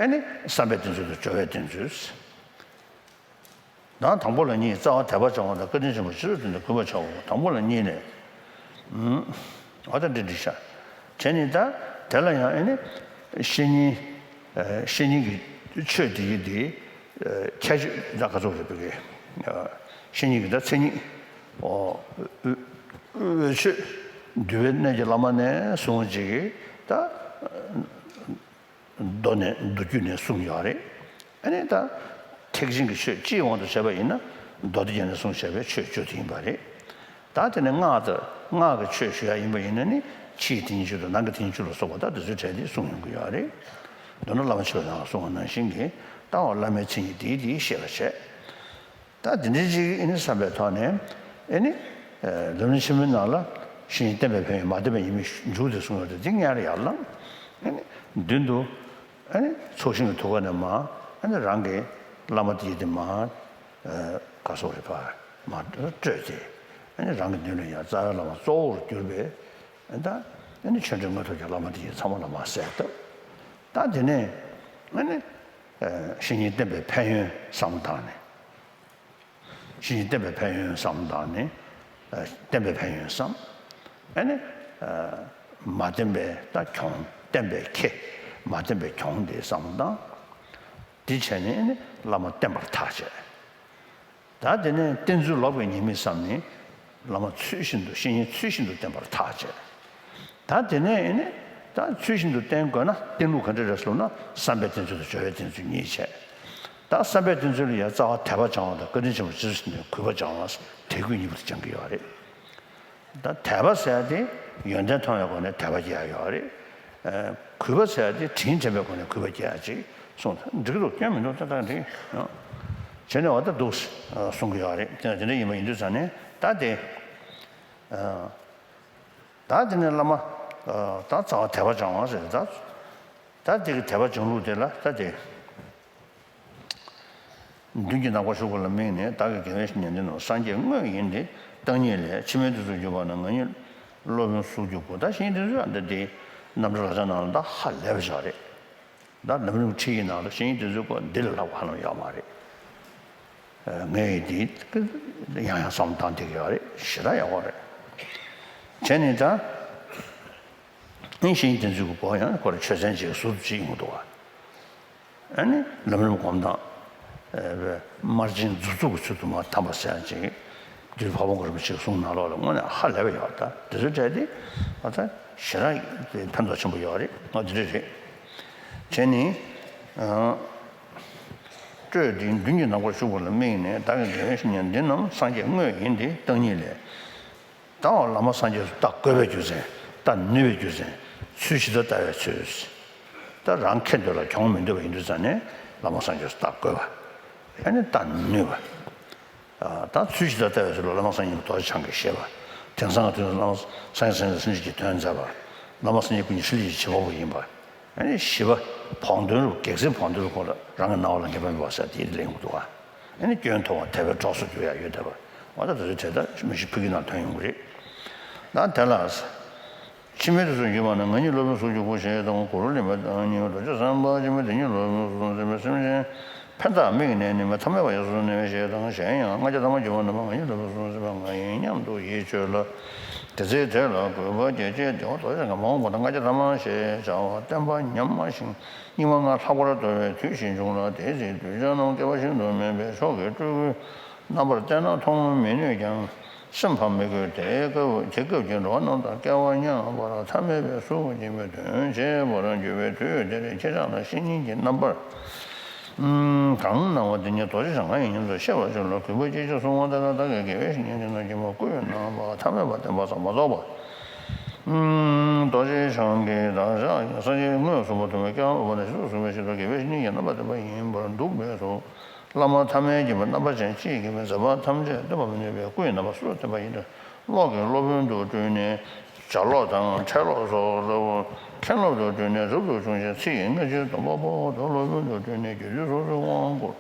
ཨ་ནི་བསམ་པའི་བསྟེན་ཚུལ་དང་སྦྱོར་བའི་བསྟེན་ཚུལ། ཡང་དང་པོ་ལ་གཉིས། རྩ་བ་དད་པ་སྦྱང་བ་དང་བཀའ་དྲིན་ཆེན་པོ་སྤྱི་རོ་སྟོན་ཏེ་གུས་པ་བྱའོ། དང་པོ་ལ་གཉིས་ལས། ཨུམ། འོ་ད་འདི་འདི་ཤ། བྱས་ནས་ད་དེ་ལ་ཡང་ཨ་ནི་བཤེས་གཉེན། ཨ། བཤེས་གཉེན་གྱི་ཆོས་དེ་ཡི་དེ། ཨ། ཁྱད་ཆོས་ད་ག་ཚོད་རེད་པས། ཨ། བཤེས་གཉེན་གྱི་ད་མཚན་ཉིད། ཨོ། འོད་འོད་ཆོས་འདུས་པའི་གནས་ཀྱི་བླ་མ་ནས་བཟུང་ཅིག་གིས་ད། མདོ་ནས། མདོ་རྒྱུད་ནས་གསུངས་ཡོད་རེད། ཨ་ནི་ད་ཐེག་ཆེན་གྱི་ཆོས་སྤྱིའི་དབང་དུ་བྱས་པ་ཡིན་ན། མདོ་སྡེ་རྒྱན་ནས་གསུངས་བཞག་པའི་ཆོས་བཅུ་དེ་ཡིན་པ་རེད། ད་དེ་ནས་སྔགས་དང་། སྔགས་ཀྱི་ཆོས་ཞུ་ཡ་ཡིན་པ་ཡིན་ན་ནི། ཕྱིའི་ཐེག་ཆེན་བཅུ་དང་ནང་གི་ཐེག་ཆེན་བཅུ་ལ་སོགས་པ་ད་དེ་ཚོའི་གྲས་དེ་གསུངས་ཡོང་གི་ཡོད་རེད། མདོར་ན་བླ་མ་མཆོད་པའི་ནང་ལ་གསུངས་པ་ནང་བཞིན་གྱི། ད་འོ་བླ་མའི་མཚན་ཉིད་དེའི་དེའི་བཤད་པ་བྱས། ད་དེ་འདྲའི་ཅིག་ཨེ་ནི་བསམ་པའི་ཐོག་ནས། ཨེ་ནི། ཨ། ལམ་རིམ་ཆེན་མོའི་ནང་ལ་བཤེས་གཉེན་བསྟེན་པའི་ཕན་ཡོན། མ་བསྟེན་པའི་ཉེས་དམིགས་འཇུག་སྟེ་གསུངས་ཡོད་དེ། འདི་སྔོན་ལ་ཡར་བླངས། ཨེ་ནི་མདུན་དུ། ཨེ་ནི་ཚོགས་ཞིང་གི་ཐུགས་ཀ་ནས་མར། ཨེ་ནི་རང་གི་བླ་མ་དེ་ཡི་དེ་མར། ཨ། ག་སོགས་རེད་པ། མར་སྤྲོས་ཏེ། ཨེ་ནི་རང་གི་མདུན་ལ་ཡར་རྩ་བའི་བླ་མ་གཙོ་བོར་གྱུར་པའི། ཨེ། ད་ཨེ་ནི་ཆོས་འབྲེལ་དངོས་ཐོབ་ཀྱི་བླ་མ་དེ་ཡི་ཚང་མ་ལ་མར་གསལ་བཏབ། ད་དེ་ནས་ཨེ་ནི། ཨ། བཤེས་གཉེན་བསྟེན་པའི་ཕན་ཡོན་བསམ་བློ་བཏང་ནས། བཤེས་གཉེན་བསྟེན་པའི་ཕན་ཡོན་བསམ་བློ་བཏང་ནས། ཨ། བསྟེན་པའི་ཕན་ཡོན་བསམ། ཨ་ནི། ཨ། མ་བསྟེན་པའི་ད་གྱོང་། བསྟེན་པའི་ཁེ། མ་བསྟེན་པའི་གྱོང་དེ་བསམ་བློ་བཏང་། དེ་བྱས་ནས་ཨ་ནི་བླ་མ་བསྟེན་པར་ཐག་བཅད། ད་དེ་ནས་བསྟེན་ཚུལ་ལོག་པའི་ཉེས་དམིགས་བསམ་ནས། བླ་མ་ཚུལ་བཞིན་དུ། བཤེས་གཉེན་ཚུལ་བཞིན་དུ་བསྟེན་པར་ཐག་བཅད། ད་དེ་ནས་ཨེ་ནི། ད་ཚུལ་བཞིན་དུ་བསྟེན་དགོས་ན་བསྟེན་ལུགས་ག་འདྲ་རེད་ཟེར་ན། བསམ་པའི་བསྟེན་ཚུལ་དང་སྦྱོར་བའི་བསྟེན་ཚུལ་གཉིས་བྱས། ད་བསམ་པའི་བསྟེན་ཚུལ་ལ་ཡང་རྩ་བ་དད་པ་སྦྱང་བ་དང་། བཀའ་དྲིན་ཆེན་པོ་སྤྱི་རོ་སྟོན་ཏེ་གུས་པ་སྦྱང་བ། དད་གུས་གཉིས་པོ་དེ་སྦྱང་གི་ཡོད་རེད། ད་དད་པ་ཟེར་ཡ་དེ་ཡོན་ཏན་མཐོང་བའི་སྒོ་ནས་དད་པ་སྐྱེ་ཡ་ཡོད་རེད། ཨ། གུས་པ་ཟེར་ཡ་དེ་དྲིན་དྲན་པའི་སྒོ་ནས་གུས་པ་སྐྱེ་ཡ་ཅིག་གསུངས། འགྲིག་གི་འདུག་སྐྱོན་མི་འདུག་ད་ད་འགྲིག་ཡོང་། བྱས་ནས་འོ་ད་འདུག་གསུང་གི་ཡོད་རེད། དེ་དེ་འདྲ་ཡིན་པ་ཡིན་དུས་ཙ་ནས་ད་དེ། ཨ། ད་དེ་ནས་བླ་མ། ཨ། ད་རྩ་བ་དད་པ་སྦྱང་བ་ཟེར། ད་ད་དེ་གི་དད་པ་སྦྱང་ལུགས་དེ་ལ་ད་དེ། མདུན་གྱི་ནམ་མཁར་བཞུགས་པ་ལ་དམིགས་ནས། བདག་གི་དགེ་བའི་བཤེས་གཉེན་འདི་རྣམས་སངས་རྒྱས་དངོས་ཡིན་ཏེ། བདག་ཉིད་ལས། ཕྱི་མའི་དུས་སུ་གྱུར་པ་ན། ང་ཉིད་སློབ་དཔོན་གཟུགས་ཀྱི་སྐུ། ད་བཤེས་གཉེན་འདི་ཚོ་ཡང་འདི་འདི་རྣམ་འགྲེལ་ལག་ཆ་ནང་ལ་ད་ཧ་ལས་པ་ཞིག་རེད། ད་ལམ་རིམ་ཁྲིད་ཡིག་ནང་ལ་བཤེས་གཉེན་འདི་ཚོའི་སྐོར་འདི་ལས་ལྷག་པ་ཧ་ལམ་ཡོད་མ་རེད། ངས་འདི་ཡང་ཡང་བསམ་བློ་བཏང་བསྡད་ཀྱི་ཡོད་རེད། ཞེ་དྲག་ཡག་པོ་རེད། བྱས་ནས་ད། ཨེ། བཤེས་གཉེན་བསྟེན་ཚུལ་གྱི་སྐོར་ཡང་ཁོ་རང་ཆོས་ཚན་གཅིག་ཟུར་དུ་བྱེད་ཡོང་གི་འདུག་བ། ཨ་ནི་ལམ་རིམ་སྒོམ་སྟངས། ཨ། དམར་རྗེན་མཛུབ་ཚུགས་ཀྱི་ཚུལ་དུ་མར་བསྡམས་པ་ཟེར་ཡ་ཅིག་རྒྱུད་འཕགས་པ་གོ་རིན་པོ་ཆེའི་གསུང་ནང་ལོགས་ལ་དངོས་གནས་ཧ་ལས་པ་ཡོད། ད་དེ་ཚོའི་གྲས་དེ་ཨ་ད་ཞེ་དྲག་ཕན་ཐོགས་ཆེན་པོ་ཡོད་རེད། ང་དེ་འདྲ་རེད། བྱས་ནས། ཨ། སྤྲོས་ཏེ་མདུན་གྱི་ནམ་མཁར་བཞུགས་པ་ལ་དམིགས་ནས། བདག་གི་དགེ་བའི་བཤེས་གཉེན་འདི་རྣམས་སངས་རྒྱས་དངོས་ཡིན་ཏེ། བདག་ཉིད་ལས། ད་འོ་བླ་མ་སངས་རྒྱས་སུ་བལྟ་དགོས་པའི་རྒྱུ་མཚན། བལྟ་ནུས་པའི་རྒྱུ་མཚན། ཚུལ་ཇི་ལྟར་བལྟ་བའི་ཚུལ། ད་རང་ཁེ་འདོད་ལ་གྱོང་མི་འདོད་པ་ཡིན་དུས་ཙང་ནས་བླ་མ་སངས་རྒྱས་སུ་བལྟ་དགོས་པ། ཨ་ནི་བལྟ་ནུས་པ། ཨ། ད་ཚུལ་ཇི་ལྟར་བལྟ་བའི་ཚུལ་ལ་བླ་མ་སངས་རྒྱས་ཀྱིས་རྡོ་རྗེ་འཆང་གིས་བཞེད་པ། དེང་སང་གི་དུས་སུ་བླ་མ་སངས་རྒྱས་སངས་རྒྱས་སེམས་ཅན་གྱི་དོན་མཛད་པ། བླ་མ་སངས་རྒྱས་ཀུན་གྱི་ཧྲཱི་ལས་ཀྱི་བྱེད་པ་པོ་ཡིན་པ། ཨ་ནི་བཞི་པ། བོགས་འདོན་རུ། གེགས་སེལ་བོགས་འདོན་རུ་སྐོར་ལ་རང་གི་སྣང་བ་ལ་ངེས་པ་མེད་པ་ཟེར་དེ་ལེན་དགོས་འདུག་ག་ཨ་ནི་སྐྱོན་མཐོང་བ། དད་པའི་གྲོགས་སུ་གྱུར་ཡ་ཡོད་བསྡད་པ། འོ་ད་དེ་ཚོའི་གྲས་ད་མི་ཤི་ཕུ་གི་ནང་ཐོན་ཡོང་གི་རེད། ད་དེ་ལ། ཕྱི་མའི་དུས་སུ་གྱུར་པ་ན། ང་ཉིད་སློབ་དཔོན་གཟུགས་ཀྱི་སྐུ་ཞེས་དང་། གུ་རུ་ལེགས་པའི་བདག་ཉིད་རྡོ་རྗེ་སེམས་དཔའ་ཆེན་པོས། བདག་ཉིད་སློབ་དཔོན་གཟུགས་སུ་ཟིན་པའི་སེམས་ཅན་ཕན་བཏགས་དམིགས་ནས་ནི། མི་ཐ་མལ་པ་ཡི་གཟུགས་ནས་ཞེས་དང་། གཞན་ཡང་ལྔ་བརྒྱ་ཐ་མར་གྱུར་པ་རྣམས་ང་ཉིད་སློབ་དཔོན་གཟུགས་སུ་ཟིན་པ་ང་ཡིན་སྙམ་དུ་ཡིད་དཔྱོད་ལ། དེ་ཚེ་དེ་ལ་གུས་པ་བསྐྱེད་ཅིང་། དེ་འོ་རྡོ་རྗེ་འཆང་གི་མ་འོངས་པ་དང་ལྔ་བརྒྱ་ཐ་མ་ཞེས་བྱ་བ་བསྟན་པ་ཉམས་དམའ་ཞིང་སྙིགས་མ་ལྔ་ལྷག་པར་དོར་བའི་དུས་ཤིག་འབྱུང་ལ། དེའི་ཚེ་གདུལ་བྱ་རྣམས་བསྐལ་པ་ཤིན་ཏུ་མེད་པའི་མཆོག་གི་སྤྲུལ་སྐུའི་རྣམ་པར་བལྟས་ན་མཐོང་མི་ནུས་ཀྱང་། སེམས་ཕམ་མི་དགོས། དེ་སྐབས་དེ་སྐབས་ཀྱི་འགྲོ་བ་རྣམས་དང་སྐལ་བ་མཉམ་པར་ཐ་མལ་པའི་གཟུགས་ཀྱི་མི་དོན་བྱེད་པར་འགྱུར་བའི་དུས་དེར་ཁྱེད་ཅག་ལ་བཤེས་གཉེན་གྱི་རྣམ་པར་གང་སྣང་བ་དེ་ཉིད་རྡོ་རྗེ་འཆང་ང་ཡི་སྙམ་དུ་ཤེས་པར་གྱུར་ལ། གུས་པ་བསྐྱེད་ཅིང་གསུང་བ་དེ་ལ། བདག་གི་དགེ་བའི་བཤེས་གཉེན་དེ་རྣམས་ཀྱིས་མ་བསྐུལ་བའི་ནང་པ་ཐ་མལ་པ་བསྟན་པ་ཙམ་མ་གཏོགས་པ། རྡོ་རྗེ་འཆང་གིས་བདག་ཅག་སངས་རྒྱས་མངོན་སུམ་པ་མཐོང་བའི་སྐལ་བ་མེད་པ་དང་། རྗེས་སུ་བཟུང་བའི་ཕྱིར་དུ་དགེ་བའི་བཤེས་གཉེན་གྱི་རྣམ་པར་བསྟན་པ་ཡིན་པར་འདུག་པས་སོ། བླ་མ་ཐ་མལ་གྱི་རྣམ་པ་ཅན་གཅིག་གིས་མཛད་པ་ཐམས་ཅད་སྟོན་པར་མི་ནུས་པས་སྐུ་ཡི་རྣམ་པ་སུ་ལ་བསྟན་པ་ཡིན་ཏེ། ཀློག་གིས་སློབ་དཔོན་དུ་སྤྲུལ་ནས་ལྗགས་ཀློག་དང་ཕྲད་ཀློག་སོགས་ལ། མཁན་སློབ་ཏུ་སྤྲུལ་ནས་གྲུབ་ཏུ་བྱུང་ཞིང་། ཚིག་གིས་སྔ་ཕྱིར་སྡོམ་པ་པོ་དང་། སློབ་དཔོན་དུ་སྤྲུལ་ནས་རྒྱུད་སྡེ་སོ་སོའི་དབང་བསྐུར།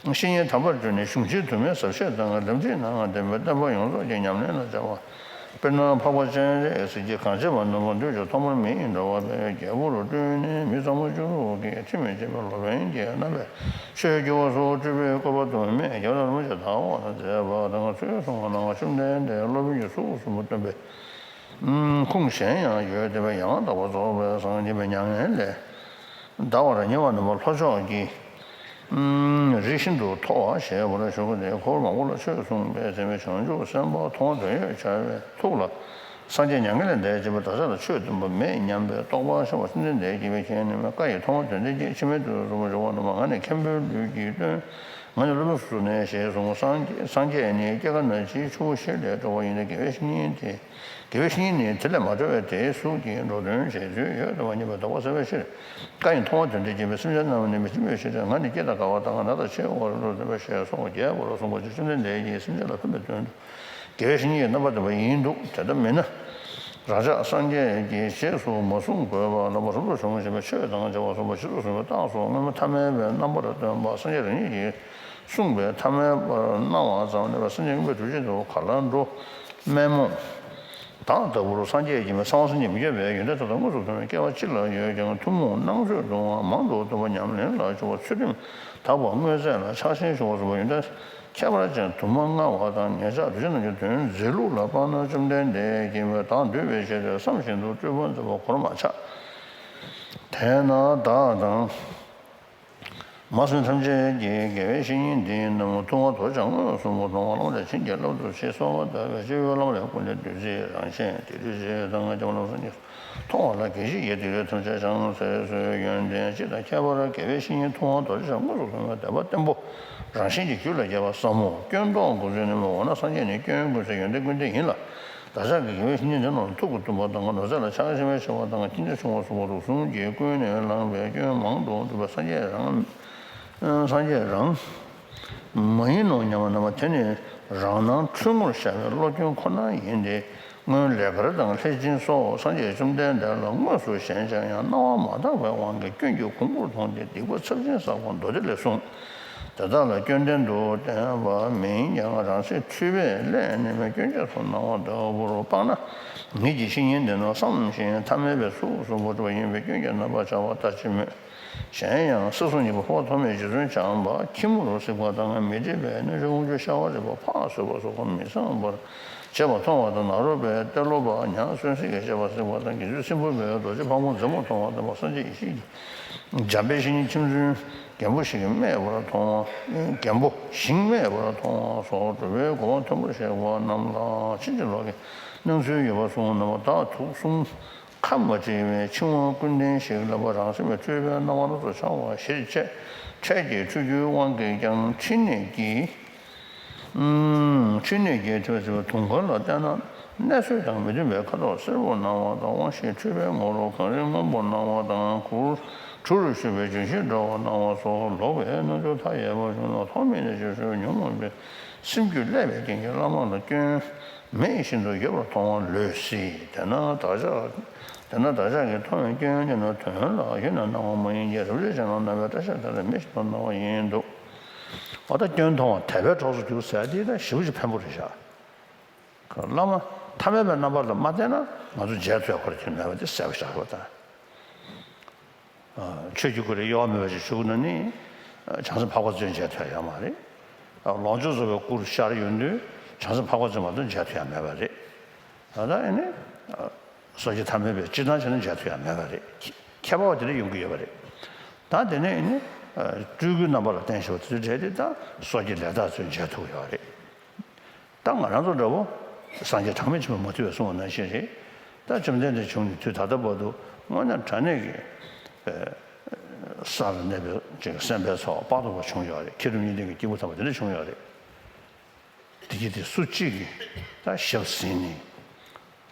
བཤེས་གཉེན་དམ་པར་གྱུར་ནས་གཞུང་ཆེན་དུ་མའི་ཟབ་བཤད་དང་། ལམ་ཁྲིད་ནང་བསྟན་པའི་བསྟན་པ་ཡོངས་རྫོགས་ཀྱི་ཉམས་ལེན་ལ་སྦྱར་བ། དཔེར་ན་འཕགས་པ་སྤྱན་རས་གཟིགས་ཀྱིས་གངས་ཅན་པ་རྣམས་ལ་འདུས་ཀྱི་ཐོག་མར་མིའི་འགྲོ་བ་པའི་རྒྱལ་པོར་སྤྲུལ་ནས། མི་ཚང་མ་བཅུ་དྲུག་གི་ཁྲི་མི་ཕྱེད་པའི་སློབ་དཔོན་གྱི་རྣམ་པས་ཆོས་བསྒྱུར་བ་སོགས་སྤྲུལ་པའི་བཀོད་པ་དུ་མས་རྒྱལ་བ་རིན་པོ་ཆེ་དར་བར་མཛད་པ་དང་། ཚུལ་གསུངས་པ་ནང་བཅོམ་ལྡན་འདས་སློབ་དཔོན་གྱི་གཟུགས་གསུམ་པོ་སྟོན་པའི་ཁུངས་གཞན་ཡང་ཡོད། དེ་བས་ཡང་དག་པར་རྫོགས་པའི་སངས་རྒྱས་པའི་མྱ་ངན་ལས་འདའ་བར་ཉེ་བ་རྣམས་ལྷོ་ཕྱོགས་ཀྱི་རི་ཤིན་ཏུ་མཐོ་བ་ཞེས་པར་ཞུ་གི། དེའི་འཁོར་མང་པོ་ལ་ཆོས་གསུངས་པས་མཚན་མོའི་བྱང་ཆུབ་སེམས་དཔའ་མཐོང་བ་དོན་ཡོད་བྱ་བའི་ཐུགས་ལ། སངས་རྒྱས་མྱ་ངན་ལས་འདས་ཀྱི་བདག་ཅག་ལ་ཆོས་སྟོན་པ་མེད་སྙམ་པའི་རྟོག་པ་ཤར་བ། བཅོམ་ལྡན་འདས་ཀྱིས་དཔེ་ཁྱེད་ནི་བཀའ་ཡི་ཐོག་མ་དོན་དེ་སྐད། ཕྱི་མའི་དུས་སུ་གསུངས་པ་འབྱུང་བ་རྣམས་ང་ནི་མཁན་པོའི་ལུས་ཀྱིས་སྟོན། ང་ནི་སློབ་དཔོན་སུ་ནས་ཞེས་གསུངས། སངས་རྒྱས་སངས་རྒྱས་ནི་སྐྱེ་རྒ་ན་འཆིའི་ཆུ་བོ་ཤེལ་ལས་སྒྲོལ་བ་ཡིན་ཏེ། དགེ་བའི་བཤེས་གཉེན་དེ། དགེ་བའི་བཤེས་གཉེན་ནི་དེ་ལས་མ་གྲོལ་བས་དེའི་གཟུགས་ཀྱིས་འགྲོ་དོན་བྱེད་ཚུལ་ཡོད་དོ། མ་ངེས་པའི་ལྡོག་པ་སེལ་བའི་ཕྱིར། བཀའ་ཡི་ཐོག་མ་དོན་དེ་སྐད་པས། སེམས་ཅན་རྣམས་ནི་མི་སྲིན་པའི་ཕྱིར། ང་ནི་སྐྱེ་དང་རྒ་བ་དང་། ན་དང་འཆིའི་འོག་ལ་འགྲོ་དོན་པས་ཞེས་སོགས་རྒྱས་པར་གསུངས་པ་ཅིག་བཅོམ་ལྡན་འདས་ཀྱིས་སེམས་ཅན་ལ་ཕན་པའི་དོན་དུ་དགེ་བའི་བཤེས་གཉེན་གྱི་རྣམ་པར་སྟོན་པ་ཡིན་འདུག་དེ་ལྟ་མིན་ན། རང་ཅག་སངས་རྒྱས་ཀྱིས་རྗེས་སུ་མ་གསུང་དགོས་པ་ལ། མ་རབ་ཏུ་བྱུང་ཞེས་པའི་ཆོས་དང་བྱ་བ་གསུངས་པ། རྗེས་སུ་གསུངས་པའི་རྟགས་སོགས་སྔོན་མ་ཐ་མལ་པའི་རྣམ་པར་སྟོན་པ་སངས་རྒྱས་རང་ཉིད་ཀྱིས་གསུངས་པའི་ཐ་མལ་པར་སྣང་བ་ཙམ་ལས་པ། སངས་རྒྱས་མངོན་པའི་གྲུབ་ཆེན་དུ་ག་ལ་འགྲོ། དམན་རྨོངས་དག་ལྟ་བུར་སངས་རྒྱས་ཀྱི་མི་གསང་བ་སངས་རྒྱས་མི་བསྐྱོད་པའི་ཡོན་ཏན་མཐའ་དག་དངོས་སུ་མཐོང་བའི་སྐལ་བ་ཅི་ལ་ཡོད་ཀྱང་། ཐུན་མོང་སྣང་ཚུལ་མཐོང་བ་མང་དུ་ཐོས་པ་ཉམས་ལེན་ལ་སྦྱོར་བ་ཚུལ་ཁྲིམས་དག་པ་མངོན་མཛད་ལ་ཕྱག་ཆེན་ཞུ་བ་སོགས་པ་ཡོན་ཏན་ཁྱད་པར་ཅན་དུ་མ་མངའ་བ་དང་། ཉེ་ཆར་གདུལ་བྱ་རྣམས་ཀྱི་དོན་མཛད་ལུགས་ལ་དཔག་ན། བཅོམ་ལྡན་འདས་ཀྱིས་བདག་འདུལ་བའི་ཆེད་དུ་བསམ་བཞིན་དུ་སྤྲུལ་པ་མཛད་པ་གོར་མ་ཆག་དེས་ན་བདག་དང་། མ་སེམས་ཐམས་ཅད་ཀྱིས་དགེ་བའི་བཤེས་གཉེན་འདི་རྣམས་ཐུབ་དབང་རྡོ་རྗེ་འཆང་མངོན་སུམ་དུ་མཐོང་བ། བླ་མ་དང་བྱིན་གྱིས་བརླབ་ཏུ་མཆི། གསོལ་བ་བཏབ་པས་སྤྱི་བོའི་བླ་མ་ལས་ཀུན་ནས་བདུད་རྩིའི་རང་བཞིན་ཏིལ་འབྲུ་གཅིག་དང་། རྒྱ་མཚོ་ལམ་སེང་གེ་མཐོང་བ་ལ་གེགས་ཞི་བའི་སྡིག་སྒྲིབ་ཐམས་ཅད་བྱང་ཚར་སོའི་ཡོན་ཏན་སྤྱི་དང་ཁྱད་པར་དགེ་བའི་བཤེས་གཉེན་ཐུབ་དབང་རྡོ་རྗེ་འཆང་མངོན་སུམ་དུ་མཐོང་བའི་དད་པ་བརྟན་པོ་རང་བཞིན་གྱིས་རྒྱུད་ལ་སྐྱེ་བ་ཟབ་མོ། སྐྱོན་རྟོག་འགོག་ཚུལ་ནི་འོ་ན་སངས་རྒྱས་ནི་སྐྱོན་ཀུན་ཟད་ཡོན་ཏན་ཀུན་ལྡན་ཡིན་ལ། བདག་ཅག་གིས་དགེ་བའི་བཤེས་གཉེན་འདི་རྣམས་ལ་ཐུགས་ཀྱིས་བསྟུན་པ་དང་ནོར་རྫས་ལ་ཕྱག་ཕྱི་མའི་ཆེ་བ་དང་སྐྱིན་ཆ་ཆུང་བ་སོགས་པ་རུལ་སུངས་ཀྱིས་ཀུན་ནས་བསླངས་པའི་སྐྱོན་མང་དུ་འགྲུབ་པ་སངས་རྒྱས་རང་སངས་རྒྱས་རང་མ་ཡིན་ནོ་སྙམ་པ་རྣམས་དེ་ནི་རང་སྣང་འཁྲུལ་ངོར་ཤར་བའི་བློ་སྐྱོན་ཁོ་ན་ཡིན་ཏེ། སྔོན་ལས་མགར་དང་ལྷས་བྱིན་སོགས་སངས་རྒྱས་བཅོམ་ལྡན་འདས་ལ་དངོས་སུ་ཞེན་བྱ་ཡང་སྣང་བ་མ་དག་པའི་དབང་གིས་སྐྱོན་གྱི་གོང་བུར་མཐོང་སྟེ་སྡིག་པ་ཚབས་ཆེན་བསགས་པ་མདོ་སྡེ་ལས་གསུངས། དེ་དག་ལ་སྐྱོན་ལྡན་དུ་བསྟན་པ་མིན་ཀྱང་རང་སེམས་འཁྲུལ་པས་ཀླད་ནེམ་པའི་སྐྱོན་ཆ་ཚུར་སྣང་བ་ལྟ་བུར་སྤངས་ན། ཉིད་ཀྱི་བཤེས་གཉེན་འདི་རྣམས་བསམ་ཞིང་ཐ་མལ་པའི་གཟུགས་གསུམ་པོ་གྲུབ་པ་ཡིན་པས་སྐྱོན་གྱི་རྣམ་པར་བྱ་བ་ལྟ་ཅི་སྨོས། གཞན་ཡང་སྲིད་གསུམ་གཉིས་པོ་འཕགས་པ་ཐོགས་མེད་རྗེ་བཙུན་བྱམས་པ་ཁྱི་མོ་རུ་གཟིགས་པ་དང་མི་བསྐྲད་པའི་རྣལ་འབྱོར་དབང་ཕྱུག་ཤ་བ་རི་པ་ཕག་ཟོས་པ་སོགས་མི་གཙང་བར་བྱེད་པ་མཐོང་བ་དང་ནཱ་རོ་པའི་ཏེ་ལོ་པ་ཉ་གསོན་སྲེག་གིས་བཅད་པ་གཟིགས་པ་དང་དགེ་ཚུལ་སྲིན་བུ་མོའི་རྡོ་རྗེ་ཕག་མོ་མཛེས་མོ་མཐོང་བ་དང་སངས་རྒྱས་ཡེ་ཤེས་ཀྱི་འཇམ་དཔལ་བཤེས་གཉེན་ཁྱིམ་བཙུན་རྒན་པོ་ཞིག་གིས་སྨྲས་པར་མཐོང་བ། རྒན་པོ་ཞིང་སྨྲས་པར་མཐོང་བ་སོགས་སྒྲུབ་པའི་གོ་འཕང་མཐོན་པོར་གཤེགས་པ་རྣམས་ལ་ཕྱིན་ཅི་ལོག་གི་སྣང་ཚུལ་ཡོད་པར་གསུངས། རྣམ་པར་དག་དུག་གསུམ་ཁ་མ་བྲི་བའི་འཆིང་བ་ཀུན་ལྡན་ཞིག་ལ་བ་རང་སེམས་འཁྲུལ་པའི་སྣང་བ་རབ་ཏུ་འཆར་བ་གཞིར་བཅས་འཕྲལ་གྱི་འཁྲུལ་རྒྱུའི་དབང་གིས་ཀྱང་འཕྲིན་ནས་ཀྱི། ཨུམ། ཆོས་ནས་རྒྱལ་ཐུབ་ཟེར་བའི་དུང་དཀར་ལ་བལྟས་ན། གནས་ཚུལ་དང་མི་མཐུན་པའི་ཁ་དོག་སེར་པོར་སྣང་བ་དང་། དབང་ཤེས་འཁྲུལ་པའི་ངོ་བོ་གངས་རི་སྔོན་པོར་སྣང་བ་དང་། གུར་གྲུ་རུ་བཞུགས་པའི་ལྗོན་ཤིང་འདྲ་བར་སྣང་བ་སོགས་ལོག་པའི་རྣམ་འགྱུར་མཐའ་ཡས་པ་བྱུང་ན། ཐོག་མེད་ནས་རྗེས་སུ་ཉོན་མོངས་པའི་སེམས་རྒྱུད་བསླད་པའི་རྐྱེན་གྱིས་བླ་མ་ལ་སྐྱོན་མེད་བཞིན་དུ་ཡོད་པར་མཐོང་བ་ལོས་སྲིད། དེས་ན་བདག་ཅག་དེས་ན་བདག་ཅག་གིས་མཐོང་བའི་སྐྱོན་དེ་ནི་དོན་ལ་གཞི་ནས་སྣང་བ་མ་ཡིན་གྱི་རབ་བྱེད་ཅན་ལ་སྣང་བའི་སྐྲ་ཤད་དེ་ལ་མེ་བཞིན་དུ་སྣང་བ་ཡིན་འདུག་འོ་ད་སྐྱོན་མཐོང་བ་དད་པའི་གྲོགས་སུ་གྱུར་ཟེར་དེ་ད་ཞེ་པོ་ཅིག་ཕན་པོ་རེད་ཤག་བླ་མ་ཐ་མལ་པའི་རྣམ་པ་ལ་མ་བལྟས་ན་ང་ཚོ་མཇལ་ཐུབ་ཡ་ཁོ་རང་ཅིག་མེད་པ་དེ་གསལ་པོ་ཤར་བ་དང་། ཆོས་ཀྱི་སྐུ་ལ་གཡོ་བ་མེད་པ་ཞིག་བཞུགས་ན་ནི། བྱང་སེམས་འཕགས་པ་ཚོས་མཇལ་ཐུབ་ཡ་ཡོད་མ་རེད། ལོངས་སྤྱོད་རྫོགས་པའི་སྐུ་ཤར་ཡོང་དུས་བྱང་སེམས་འཕགས་པ་ཚོས་མ་གཏོགས་མཇལ་ཐུབ་ཡ་མེད་པ་རེད། ད་ལྟ་ཨེ་ནི། སོ་སྐྱེ་ཐ་མལ་པས་སྤྱིར་བཏང་བྱས་ན་མཇལ་ཐུབ་ཡ་མེད་པ་རེད། ཁྱད་པར་བ་དེ་འདྲ་ཡོང་གི་ཡོད་པ་རེད། ད་དེ་ནས་ཨེ་ནི། སྤྲུལ་སྐུའི་རྣམ་པ་ལ་བརྟེན་བཞིན་པ་དེ་ཚོའི་གྲས་དེ་ད་སོ་སྐྱེ་ལས་དག་ཚོས་མཇལ་ཐུབ་ཀྱི་ཡོད་རེད། ད་ང་རང་ཚོ་འདྲ་བོ། སངས་རྒྱས་གྲངས་མེད་ཆེན་པོས་མ་ཐུབ་པས་གསུངས་པ་ནང་བཞིན་རེད། ད་བཅོམ་ལྡན་འདས་བྱུང་ནས་དུས་ད་ལྟ་བར་དུ་དངོས་གནས་དྲང་གནས་ཀྱི། ས་ལ་གནས་པའི་ཅིག་སེམས་དཔའི་ཚོགས་དཔག་ཏུ་མེད་པ་བྱུང་ཡོད་རེད། མཁས་གྲུབ་གཉིས་ལྡན་གྱི་སྐྱེས་བུ་དམ་པ་དེ་འདྲ་བྱུང་ཡོད་རེད། དེ་གྱིས་དེ་སུ་གཅིག་གིས་ད་ཞབས་ཟིན་ནས་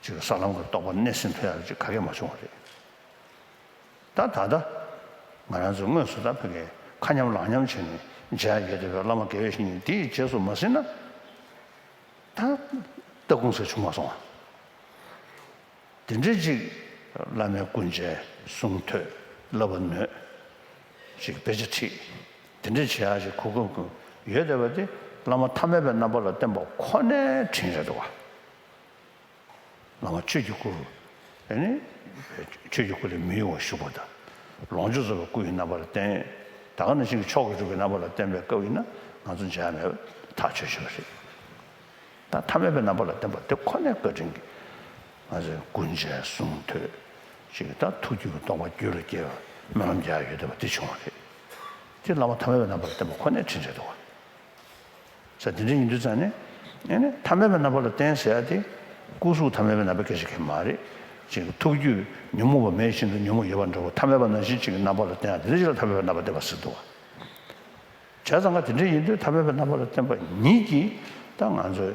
ཅིག་ས་ལམ་གྱི་རྟོགས་པ་སྣེ་ཟིན་ཐུབ་ཡག་ཅིག་ག་གེ་མ་བྱུང་བ་རེད། ད་ད་ལྟ་ང་རང་ཚོས་དངོས་སུ་ད་ཕ་གིའི་ཁ་མཉམ་ལག་མཉམ་བྱས་ནས་མཇལ་ཡ་ཡོད་བསྡད་པའི་བླ་མ་དགེ་བའི་བཤེས་གཉེན་དེའི་རྗེས་སུ་མ་ཟིན་ན། ད་ སྟ་གུང་ཟེར་བྱུང་མ་སོང་བ། དེ་འདྲའི་ཅིག་བླ་མའི་སྐུ་མཇལ་གསུང་ཐོས་བསླབ་པ་ནོད་ཅིག་དཔེ་ཆ་ཁྲིད། དེ་འདྲའི་བྱེད་ཡག་ཅིག་གོ་སྐབས་ཀྱང་ཡོད་བསྡད་པ་དེ་བླ་མ་ཐ་མལ་པའི་རྣམ་པ་ལ་བསྟེན་པ་ཁོ་ནའི་དྲིན་རེད་འདུག་བ། བླ་མ་ཆོས་ཀྱི་སྐུ། ཨེ་ནི། ཆོས་ཀྱི་སྐུ་ལས་མི་གཡོ་བར་བཞུགས་པ་དང་། ལོངས་སྤྱོད་རྫོགས་པའི་སྐུ་ཡི་རྣམ་པ་ལ་བསྟེན། ད་ག་ནང་བཞིན་གྱི་མཆོག་གི་སྤྲུལ་པའི་རྣམ་པ་ལ་བསྟེན་པའི་སྐབས་ཡིན་ན་ང་ཚོ་མཇལ་ཡ་མེད་པ་ཐག་ཆོད་ཆོད་པ་རེད། ད་ཐ་མལ་པའི་རྣམ་པ་ལ་བསྟེན་པ་དེ་ཁོ་ནའི་བཀའ་དྲིན་གྱིས། ང་ཚོས་སྐུ་མཇལ་གསུང་ཐོས། ཅིག་ད་ཐུགས་རྒྱུད་ཀྱི་སྟོང་པ་རྒྱུད་ལ་སྐྱེ་བའི་སྨོན་ལམ་རྒྱག་ཡ་ཡོད་བསྡད་པ་དེ་བྱུང་བ་རེད། དེ་བླ་མ་ཐ་མལ་པའི་རྣམ་པ་ལ་བསྟེན་པ་ཁོ་ནའི་དྲིན་རེད་འདུག་བ། ས་དེ་འདྲ་ཡིན་དུས་ཙང་ནས། ཨེ་ནས་ཐ་མལ་པའི་རྣམ་པ་ལ་བསྟེན་ཟེར་ཡ་དེ། སྐུ་གཟུགས་ཐ་མལ་པའི་རྣམ་པ་སྐད་ཆ་གང་ཡང་མ་རེད། ཅིག་ཐུགས་རྒྱུད་ཉོན་མོངས་པ་མེད་བཞིན་དུ་ཉོན་མོངས་ཡོད་པ་འདྲ་བོ་ཐ་མལ་པ་ནང་བཞིན་ཅིག་གི་རྣམ་པ་ལ་བསྟེན་ཡ་དེ་འདྲ་ཅིག་ལ་ཐ་མལ་པའི་རྣམ་པ་བསྟེན་པ་ཟེར་འདུག་བ། བྱས་ཙང་ཀ་དེ་འདྲ་ཡིན་དུས་ཐ་མལ་པའི་རྣམ་པ་ལ་བསྟེན་པ་ཉིད་ཀྱིས་ད་ང་ཚོས་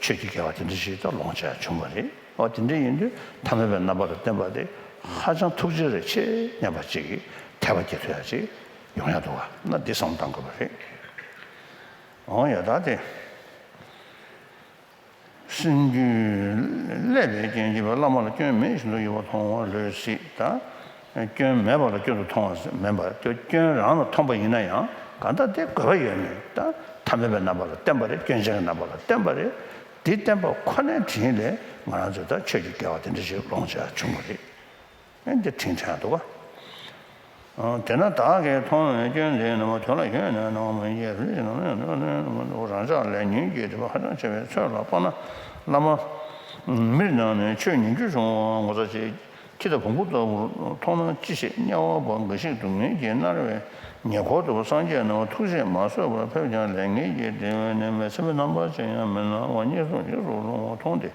ཆོས་ཀྱི་དགེ་བ་དེ་འདྲ་ཞིག་ད་ལོངས་སྤྱད་བྱུང་བ་རེད། འོ་དེ་འདྲ་ཡིན་དུས་ཐ་མལ་པའི་རྣམ་པ་ལ་བསྟེན་པ་དེ་ཧ་ཅང་ཐུགས་རྗེ་རེ་ཆེ་སྙམ་པ་ཅིག་གིས་དད་པ་སྐྱེ་ཐུབ་ཡ་ཅིག་ཡོང་ཡ་འདུག་བ་ན་འདི་བསམ་བཏང་དགོས་པ་རེད། འོ་ཡ་ད་དེ། སེམས་རྒྱུད་བསླད་པའི་རྐྱེན་གྱིས་བླ་མ་ལ་སྐྱོན་མེད་བཞིན་དུ་ཡོད་པ་མཐོང་བ་ལོས་སྲིད་ད། སྐྱོན་མེད་པ་ལ་སྐྱོན་དུ་མཐོང་བ་མིན་པར་སྐྱོན་རང་ལ་མཐོང་པ་ཡིན་ན་ཡང་གང་ལྟར་དེ་དགོས་པ་ཡོད་མེད་ད་ཐ་མལ་པའི་རྣམ་པ་ལ་བསྟན་པ་རེད། སྐྱོན་ཅན་གྱི་རྣམ་པ་ལ་བསྟན་པ་རེད། དེ་བསྟན་པ་ཁོ་ནའི་དྲིན་ལས་ང་རང་ཚོས་ད་ཆོས་ཀྱི་དགེ་བ་དེ་འདྲ་ཞིག་ལོངས་སྤྱད་བྱུང་བ་རེད། ཨེ་འདི་དྲིན་དྲན་འདུག་ག་དེས་ན་བདག་གིས་མཐོང་བའི་སྐྱོན་དེ་ནི་དོན་ལ་ཡོད་ནས་སྣང་བ་མི་སྐྱེ་རུས་ཀྱི་ནང་ནས་ནང་ནས་རང་ཅག་ལས་ཉོན་གྱི་སྒྲིབ་པ་ཧ་ཅང་ཆེ་བའི་ཚོད་ལ་དཔེར་ན་བླ་མ་མིར་སྣང་ནས་ཆོས་ཉན་རྒྱུ་བྱུང་བ་ངོ་ཚ་ཆེ་ཁྱི་དང་བོང་བུ་ལྟ་བུར་མཐོང་ན་ཅི་ཞིག་དམྱལ་བ་པོ་འགའ་ཞིག་སྡུག་བསྔལ་གྱིས་མནར་བའི་ཉེ་འཁོར་དུ་སངས་རྒྱས་རྣམས་ཐུགས་རྗེས་མ་བཟོད་པར་ཕེབས་ཀྱང་ལས་ངན་གྱི་སྒྲིབ་པས་ནི་མི་ཚིམ་པའི་རྣམ་པ་ཅན་ཡང་མི་སྣང་བ་གཉིས་སུ་འཇིགས་སུ་རུང་བ་མཐོང་སྟེ།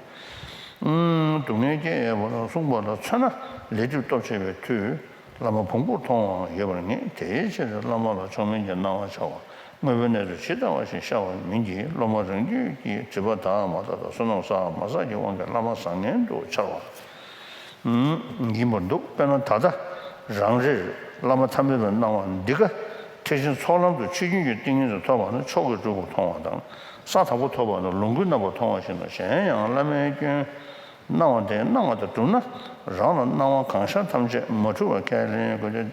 སྡུག་བསྔལ་སྐྱེ་ཡས་པར་གསུངས་པ་ལ་མཚོན་ན་ལས་སྒྲིབ་སྟོབས་ཆེ་བའི་མཐུས་བླ་མ་བོང་བུར་མཐོང་བའང་ཡོད་པར་ངེས། དེའི་ཕྱིར་བླ་མ་ལ་ཕྱོགས་མིན་གྱི་སྣང་བ་འཆར་བ་དངོས་པོའི་གནས་སུ་ཇི་ལྟ་བ་བཞིན་ཤར་བ་མིན་གྱི་སློབ་མ་རང་རྒྱུད་ཀྱི་སྒྲིབ་པ་དག་མ་དག་དང་བསོད་ནམས་བསགས་མ་བསགས་ཀྱི་དབང་གིས་བླ་མ་བཟང་ངན་དུ་འཆར་བ་ཡིན་པར་འདུག་དཔེར་ན་ད་ལྟ་རང་རེར་བླ་མ་ཐ་མལ་པའི་སྣང་བ་འདི་ཀ་ཐེག་ཆེན་ཚོགས་ལམ་དུ་ཆོས་རྒྱུན་གྱི་ཏིང་ངེ་འཛིན་ཐོབ་པ་ནི་མཆོག་གི་སྤྲུལ་སྐུར་མཐོང་བ་དང་། ས་དང་པོ་ཐོབ་པ་ནི་ལོངས་སྐུའི་རྣམ་པར་མཐོང་བ་བཞིན་དུ་གཞན་ཡང་བླ་མའི་སྐྱོན་སྣང་བ་དེ་སྣང་བ་དང་བསྒྲུབས་ན་རང་ལ་སྣང་བ་གང་ཤར་ཐམས་ཅད་མ་འཁྲུལ་བར་ཁས་ལེན་དགོས་ཏེ།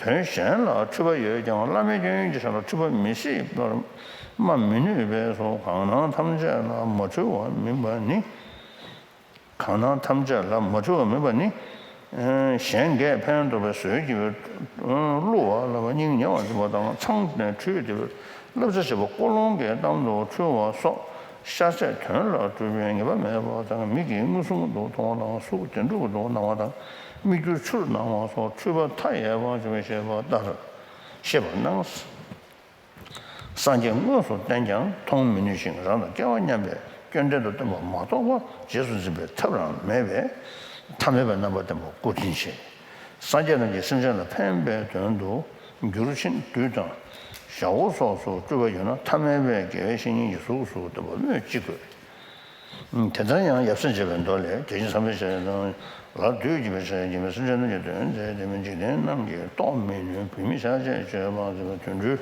དོན་གཞན་ལ་འཁྲུལ་པ་ཡོད་ཀྱང་བླ་མའི་སྐྱོན་ཡོན་གྱི་ཆ་ལ་འཁྲུལ་པ་མི་སྲིད་པར་སྨྲ་མི་ནུས་པས་སོ། གང་སྣང་ཐམས་ཅད་ལ་མ་འཁྲུལ་བ་མིན་པ་ནི། གང་སྣང་ཐམས་ཅད་ལ་མ་འཁྲུལ་བ་མིན་པ་ནི། གཞན་འགས་ཕན་འདོགས་པའི་ཟོལ་གྱིས་བསླུ་བ་ལ་སྙིང་ཉེ་བར་འཛིན་པ་དང་། མཚང་ནས་འཁྲུལ་ཏེ་བསླབ་བྱ་བྱེད་པ་ཀུན་སློང་གིས་གཏམ་དུ་འཁྲུལ་བ་སོགས་ཤ་ཚད་དོན་ལ་སྤྲུལ་པའི་ངེས་པ་མེད་པ་དང་། མིག་གིས་མངོན་སུམ་དུ་མཐོང་བ་དང་། གཟུགས་བདེ་འགྲུབ་ཏུ་སྣང་བ་དང་། མིག་འགྱུར་ཆུར་སྣང་བ་སོགས་འཁྲུལ་པ་མཐའ་ཡས་པ་བྱུང་བའི་ཤེས་པ་ལྟར་ཤེས་པར་སྣང་། སངས་རྒྱས་དངོས་སུ་བསྟན་ཀྱང་མཐོང་མི་ནུས་ཤིང་རང་དང་སྐལ་བ་མཉམ་པའི་སྐྱོན་བྲལ་དུ་སྟོན་པ་མ་གཏོགས་པ་རྗེས་སུ་འཛིན་པའི་ཐབས་རང་མེད་པས་ཐ་མལ་པའི་རྣམ་པ་བསྟན་པ་སྐུར་འཛིན་བྱེད། སངས་རྒྱས་རྣམས་ཀྱིས་སེམས་ཅན་ལ་ཕན་པའི་དོན་དུ་འགྱུར་ཕྱིན་བདུད་དང་ཞྭ་མོ་སོགས་སུ་སྤྲུལ་པ་ཡོད་ན་ཐ་མལ་པའི་དགེ་བའི་བཤེས་གཉེན་གྱི་གཟུགས་སུ་སྟོན་པ་སྨོས་ཅི་དགོས། དེ་ལྟར་ཡང་ཡབ་སྲས་མཇལ་བའི་མདོ་ལས། དེ་བཞིན་བསམ་པའི་བྱ་བྱེད་དང་། ལ་བདུད་ཀྱིས་པའི་ཕྱག་རྒྱ་མི་སེམས་ཅན་རྣམས་ཀྱི་དོན་མཛད་དེ་མི་འཇིག་རྟེན་རྣམས་ཀྱིས་རྟོགས་མི་ནུས་བུད་མེད་ཤ་ཆད་སྤྱོད་པ་ཟེར་བའི་དོན་འགྲུལ།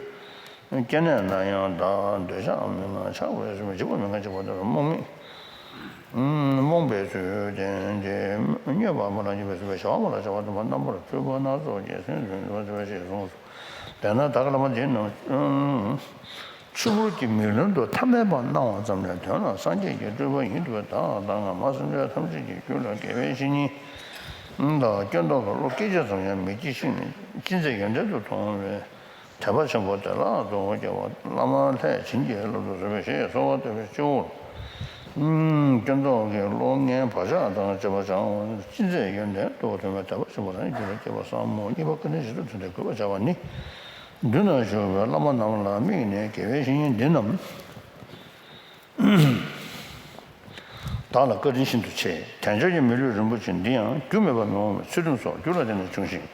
སྐྱེ་གནས་ན་ཡང་བདག་འདོད་ཆགས་མི་དམན་ཆགས་པའི་སེམས་འཇིགས་པ་མི་དགའ་འཇིགས་པ་ལྟར་རྨོངས་མེད། རྨོངས་པའི་ཚུལ་བསྟན་ཏེ་སྨྱོས་པ་མ་ལ་སྨྱོས་པའི་སེམས་བྱ་བ་མ་ལ་བྱ་བ་དུ་མ་རྣམ་པར་འཕྲུལ་པ་སྣ་ཚོགས་ཀྱིས་སེམས་བྱུང་བ་ཞེས་གསུངས་སོ། དེས་ན་བདག་གི་བླ་མ་འདི་རྣམས། ཆུ་བུར་གྱི་མིག་ལམ་དུ་ཐ་མལ་པ་སྣང་བ་ཙམ་ལས་དོན་ལ་སངས་རྒྱས་ཀྱི་སྤྲུལ་པ་ཡིན་འདུག་པས་བདག་དང་སྔ་མ་སེམས་ཅན་ཐམས་ཅད་ཀྱི་རྒྱུད་ལ་དགེ་བའི་བཤེས་གཉེན་དང་སྐྱོན་རྟོག་གི་བློ་སྐད་ཅིག་ཙམ་ཡང་མི་སྐྱེ་ཞིང་ཅི་མཛད་ཡོན་ཏན་དུ་མཐོང་བའི་དད་པ་ཆེན་པོ་དེ་ལ་གཙོ་བོ་སྐྱེ་བོ་བླ་མ་ལྷས་བྱིན་གྱིས་བརླབ་ཏུ་གསོལ་བ་ཞེས་གསོལ་བ་བཏབ་པའི་སྤྱི་བོར། སྐྱོན་རྟོག་གི་བློ་ངན་བག་ཆགས་དང་བཅས་པ་བྱང་བ་ཅི་མཛད་ཡོན་ཏན་དུ་མཐོང་བའི་དད་པ་ཆེན་པོ་རང་གི་རྒྱུད་ལ་སྐྱེ་བ་བསམ་མོ་གཉིས་པ་བཀའ་དྲིན་ཆེ་ཏུ་ཐུན་དུ་དགོད་པར་བྱ་བ་ནི། མདུན་ན་བཞུགས་པའི་བླ་མ་རྣམས་ལ་དམིགས་ནས་དགེ་བའི་བཤེས་གཉེན་འདི་རྣམས། བདག་ལ་བཀའ་དྲིན་ཤིན་ཏུ་ཆེ། དལ་འབྱོར་གྱི་མི་ལུས་རིན་པོ་ཆེ་འདི་ཡང་རྒྱུ་མེད་པར་མི་འོང་བའི་ཚུལ་ཁྲིམས་སོགས་རྒྱུ་ལ་བརྟེན་ནས་བྱུང་ཞིང་།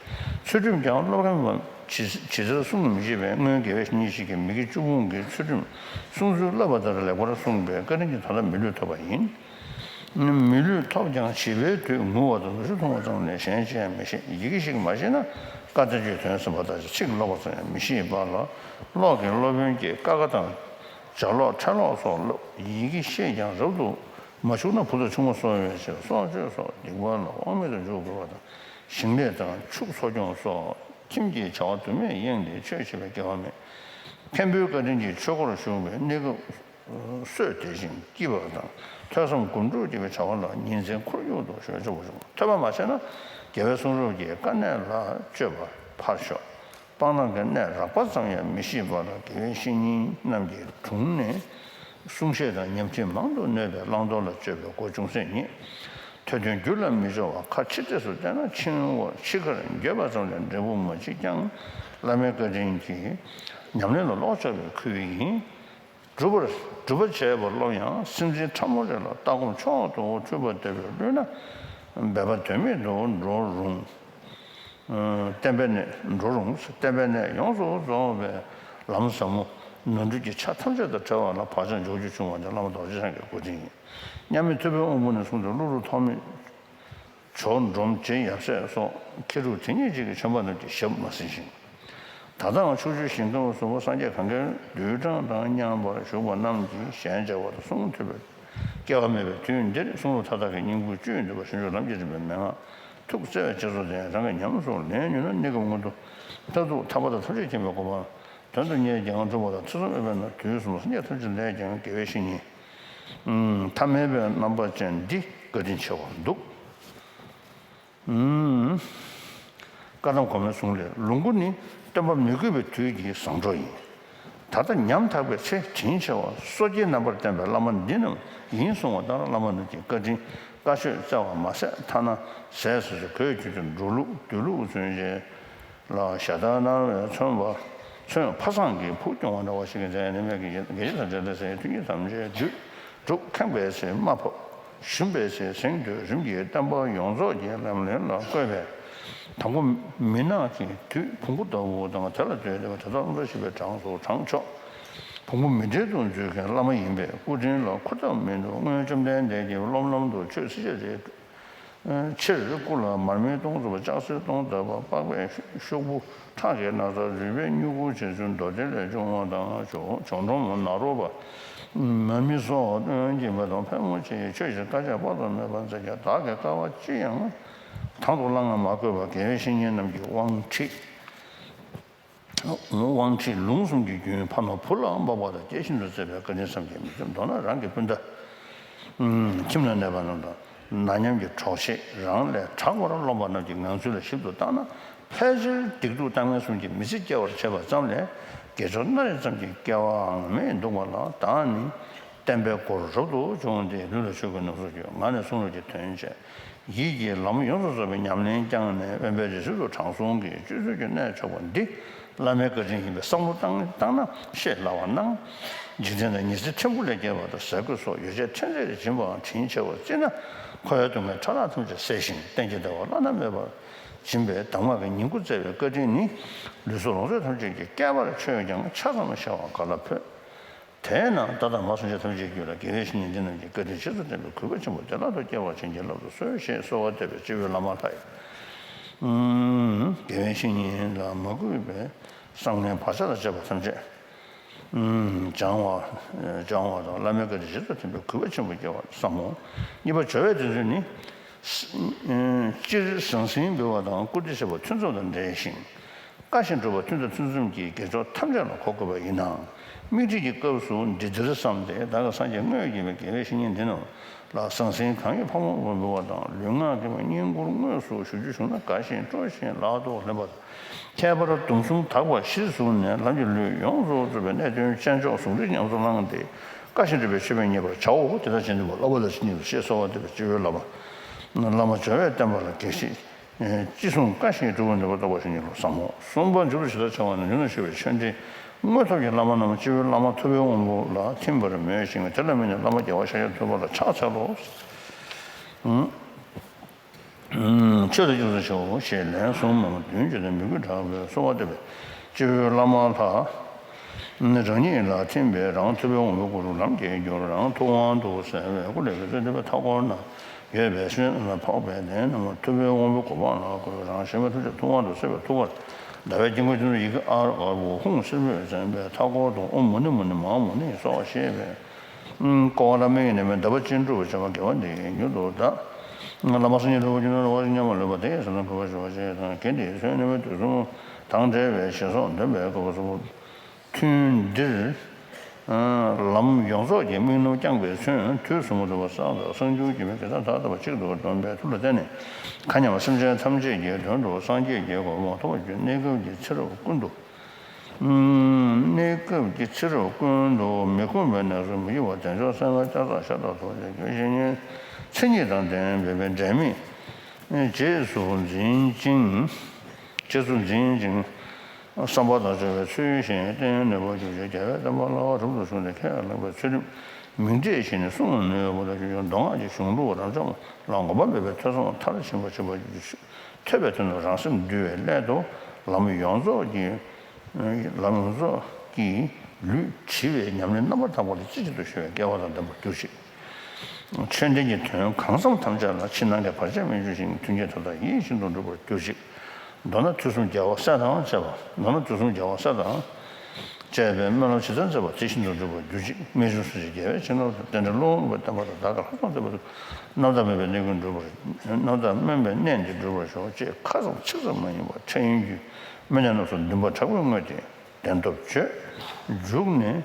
ཚུལ་ཁྲིམས་ཀྱང་སློབ་མ་ཇི་ཇི་ལྟར་བསྲུང་མི་ཤེས་པས་སྔོན་དགེ་བའི་བཤེས་གཉེན་ཞིག་གིས་མི་དགེ་བཅུ་སྤོང་གི་ཚུལ་ཁྲིམས་བསྲུང་ཚུལ་བསླབ་པ་ལྟར་ལེགས་པར་བསྲུངས་པའི་བཀའ་དྲིན་གྱིས་ད་ལྟ་མི་ལུས་ཐོབ་པ་ཡིན། མི་ལུས་ཐོབ་ཀྱང་བྱིས་པའི་དུས་ངུ་བ་དང་ནུ་ཞོ་འཐུང་བ་ཙམ་ལས་གཞན་ཅི་ཡང་མི་ཤེས། ཡི་གེ་ཞིག་མ་ཤེས་ན་བཀའ་བསྟན་བཅོས་དོན་ཟིན་པ་དང་ཚིག་ཀློག་པ་ཙམ་ཡང་མི་ཤེས་པ་ལ། ཀློག་གི་སློབ་དཔོན་གྱིས་ཀ་ཁ་དང་ལྗགས་ཀློག་ཕྲ་ཀློག་སོགས་སླབ། ཡི་གེ་ཤེས་ཀྱང་རབ་ཏུ་ མ་བྱུང་ན་བུ་དང་ཆུང་མ་གསོ་བའི་ཕྱིར་སྲོག་གཅོད་སོགས་སྡིག་པ་ལ་དབང་མེད་དུ་འཇུག་དགོས་པ་དང་། ཞིང་ལས་དང་ཕྱུགས་འཚོ་སྐྱོང་སོགས་ཁྱིམ་གྱི་བྱ་བ་དུ་མས་གཡེངས་ཏེ་ཆོས་བྱེད་པའི་སྐལ་བ་མེད། མཁན་པོའི་བཀའ་དྲིན་གྱིས་ཆོས་སྒོར་ཞུགས་པའི་གནས་སྐབས་སྲོད་དེ་བཞིན་སྐྱིད་པ་དང་ཐོས་བསམ་སྒོམ་སྒྲུབ་ཀྱི་བྱ་བ་ལ་ཉིན་མཚན་ཁོར་ཡུག་ཏུ་གཞོལ་ཆོག་པ་བྱུང་། ཐོས་པ་མ་བྱས་ན་རྒྱལ་བའི་གསུང་རབ་ཀྱི་དཀའ་གནད་ལ་དཔྱོད་པ་ཕར་ཞོག་སྤང་བླང་གི་གནད་རགས་པ་ཙམ་ཡང་མི་ཤེས་པར་དགེ་བའི་བཤེས་གཉེན་རྣམས་ཀྱི་དྲུང་ནས་གསུང་བཤད་དང་ཉམས་ཞིབ་མང་དུ་གནོད་པའི་བླང་དོར་ལ་དཔྱོད་པའི་སྒོ་ཅུང་ཟད་རྙེད། ཐོས་དོན་རྒྱུད་ལ་མི་སྦྱོར་བར་ཁ་ཕྱི་བལྟས་སུ་བལྟས་ན་ཕྱིན་འོག་ཕྱི་ཁར་འགྱོད་པ་ཙམ་ལས་འབྲས་བུ་མ་མཆིས་ཀྱང་། བླ་མའི་བཀའ་དྲིན་གྱིས་ཉམས་ལེན་ལ་ལོག་ཆོག་པའི་ཁུལ་ཡིན། སྒྲུབ་པར་སྒྲུབ་པ་བྱས་པ་སློབ་ཡང་སེམས་ཅན་ཕྲ་མོ་རེ་ལ་ལྟ་སྒོམ་མཆོག་ཏུ་འཁྲུལ་པ་དེ་བས་བསླུས་ན་འབད་པ་དོན་མེད་དུ་འགྲོ་རུང་། བསྟན་པའི་གནས་འགྲོ་རུང་བསྟན་པའི་གནས་ཡོངས་སུ་རྫོགས་པའི་ལམ་ཟབ་མོ་ནོར་འཁྲུལ་གྱི་ཆ་ཐམས་ཅད་དང་བྲལ་བ་ལ་བག་ཆགས་འཇོག་རྒྱུ་བྱུང་བ་ནི་བླ་མ་རྡོ་རྗེ་འཆང་གི་སྐུ་དྲིན་ཡིན། མཉམ་མེད་ཐུབ་པའི་དབང་པོ་ནས་གསུངས་ཏེ་ཀླུ་སྒྲུབ་ཐོགས་མེད། ཇོ་འབྲོམ་རྗེ་ཡབ་སྲས་སོགས་མཁས་གྲུབ་དེ་ཉིད་ཅིག་གི་ཆོས་པ་རྣམས་ཀྱི་ཞབས་མ་ཟིན་ཞིང་། ད་ལྟའང་ཕྱོགས་བཅུའི་ཞིང་ཁམས་གསུམ་པོ་སངས་རྒྱས་གང་གཱའི་རྡུལ་གྲངས་དང་མཉམ་པར་བཞུགས་པ་རྣམས་ཀྱིས་ཞལ་མཇལ་བ་དང་གསུང་ཐོས་པའི་སྐལ་བ་མེད་པའི་དུས་འདིར་གསུང་རབ་མཐའ་དག་གི་སྙིང་པོ་བཅུད་འདུས་པ་བྱང་ཆུབ་ལམ་གྱི་རིམ་པའི་མན་ངག་ཐུགས་བརྩེ་བའི་རྗེས་སུ་དེ་རང་གིས་ཉམས་སུ་ལེན་ནུས་ན་གནས་སྐབས་མངོན་མཐོ་མཐར་ཐུག་ཐར་པ་དང་ཐམས་ཅད་མཁྱེན་པའི་གོ་འཕང་དོན་དུ་གཉེར་ཀྱང་འགྲུབ་པ་དང་ཐེ་ཚོམ་མེད་པས་ན་དུས་གསུམ་སངས་རྒྱས་ཐམས་ཅད་ལས་ཀྱང་དགེ་བའི་བཤེས་གཉེན། ཐ་མལ་པའི་རྣམ་པ་ཅན་འདི་བཀའ་དྲིན་ཆེ་བར་འདུག་བཀའ་གདམས་གོང་མའི་གཞུང་ལས། ལོངས་སྐུ་ནི་སྟོན་པ་མི་བསྐུལ་བའི་དུས་ཀྱི་བཟང་གྲོགས་ཡིན། ད་ལྟ་ཉམ་ཐག་པའི་ཚེ་དྲིན་ཆེ་བ་སོ་སྐྱེའི་རྣམ་པར་བསྟན་པའི་བླ་མ་འདི་རྣམས་ཡིན་གསུང་བ་ལྟར་བླ་མ་རྣམས་ཀྱི་བཀའ་དྲིན་བཀའ་ཆོས་སྩལ་བ་མ་ཟད་ཐ་ན་ཟས་སུ་ཞིག་གོས་གྱོན་གྱི་འགྲོ་ལུགས་སྡོད་ལུགས་ཚུན་ཆད། ལ་ཞལ་ཏ་གནང་བས་མཚོན་པ། མཚོན་ཕ་བཟང་གི་བུ་སྐྱོང་བ་འདྲ་བ་ཞིག་གི་མཛད་ནི་མེད་ཀྱི་དགེ་རྒྱུ་དང་འབྲེལ་ཏེ་ཟེར་མཐུན་རྐྱེན་ཐམས་ཅད་བསྡུས་གྲུབ་ཁེངས་པའི་ཚེ་མ་ཕབ། ཞུམ་པའི་ཚེ་ཟིང་དུས་རིམ་གྱིས་བསྟན་པ་ཡོངས་རྫོགས་ཀྱི་ལམ་རིམ་ལ་བཀོད་པས། དང་པོ་མི་ནག་གི་དུས་བོང་བུ་ལྟ་བུ་དང་དེ་ལ་ལྟོས་ཏེ་དེ་དག་རླུང་རྟ་བཞི་པའི་གྲངས་སུ་བགྲང་ཆོག་བོང་བུ་མི་འབྲལ་དུ་འཛུལ་མཁན་བླ་མ་ཡིན་པས་སྐུ་དྲིན་ལ་འཁུར་ཐབས་མི་འདུག་སྔོན་བཅོམ་ལྡན་འདས་ཀྱིས་རློམ་རློམ་དུ་ཆོས་སྲིད་ཆེད་དུ། ཕྱིར་སྐུ་ལ་མར་མེ་སྟོང་རྩོག་པ་ལྕགས་སྲེག་སྟོང་བརྡབས་པ་པགས་པའི་ཤོག་བུ་ཁྲག་གི་ན་ཚ་རུས་པའི་སྨྱུ་གུ་བྱེད་ཚུལ་མདོ་སྡེ་ལས་འབྱུང་བ་དང་ཇོ་ཇོ་འབྲོམ་ནཱ་རོ་པ་མར་མེ་སོགས་སྟོན་གྱིན་པ་དང་ཕལ་མོ་ཆེའི་ཆོས་ཀྱི་དཀའ་སྤྱད་དཔག་ཏུ་མེད་པ་མཛད་ཀྱང་བདག་གི་དཀའ་བ་ཅི་ཡང་དང་དུ་བླང་ང་མ་བསྐོས་པར་དགེ་བའི་བཤེས་གཉེན་རྣམས་ཀྱི་དབང་ཁྲིད། དབང་ཁྲིད་ལུང་གསུམ་གྱི་རྒྱུན་ཕ་མ་བུ་ལའང་འབབ་པ་དང་། དེ་བཞིན་དུ་བསྩལ་བའི་བཀའ་དྲིན་བསམ་གྱིས་མི་ཁྱབ། མདོར་ན་རང་གི་སྤུན་ཟླ། ཁྱིམ་ན་གནས་པ་རྣམས་དང་ན་མཉམ་གྱི་གྲོགས་མཆེད་རང་ལས་དྲག་པར་རློམ་པ་རྣམས་ཀྱི་ངང་ཚུལ་ལ་ཞིབ་ཏུ་བརྟགས་ན་ཕལ་ཆེར་སྡིག་སྡུག་ལྟ་ངན་གསུམ་གྱི་མི་ཚེ་སྐྱེལ་བར་བྱེད་པ་ཙམ་ལས་དགེ་སྦྱོར་སྣ་རེ་ཙམ་གྱི་སྐལ་བའང་མེད་འདུག་པ་ལ། བདག་ནི་བསྟན་པའི་སྒོ་རབ་ཏུ་བྱུང་སྟེ་ལུས་ལ་ཆོས་གོས་ནམ་སོགས་ཀྱི་ངག་ནས་གསུང་རབ་ཀྱི་དོན་བྱས། ཡིད་ཀྱིས་ལམ་ཡོངས་སུ་རྫོགས་པའི་ཉམས་ལེན་བསྐྱངས་ནས་དབེན་པའི་རི་སུལ་དུ་དྲང་སྲོང་གི་སྤྱོད་ཚུལ་གྱི་གནད་ཆགས་པ་འདི་བླ་མའི་བཀའ་དྲིན་ཡིན་པའི་བསམ་བློ་བཏང་བཏང་ན་ཤེས་སླ་བར་སྣང་། འཇིག་རྟེན་ན་ཉི་ཚེ་ཕྲན་བུ་ལས་བརྒལ་བ་དང་ཟས་གོས་སོགས་ཡོ་བྱད་ཕྲན་ཚེགས་རེ་སྦྱིན་པའང་དྲིན་ཆེ་བར་བརྩིས་ན་འཁོར་བའི་སྡུག་བསྔལ་ཕྲ་རགས་ཐམས་ཅད་སེལ་ཞིང་གཏན་གྱི་བདེ་བ་བླ་ན་མེད་པར་སྦྱིན་པའི་གདམས་ངག་གི་ཉིང་ཁུ་བསྩལ་བའི་བཀའ་དྲིན་ནི་ལུས་སྲོག་ལོངས་སྤྱོད་ཐམས་ཅད་ཀྱི་བསྐལ་པར་མཆོད་ཀྱང་ཆ་ཙམ་བྱ་བ་ག་ལ་ཕོད། དེས་ན་ད་ལྟ་མ་སོང་ཆ་ཐམས་ཅད་རྒྱུད་ལ་དགེ་བའི་བཤེས་གཉེན་འདི་རྣམས་ཀྱི་བཀའ་དྲིན་རྗེས་སུ་དྲན་པའི་གུས་པ་ཆེན་པོས་བདེ་བླག་ཏུ་སྐྱེ་བར་བྱིན་གྱིས་བརླབ་ཏུ་གསོལ་ཞེས་གསོལ་བ་འདེབས་པའི་སྤྱི་བོའི་བླ་མ་ལྷ་ཡི། དགེ་བའི་བཤེས་གཉེན་ལ་མ་གུས་པའི་བསམ་ངན་བག་ཆགས་དང་བཅས་པ་ཐམས་ཅད། སྦྱང་བ་སྦྱང་བ་དང་བླ་མའི་བཀའ་དྲིན་རྗེས་སུ་དྲན་པའི་གུས་པ་ཆེན་པོ་སྐྱེ་བར་བསམ་མོ། གཉིས་པ་སྦྱོར་བའི་དོན་ཚུལ་ནི། སྤྱིར་ཟང་ཟིང་འབུལ་བ་དང་བཀུར་སྟི་བྱེད་པ་ཐུན་མཚམས་དང་འབྲེལ་ཞིང་། བཀའ་བཞིན་སྒྲུབ་པ་ཐུན་དང་ཐུན་མཚམས་ཀྱི་དགེ་སྦྱོར་ཐམས་ཅད་ལ་གོ་དགོས་པ་ཡིན་ནའང་། དམིགས་ཁྲིད་ཀྱི་སྐབས་སུ་འདི་འདིར་བསམ་སྟེ་བདག་གི་སངས་རྒྱས་དངོས་ཡིན་པའི་དགེ་བའི་བཤེས་གཉེན་འདི་རྣམས་ལ་ཟང་ཟིང་གང་གི་ཕོག་མོ་འབུལ་བ་དང་ལུས་ངག་གི་བསྙེན་བཀུར་དངོས་སུ་ཞུ་རྒྱུ་བྱུང་ན་དགའ་ཞིང་སྤྲོ་ཞིང་ལག་ཏུ་ལེན་པ་དང་། ཁྱད་པར་སྡོམ་གསུམ་དག་པ་གཞིར་བཟུང་ནས་ལམ་གྱི་ལུས་ཡོངས་སུ་རྫོགས་པའི་གནད་དོན་དཔྱད་འཇོག་ཟུང་འབྲེལ་ཉམས་སུ་བླངས་ཏེ་བཀའ་བཞིན་སྒྲུབ་པའི་མཆོད་པས་མཉེས་པར་བྱའོ། དེ་ལྟར་བྱས་ནས་བསླབ་པ་ལ་ཇི་སྙེད་དུ་ཞེས་གསོལ་བ་འདེབས་པའི་སྤྱི་བོའི་བླ་མ། བླ་མ་སྦྱོར་བས་བསྟན་པ་ལ་དགེ་བཤེས། ཅི་གསུང་བཀའ་བཞིན་སྒྲུབ་པར་ནུས་པ་རྟོགས་པ་ཞིག་ཉིད་ལ་བསམ་མོ། གསུམ་པ་མཇུག་ཏུ་ཇི་ལྟར་བྱ་བ་ནི་མྱུར་དུ་ཞུ་བའི་ཆོས་འབྲེལ་དངོས་ཐོབ་ཀྱི་བླ་མ་རྣམས་སྤྱི་བོའི་བླ་མ་ཐུབ་པའི་དབང་པོ་ལ་ཐིམ་པར་མོས་ཤིང་དེ་ལ་དམིགས་ནས་བླ་མ་རྒྱལ་བ་ཤཱཀྱ་ཐུབ་པ་ལ་ཕྱག་འཚལ་ལོ། ཆོས་དང་སྐྱབས་སུ་མཆིའོ་ཞེས་ལན་གསུམ་མམ་བདུན་བརྗོད་དེ་མོས་གུས་དྲག་པོས་གསོལ་བ་འདེབས་པས་སྤྱི་བོའི་བླ་མ་ལྷ། རང་ཉིད་ལ་ཐིམ་པས་རང་ཐུབ་པའི་དབང་པོའི་སྐུ་རུ་ལམ་གྱིས་བསྒྱུར། རང་ཐུབ་དབང་དུ་གསལ་བའི་སྐུ་ལས་བུ་ཚ་འདུས་པའི་མཐའ་སྐོར་ན་ཡོད་པའི་སེམས་ལ་ཕོག་པས་དེ་རྣམས་ཐུབ་པའི་དབང་པོའི་གོ་འཕང་ལ་བཀོད། རང་གཞན་པ་ཐམས་ཅད་ཐུབ་དབང་དུ་གསལ་བའི་ཐུགས་ཀར་ཟླ་བའི་དཀྱིལ་འཁོར་ཆེན་པོ་ཡི་གེ་ཨ་རུ་ཨ་རུ་ཧཱུྃ་སེར་པོས་མཚན་པའི་མཐའ་སྐོར་དུ་ཨོཾ་མུ་ནེ་མུ་ནེ་མ་ཧཱ་མུ་ནེ་སྭཱ་ཧཱ་ཞེས་པའི། བསྐོར་བ་ལ་དམིགས་ནས་མི་འདའ་བ་ཅན་སྒྲུབ་པར་བྱ་བ་དགེ་བ་འདི་ཡིས་མྱུར་དུ་བདག་བླ་མ་སངས་རྒྱས་འགྲུབ་པར་འགྱུར་ན་རེ་བ་ཞིག་སྙམ་པ་ལུས་པ་དེ་ཡི་བསོད་ནམས་འཕེལ་བར་ཤོག་ཅེས་དང་། གལ་ཏེ་བསོད་ནམས་དུས་གསུམ་དང་བྲལ་བའི་ཞེས་སོགས་འདོན་པའི་དགོས་པ་གསུམ་པོ། ཐུན་འདིར་ལམ་ཡོངས་རྫོགས་ཀྱི་དམིགས་རྣམ་བསྐྱངས་པའི་ཚུན་དུས་གསུམ་དུ་བསགས་པའི་གསང་སྤྱོད་ཀྱི་མི་དགེ་རྩ་མཐའ་དག་པ་གཅིག་ཏུ་བསྡོམས་པའི་ཐུགས་ལ་བརྟེན་ནས་མཁའ་མཉམ་སེམས་ཅན་ཐམས་ཅད་ཀྱི་དོན་དུ་སངས་རྒྱས་ཀྱི་གོ་འཕང་ཐོབ་པར་གྱུར། གནས་སྐབས་ཀྱི་ཚེ་རབས་ཀུན་ཏུ། གནས་སྐབས་ཀྱི་ཚེ་རབས་ཀུན་ཏུ་མི་ཁོམ་པའི་ནད་གཞི་མི་བཞི་པ་དལ་འབྱོར་སེམས་དཔའ་ལྕགས་ཐག་ཤ་སྟག་ཐོགས་བཅས་རྒྱུ་ཞེས་ཉོན། མཚན་ཉིད་དང་ལྡན་པའི་འབྲལ་མེད་རྗེས་སུ་འཛིན་ཅིང་། རྗེས་སུ་འཛིན་ཅིང་། བསམ་པ་དང་སྦྱོར་བའི་ཚུལ་བཞིན་བསྟེན་ནུས་པར་གྱུར་ཅིག་རྒྱལ་བའི་བསྟན་པ་བསླབ་པ་རབ་ཏུ་བྱུང་སྟེ་ཁས་བླངས་པའི་ཚུལ་ཁྲིམས་མིག་འབྲས་ཞིག་ནི་བསྲུང་ནུས་པ་དང་ཞུ་ཡང་མདོ་སྔགས་ཀྱི་གཞུང་ལུགས་རབ་འབྱམས་ལ་མགོན་པོ་མེད་པའི་ཐོས་བསམ་མཐར་ཕྱིན་པ་བྱེད་པར་གྱུར་ཅིག་ཐོས་པའི་དོན་དུ་རང་སེམས་འདུལ་བའི་སླད་དུ་ལམ་ཡོངས་རྫོགས་ཀྱི། ལམ་ཡོངས་རྫོགས་ཀྱི་ལུས་བྱིས་པའི་ཉམས་ལེན་རྣམ་པར་དག་པ་ལ་ཅི་བྱེད་དུ་ཞུ་བའི་སྐལ་བ་དང་ལྡན་པར་གྱུར་ཅིག་ཆོས་ལྡན་གྱི་དོན་གང་བསམ་ཐམས་ཅད་ལ་ཕྱི་ནང་གི་བར་ཆད་མི་འབྱུང་ཞིང་མཐུན་རྐྱེན་མཐའ་དག་ཡིད་བཞིན་དུ་འགྲུབ་པར་གྱུར་ཅིག་མདོར་ན་དུས་གསུམ་རྒྱལ་བ་སྲས་དང་བཅས་པ། མདོར་ན་དུས་གསུམ་རྒྱལ་བ་སྲས་དང་བཅས་པའི་སྨོན་ལམ་ཇི་ལྟར་མཛད་པ་དེ་བཞིན་དུ་འགྲུབ་པར་གྱུར་ཅིག་རྨད་བྱུང་སངས་རྒྱས་རྒྱལ་བའི་བྱིན་རླབས་དང་རྟེན་འབྲེལ་ཀླུ་དབང་པོའི་བསྟན་པ་དང་བདག་གི་ལྷག་མཐོང་བསྟན་པ་དང་རྣམ་དག་མེད་པའི་གནས་ཀུན་འགྲུབ་པར། རྣམ་དག་སྨིན་པའི་གནས་འདི་འགྲུབ་པར་ཤོག་ཅེས་ཁ་ཙམ་ཕྱིར་ཙམ་མ་ཡིན་པར་འཕྲལ་ཡུན་གྱི་སྨོན་གནས་རྣམས་སུ་འདུན་པ་དྲག་པོས་བསྔོས་ཏེ་བདེན་སྟོབས་བརྗོད། མཇུག་ནས།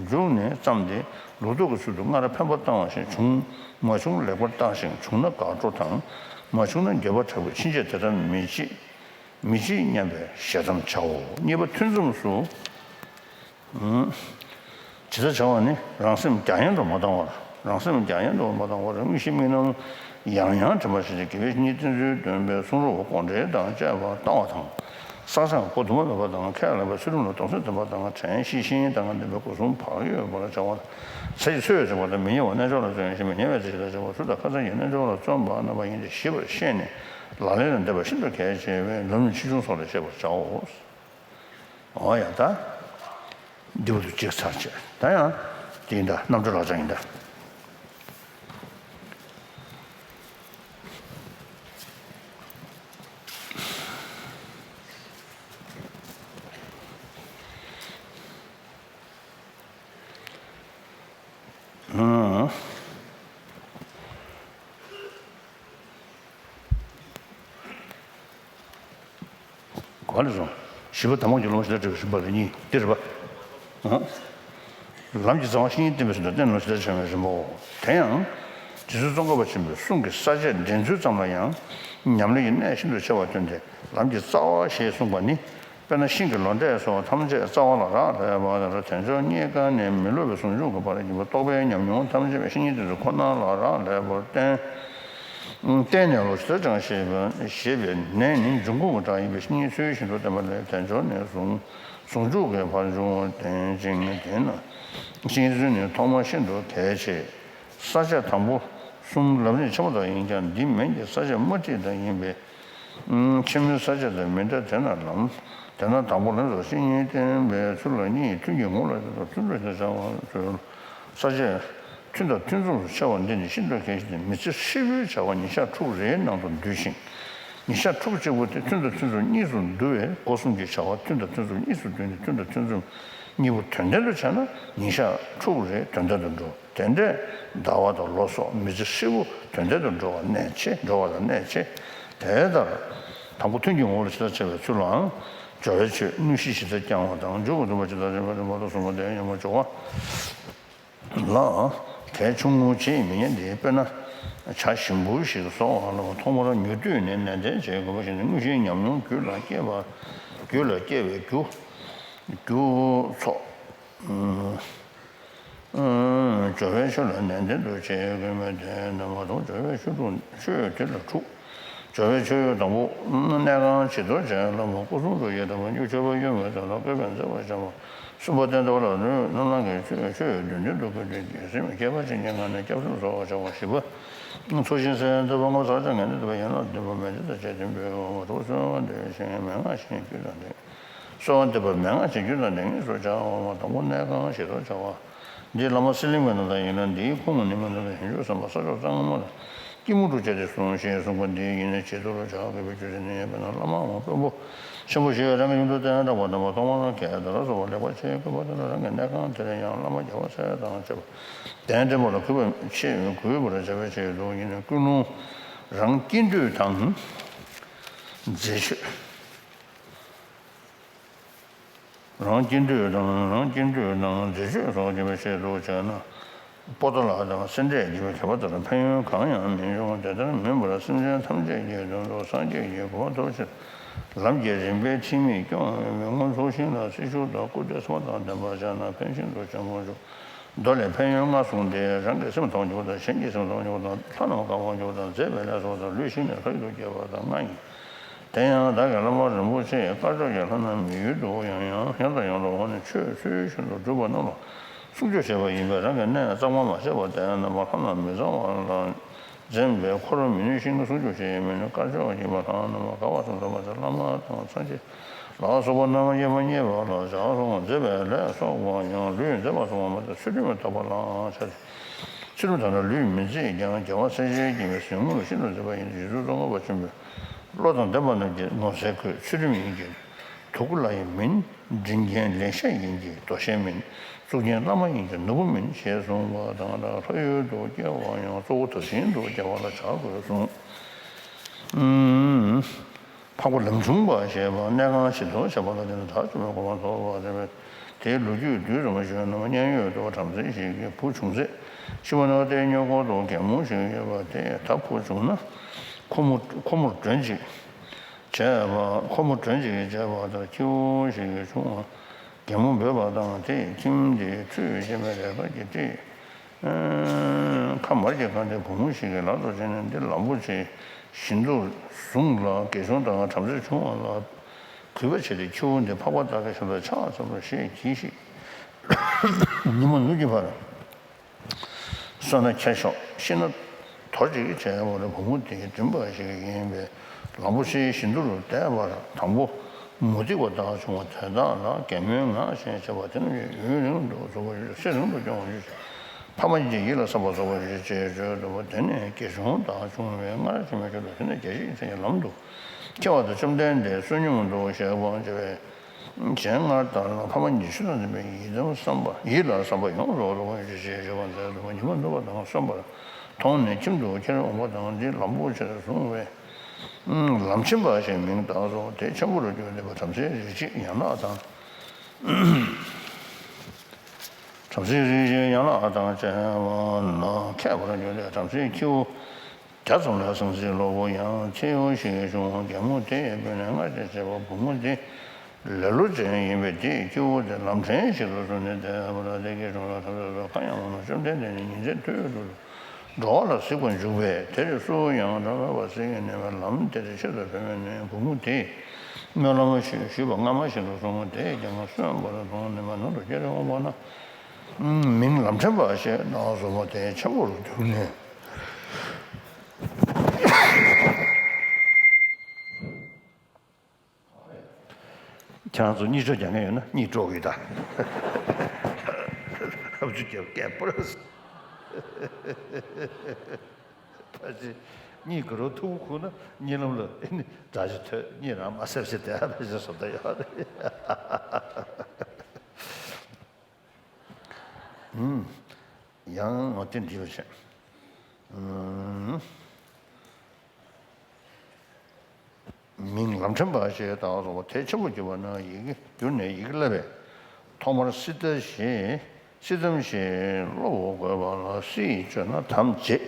མཇུག་ནས་བརྩམས་ཏེ་ལོ་ཏོག་གི་ཚུལ་དུ་སྔར་ཕན་པ་བཏང་བ་ཞིག་བྱུང་། མ་བྱུང་ལེགས་པར་བརྟགས་ཤིང་། བྱུང་ན་དགག་སྤྲོ་དང་། མ་བྱུང་ན་འགྱོད་པ་དྲག་པོས་ཕྱིན་ཆད་དེ་ལྟར་མི་བྱེད། མི་བྱེད་སྙམ་པའི་ཞལ་གདམས་བྱའོ། གཉིས་པ་ཐུན་མཚམས་སུ། ཇི་ལྟར་བྱ་བ་ནི། རང་སེམས་རྒྱ་ཡན་དུ་མ་བཏང་བར། རང་སེམས་རྒྱ་ཡན་དུ་མ་བཏང་བར་དངོས་གཞིའི་དམིགས་རྣམ་ཡང་ཡང་དྲན་པར་བྱ་ཞིང་། དགེ་བའི་བཤེས་གཉེན་བསྟེན་ཚུལ་སྟོན་པའི་གསུང་རབ་དགོངས་འགྲེལ་དང་བཅས་པ་བཏང་བ་དང་། བསགས་སྦྱང་སྒོ་དུ་མ་མེད་པ་དང་ཁས་བླངས་པའི་ཚུལ་ཁྲིམས་ལ་གདུང་སེམས་ལྡན་པ་དང་། དྲན་ཤེས་བཞིན་དང་ལྡན་པའི་སྒོ་གསུམ་བག་ཡོད་པར་བྱ་བ། ཚེ་ཡི་འཚོ་བའི་ཚེ་བ་དང་མི་ཉལ་བ་རྣལ་འབྱོར་ལ་བརྩོན་ཞིང་། མི་ཉལ་བའི་ཚེ་ཞིག་ལ་བྱ་བ་ཚུལ་དང་ཁ་ཚིག་གི་རྣལ་འབྱོར་ལ་བརྩོན་པ་རྣམ་པ་ཡིན་ཏེ། ཞིབ་པར་ཤེས་ནས་ལག་ལེན་ལ་འདེབས་པ་ཤིན་ཏུ་གལ་ཆེ་བས་ལམ་རིམ་ཆེ་ཆུང་སོགས་ལ་ཤེས་པར་བྱའོ། འོ་ཡ་ད། འདི་བར་དུ་གཅིག་ཚར་བྱས། ད་ཡང་། དེ་ཡིན་ད་རྣམ་གྲོལ་ལག་བཅངས་ཡིན་ད། ཨང་། ག་ལ་སོང་། བཞི་པ་དང་པོ་གི་ལམ་ཞི་བདེ་འཕྲད་པའི་རིམ་པ་ལ་གཉིས་འདི་རེད་པ། ཨང་། ལམ་གྱི་རྩ་བ་བཤེས་གཉེན་བསྟེན་པའི་ཚུལ་དང་བསྟེན་ལམ་ཞི་བདེ་འཕྲད་པའི་རིམ་པའོ། དེ་ཡང་། རྗེ་བཙུན་ཙོང་ཁ་པ་ཆེན་པོའི་གསུང་གི་ས་བཅད་འདྲེན་ཚུལ་ཙམ་ལ་ཡང་། ཉམས་ལེན་གྱི་གནད་ཤིན་ཏུ་ཆེ་བར་སྟོན་ཏེ་ལམ་གྱི་རྩ་བ་ཞེས་གསུངས་པ་ནི། དཔེར་ན་ཤིང་གི་ལོ་འབྲས་སོགས་ཐམས་ཅད་རྩ་བ་ལ་རག་ལས་པ་ལྟར་དལ་འབྱོར་རྙེད་དཀའ་ནས་མི་སླུ་བའི་ཟུང་འཇུག་གི་བར་གྱི་རྟོགས་པའི་ཉམས་མྱོང་ཐམས་ཅད་བཤེས་གཉེན་དེ་ཚོ་ཁོ་ན་ལ་རག་ལས་པར་བསྟན། བསྟན་ནས་ལོ་ཞི་བདེ་ཅང་ཞེས་པ་ཞེས་པའི་ནས་ནི་འབྱུང་ཁུངས་ཀྱི་གྲངས་ཡིན་པས་བཤེས་གཉེན་ཚུལ་བཞིན་དུ་བསྟེན་པ་ལས་དལ་འབྱོར་ནས་ཟུང་ཟུང་འཇུག་གི་བར་འབྱུང་བ་བསྟན་ཅིང་། དེས་ན་བཤེས་གཉེན་ཚུལ་ནི་ཐོག་མ་ཤིན་ཏུ་གལ་ཆེ། ས་བཅད་དང་པོ་གསུམ་ལམ་རིམ་ཆེན་པོ་དག་ཡིན་ཀྱང་འདི་མན་གྱི་ས་བཅད་དམར་ཁྲིད་དག་ཡིན་པས། ཆེན་མོའི་ས་བཅད་དང་མི་འདྲ། དེས་ན་ལམ། དེས་ན་དང་པོ་ལམ་སོགས་བཤེས་གཉེན་བསྟེན་པའི་ཚུལ་ལ་གཉིས། ཐུན་གྱི་ངོ་ལ་ཐུན་ཚོད་ཀྱི་བྱ་བ་ཚུལ། ས་བཅད་ཐུན་དང་ཐུན་མཚམས་སུ་ཕྱེ་བ་འདི་ནི་ཤིན་ཏུ་གལ་ཆེ་སྟེ། མི་ཚེ་ཧྲིལ་པོའི་བྱ་བ་ཉིན་ཞག་ཕྲུགས་རེའི་ནང་དུ་འདུས་ཤིང་། ཉིན་ཞག་ཕྲུགས་གཅིག་པུ་དེ་ཐུན་དང་ཐུན་མཚམས་གཉིས་སུ་འདུ་བས་སྒོ་གསུམ་གྱི་བྱ་བ་ཐུན་དང་ཐུན་མཚམས་གཉིས་སུ་འདུས་ནས་ཐུན་དང་ཐུན་མཚམས་གཉིས་པོ་དོན་ལྡན་དུ་བྱས་ན་ཉིན་ཞག་ཕྲུགས་རེ་དོན་ལྡན་དུ་འགྲོ། དེ་འདྲའི་ཟླ་བ་དང་ལོ་སོགས་མི་ཚེ་ཧྲིལ་པོ་དོན་ལྡན་དུ་འགྲོ་བ་གནད་ཆེ། འགྲོ་བ་ལ་གནད་ཆེ། དེ་ལྟར། དང་པོ་ཐུན་གྱི་ངོ་བོ་ལ་ཇི་ལྟར་ཕྱེ་བའི་ཚུལ་ལའང་། སྦྱོར་བའི་ཆོས་དངོས་གཞི་ཇི་ལྟར་བསྐྱང་བ་དང་། འཇུག་པ་བསྡུ་བ་ཇི་ལྟར་བྱེད་པ་རིམ་པ་དང་གསུམ་པོ་དེ་ཡང་མ་འཇུག་པ་ལ་གལ་ཆུང་ངུ་ཅིས་མི་ཉན་ཏེ། དཔེར་ན་བྱ་ཞིམ་པོ་ཞིག་བཟོ་བ་ལ་ཐོག་མར་ཉུ་དུས་ནས་ནན་ཏན་བྱེད་དགོས་པ་བཞིན་དུ་དངོས་གཞིའི་ཉམས་མྱོང་རྒྱུད་ལ་སྐྱེས་པ། རྒྱུད་ལ་སྐྱེ་བའི་རྒྱུ། རྒྱུ་ཚོགས། སྦྱོར་བའི་ཆོས་ལ་ནན་ཏན་དུ་བྱེད་དགོས་མོད། དེ་ནི་མ་མཐོང་སྦྱོར་བའི་ཆོས་དྲུག་ཆོས་དེ་ལ་དྲུག་སྦྱོར་བའི་ཆོས་དང་པོ། གནས་ཁང་བྱི་དོར་བྱས་ལ་མོ་སྐུ་གསུང་ཐུགས་ཀྱི་དམ་པ་མཆོད་པ་གཡོན་པའི་དོན་ལ་བསྐལ་པའི་མཛད་པ་བྱ་བ། གསུམ་པ་སྟན་ཐོག་ལ་ལུས་རྣམ་ལྔ་གི་ཆོས་ཆོས་དོན་མདུན་དུ་བཀོད་དེ་བརྒྱུད་སེམས་ཁྱད་པར་ཅན་གྱི་ངང་ནས་སྐྱབས་སེམས་གསོ་བར་བྱ་བ། བཞི་པ། ཚོགས་ཞིང་སེམས་ཐོབ་པ་ལྔ་པ་ཟག་བཅས་ངན་ལས་འདས་པ་ཡན་ལག་བདུན་པ་མེད་ཅིང་ཐམས་ཅད་བདེན་པའི་འོག་མ་གྲོགས་གསོལ་བ་འདེབས་ཤིང་མན་ངག་བཞིན་རྒྱུད་དང་ལྡན། གསོལ་བ་འདེབས་པ་མན་ངག་བཞིན་རྒྱུད་དང་ལྡན་ངེས་སུ་བྱ་བ། དང་པོ་གནས་ཁང་བྱི་དོར་བྱ་བ། འདི་བླ་མ་གསེར་གླིང་པའི་རྣམ་ཐར་ཡིན་ལ། འདིའི་ཁུངས་ནི་མི་འདུག་སྟེ། ཡོངས་གྲུབ་སེམས་དཔའ་ས་ཕྱོགས་གཙང་མ་དང་ སྐྱིལ་མོ་ཀྲུང་བཅས་ཏེ་སྲུང་ཞེས་གསུངས་པ་འདི་ཡིན་ན་ཇི་ལྟར་བྱ་དགོས་པའི་རྒྱུ་མཚན་ནི། དཔེར་ན་བླ་མ་དབང་དཔོན་པོ་ཆེན་པོ་ཞིག་རང་གི་ཡུལ་དུ་གདན་དྲངས་པ་དང་། མཐོང་བ་ལ་ཁྱེད་དང་སོགས་པ་ལེགས་པར་བྱེད་དགོས་པ་དེ་ལ། རང་གི་གནས་ཁང་དེར་ཡང་བླ་མ་རྒྱལ་བ་སྲས་དང་བཅས་པ་གདན་འདྲེན་པ་ལ་གུས་པ་ཆེས་གུས་པར་བྱ་བའི་ཆེད་དུ་ཡིན་ན། ཀུན་སློང་རང་སྐྱིད་འདོད་དང་མཛེས་དཔྱོད། རང་སྐྱིད་འདོད་དང་། རང་སྐྱིད་འདོད་དང་མཛེས་དཔྱོད་སོགས་སྐྱེ་བའི་ཆེད་དུ་བྱས་ན། པོ་ཏ་ལ་དང་སེ་འབྲས་སྐྱེ་བའི་ཁྱད་པར་དེ་ལ་ཕན་ཡོན་གང་ཡང་མི་འབྱུང་། དེ་ལྟར་མིན་པར་སེམས་ཅན་ཐམས་ཅད་ཀྱི་དོན་དུ་སངས་རྒྱས་ཀྱི་གོ་འཕང་ཐོབ་ཕྱིར་ལམ་གྱི་རིམ་པའི་ཁྲིད་མིག་སྐྱོང་བའི་མི་མངོན་ཚུལ་ཤིང་ལ་སྲི་ཞུ་དང་སྐུ་བལྟས་སེམས་དང་ལྡན་པར་བྱས་ན་ཕན་ཤིན་ཏུ་ཆེན་པོར་འགྱུར། མདོ་ལས་ཕན་ཡོན་ལྔ་གསུངས་ཏེ། རང་གི་སེམས་མཐོང་འགྱུར་དང་། གཞན་གྱི་སེམས་མཐོང་འགྱུར་དང་། ལྷ་རྣམས་དགའ་བར་འགྱུར་དང་། མཛེས་པའི་ལས་སོགས་དང་། ལུས་ཞིག་ནས་ལྷ་ཡུལ་དུ་སྐྱེ་བ་དང་ལྔ་ཡིན། དེ་ཡང་བདག་གི་བླ་མ་རིན་པོ་ཆེ་དཀར་ཕྱོགས་ཀྱི་ལྷ་རྣམས་མི་ཡུལ་དུ་ཡང་ཡང་ཡང་དང་ཡང་དུ་འོངས་ནས་ཆོས་ཚུལ་བཞིན་དུ་སྒྲུབ་པ་རྣམས་ལ་སྲུང་སྐྱོབ་བྱེད་པ་ཡིན་པས། རང་གི་གནས་གཙང་མ་མ་བྱས་པར་བསྡད་ན་ནམ་མཁའ་ལྷ་རྣམས་མི་གཙང་བ་ལ་འཛེམ་པས་འཁོར་མི་ནུས་ཤིང་སྲུང་སྐྱོབ་བྱེད་མི་ནུས། དཀར་ཕྱོགས་ཀྱི་ལྷ་རྣམས་དགའ་བ་དང་འཛོམས་པ་དང་། བླ་མ་དང་སངས་རྒྱས་ལ་སོགས་པ་རྣམས་དབྱེ་བ་རྙེད་པ་ལ་བྱ་སོང་། མཛེས་པའི་ལས་སོགས་པ་ཡང་ལུས་མཛེས་པ་སོགས་པ་མ་ཚད་ཚུལ་ཁྲིམས་དག་པ་ལའང་བྱ་སྟེ། ཚུལ་ཁྲིམས་དག་ན་ལུས་མི་མཛེས་ཀྱང་། རྒྱལ་བ་སྲས་བཅས་ཀྱི་ཟེའུ་འབྲུ་ཤིན་ཏུ་མཛེས་པ་ཡིན། རྗེ་བཙུན་ཙོང་ཁ་པ་ཆེན་པོས་བློ་དང་ལྡན་པ་རྣམས་ཀྱི་ནོར་རྫས་ཁོས་ཚུལ་ཁྲིམས་ཡིན་གྱི་དུག་ལྔ་ཡི་མིན། མགྲིན་རྒྱན་ལེགས་བཤད་ཡིན་གྱི་མདོ་བཤད་མིན། གཙུག་རྒྱན་བླ་མ་ཡིན་གྱི་ནོར་བུ་མིན། ཞེས་གསུངས་པ་དང་། ལྷ་ཡུལ་དུ་སྐྱེ་བ་ཡང་གཙོ་བོ་དེ་བཞིན་དུ་སྐྱེ་བ་ལ་བྱ་དགོས་གསུངས། འཕགས་པ་ལམ་ཆུང་པ་ཞེས་པ་གནས་ཁང་བཞི་ཚོགས་བྱེད་པ་ལ་བརྟེན་ནས་དག་བཅོམ་པའི་གོ་འཕང་ཐོབ་པ་རེད་པས། དེའི་ལོ་རྒྱུས་བསྡུས་ཙམ་ཞུས་ན། མཉན་ཡོད་དུ་བྲམ་ཟེ་ཞིག་གི་བུ་བྱུང་ཚེ། ཤི་བ་ན་སྟེ་སྨྱུག་ཁུག་ཏུ་རྒན་མོ་ཞིག་ཡོད་པ་དེས་ད་བུ་བྱུང་ན་ཁོ་མོ་ཁོ་མོར་མགྲོན་ཅིག་བྱས་པ། ཁོ་མོར་མགྲོན་ཅིག་བྱས་པ་དང་། ཁྱེའུ་ཞིག་བྱུང་བ། རྒན་མོ་འབོད་པ་དང་། དེས་ཁྱིམ་དེའི་ཁྲུས་སྐྱེད་མའི་རས་དཀར་གྱིས་དཀྲིས། ཁ་དམར་གྱིས་བཀང་སྟེ་བུ་མོ་ཞིག་གི་ལག་ཏུ་བྱིན་ནས། འདི་ལམ་པོ་ཆེའི་བཞི་མདོར་བཟུང་ལ། དགེ་སྦྱོང་དང་བྲམ་ཟེ་ཆུང་བ་ལ་གུས་པ་བྱས་ཏེ། ཁྱེའུ་འདི་འཕགས་པ་དག་གི་ཞབས་ལ་ཕྱག་འཚལ་ལོ་ཞེས་གྱིས་ཤིག། ཉི་མ་ནུབ་ཀྱི་བར་གསོན་ན་ཁྱེར་ཤོག། ཤི་ན་དོར་ཅིག་བྱས་པ་ལ། བུ་མོ་དེའི་འདྲེན་པ་ཞིག་ཡིན་པས། ལམ་པོ་ཆེའི་བཞི་མདོར་བསྡད་པར་དང་པོ་མུ་སྟེགས་པ་དག་བྱུང་བ་དེ་དག་ལ་གད་མོའི་ངག་བཞིན་བྱས་པ་དེ་རྣམས་ཀྱིས་ཡུན་རིང་དུ་རྫོགས་པར་ཞུ། ཚེ་རིང་དུ་སྐྱོང་བར་ཞུ། ཕ་མ་གཉིས་ཀྱི་ཡིད་ལ་བསམ་པ་རྫོགས་པར་ཞུ་ཞེས་བརྗོད་འདུག་པ། དེ་ནས་དགེ་སྦྱོང་དག་བྱུང་བས་སྔར་བྱོན་པའི་ཆོས་དང་བཅས་ཏེ་རྒྱལ་སྲས་ཀྱི་མཚན་གྱི་ལམ་དུ་སྐྱེ་བ་དང་བཅོམ་ལྡན་འདས་བསོད་སྙོམས་འདུ་ཞེས་དབང་བྱ་བའི། གཞན་སྔར་ལྟར་ལ་ཕ་མ་གཉིས་ཆོས་དང་ལྡན་པའི་ཡིད་དམ་བསམ་པ། ཡིད་ལ་བསམ་པ་ཡོངས་སུ་རྫོགས་པར་ཞུ་ཞེས་བརྗོད་པ་མཛད་འདུག་པ། ཉི་མ་ནུབ་པ་དང་སོན་པར་མཐོང་ནས་ཁྱིམ་དུ་ཁྱེར་འོངས་པ་དང་། འདི་ལམ་པོ་ཆེར་བཟུང་བས་ལམ་ཆེན་པ་ཞེས་མིང་བཏགས་སོ། དེ་ཆེན་པོར་གྱུར་ཏེ་བྲམ་ཟེའི་རིགས་གཅིག་ཡན་ལག་དང་། བྲམ་ཟེའི་རིགས་གཅིག་ཡན་ལག་དང་བཅས་པ་ལ་མཁས་པར་གྱུར་ཏེ། བྲམ་ཟེའི་ཁྱེའུ་བརྒྱ་ཙམ་ལ་སངས་རྒྱས་སློབ་བུ་ཡང་ཁྱེའུ་ཞིག་བྱུང་། རྒན་མོ་དེས་བོས་ནས་སྔར་བྱས་བྱས་པ། བུ་མོ་དེ་ལེ་ལོ་ཅན་ཡིན་པས། དེས་ཁྱེའུ་དེ་ལམ་ཕྲན་ཞིག་ཏུ་བཟུང་ནས་བསྡད་པ་ལ། དེ་དགེ་སྦྱོང་ལ་བྲམ་ཟེ་སོགས་ཁ་ཡང་མ་ནོར། བཅོམ་ལྡན་འདས་ནི་ཉིན་མཚན་དུས་དྲུག་ཏུ་འགྲོ་བ་ལ་གཟིགས་པར་འཇུག་པས། དེར་སུ་ཡང་འགྲོ་མེད་པར་གཟིགས་ནས་ལམ་དེར་ཆེད་དུ་བོས་པས་ན། བུ་མོ་དེས་སྨོན་ལམ་ཞུས་པ་སྔ་མ་བཞིན་དུ་སོང་། དེས་ཀྱང་སོན་པར་མཐོང་ནས་མ་ནང་དུ་ཁྱེར་འོངས་པ་ན། མིང་ལམ་ཕྲན་པ་ཞེས་བཏགས་སོ། དེ་ཆེན་པོར་གྱུར་ནས། ཁྱེད་རང་ཚོ་གཉིད་དཀྲོག་རྒྱག་མཁན་ཡོད་ན་གཉིད་དཀྲོག་གི་ད། ཨབ་ཅུ་རྒྱབ་སྐད་པོ་ར། ཕ་ཆེ་གཉིད་ཁུག་རོགས་ཐུག་པོ་ཁུག་ན་གཉིད་ལམ་ལ་ཨེ་ནི་དགྲ་ཆུ་ཐོད་གཉིད་རང་མ་སེབ་ཤི་དེ་ཨ་ཕ་ཆེ་སོ་ད་ཡོད་རེད། ཡང་ངོ་དེ་འདྲི་བ་བྱས། མིང་ལམ་ཕྲན་པ་ཞེས་བཏགས་སོ། དེ་ཆེན་པོར་གྱུར་པ་ན་ཡི་གེ་གྱུར་ནས་ཡི་གེ་བསླབ་པས། ཐོག་མར་སིདྡྷ་ཞེས། སིདྡྷཾ་ཞེས་སློབ་པར་བསྐུལ་བ་ལ། སིདྡྷ་ཅེ་ན་དམ་བཅས།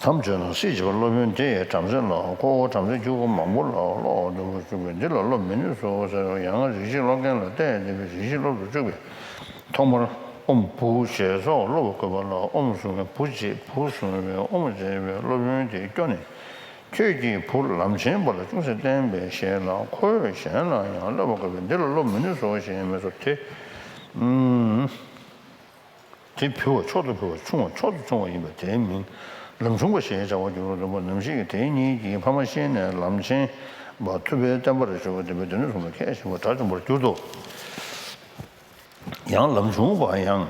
དམ་བཅས་ན་སིདྡྷ་ཅེས་པ་སློབ་དཔོན་དེ་ཡང་བྲམ་ཟེ་ལའོ། ཁོ་བོ་བྲམ་ཟེ་ཁྱེའུ་མང་པོ་ལའོ། སློབ་པར་འདོད་པ་བྱུང་བས་འདི་ལ་སློབ་མི་ནུས་སོ་ཟེར་བ། ཡང་རིགས་ཤེས་སློབ་མཁན་ལ་བལྟས་ཏེ་རིགས་ཤེས་སློབ་ཏུ་བཅུག་པས། ཐོག་མར་ཨོཾ་བུ་ཞེས་སོགས་སློབ་པར་བསྐུལ་བ་ལ། ཨོཾ་གསུང་བས་བུ་བྱེད། བུ་གསུང་བས་ཨོཾ་བྱེད་པས་སློབ་དཔོན་དེས་སྐྱོ་ནས། ཁྱོད་ཀྱིས་བུ་ལམ་ཆེན་པ་ལ་ཅུང་ཟད་བསྟན་པའི་ཞལ་ལ། ཁོས་གཞན་ལ་ཡང་སློབ་པར་བསྐུལ་བས་འདི་ལ་སློབ་མི་ནུས་སོ་ཞེས་སྨྲས་སོ། དེ། དེ་བུ་བ་མཆོག་ཏུ་བུ་བ་ཆུང་བ་མཆོག་ཏུ་ཆུང་བ་ཡིན་པས་དེའི་མིང་ལམ་ཆུང་པ་ཞེས་བྱ་བར་འགྱུར་རོ། འདུན་པ་ནམ་ཞིག་གི་དེ་གཉིས་ཀྱིས་ཕ་མ་ཤི་ནས་ལམ་ཆེན་པ་ཐུབ་པའི་བསྟན་པར་གྱུར་པ་བདེན་པའི་སྡེ་སྣོད་གསུམ་ལ་མཁས་ཤིང་བ་དགྲ་བཅོམ་པར་གྱུར་ཏོ། ཡང་ལམ་ཆུང་པ་ཡང་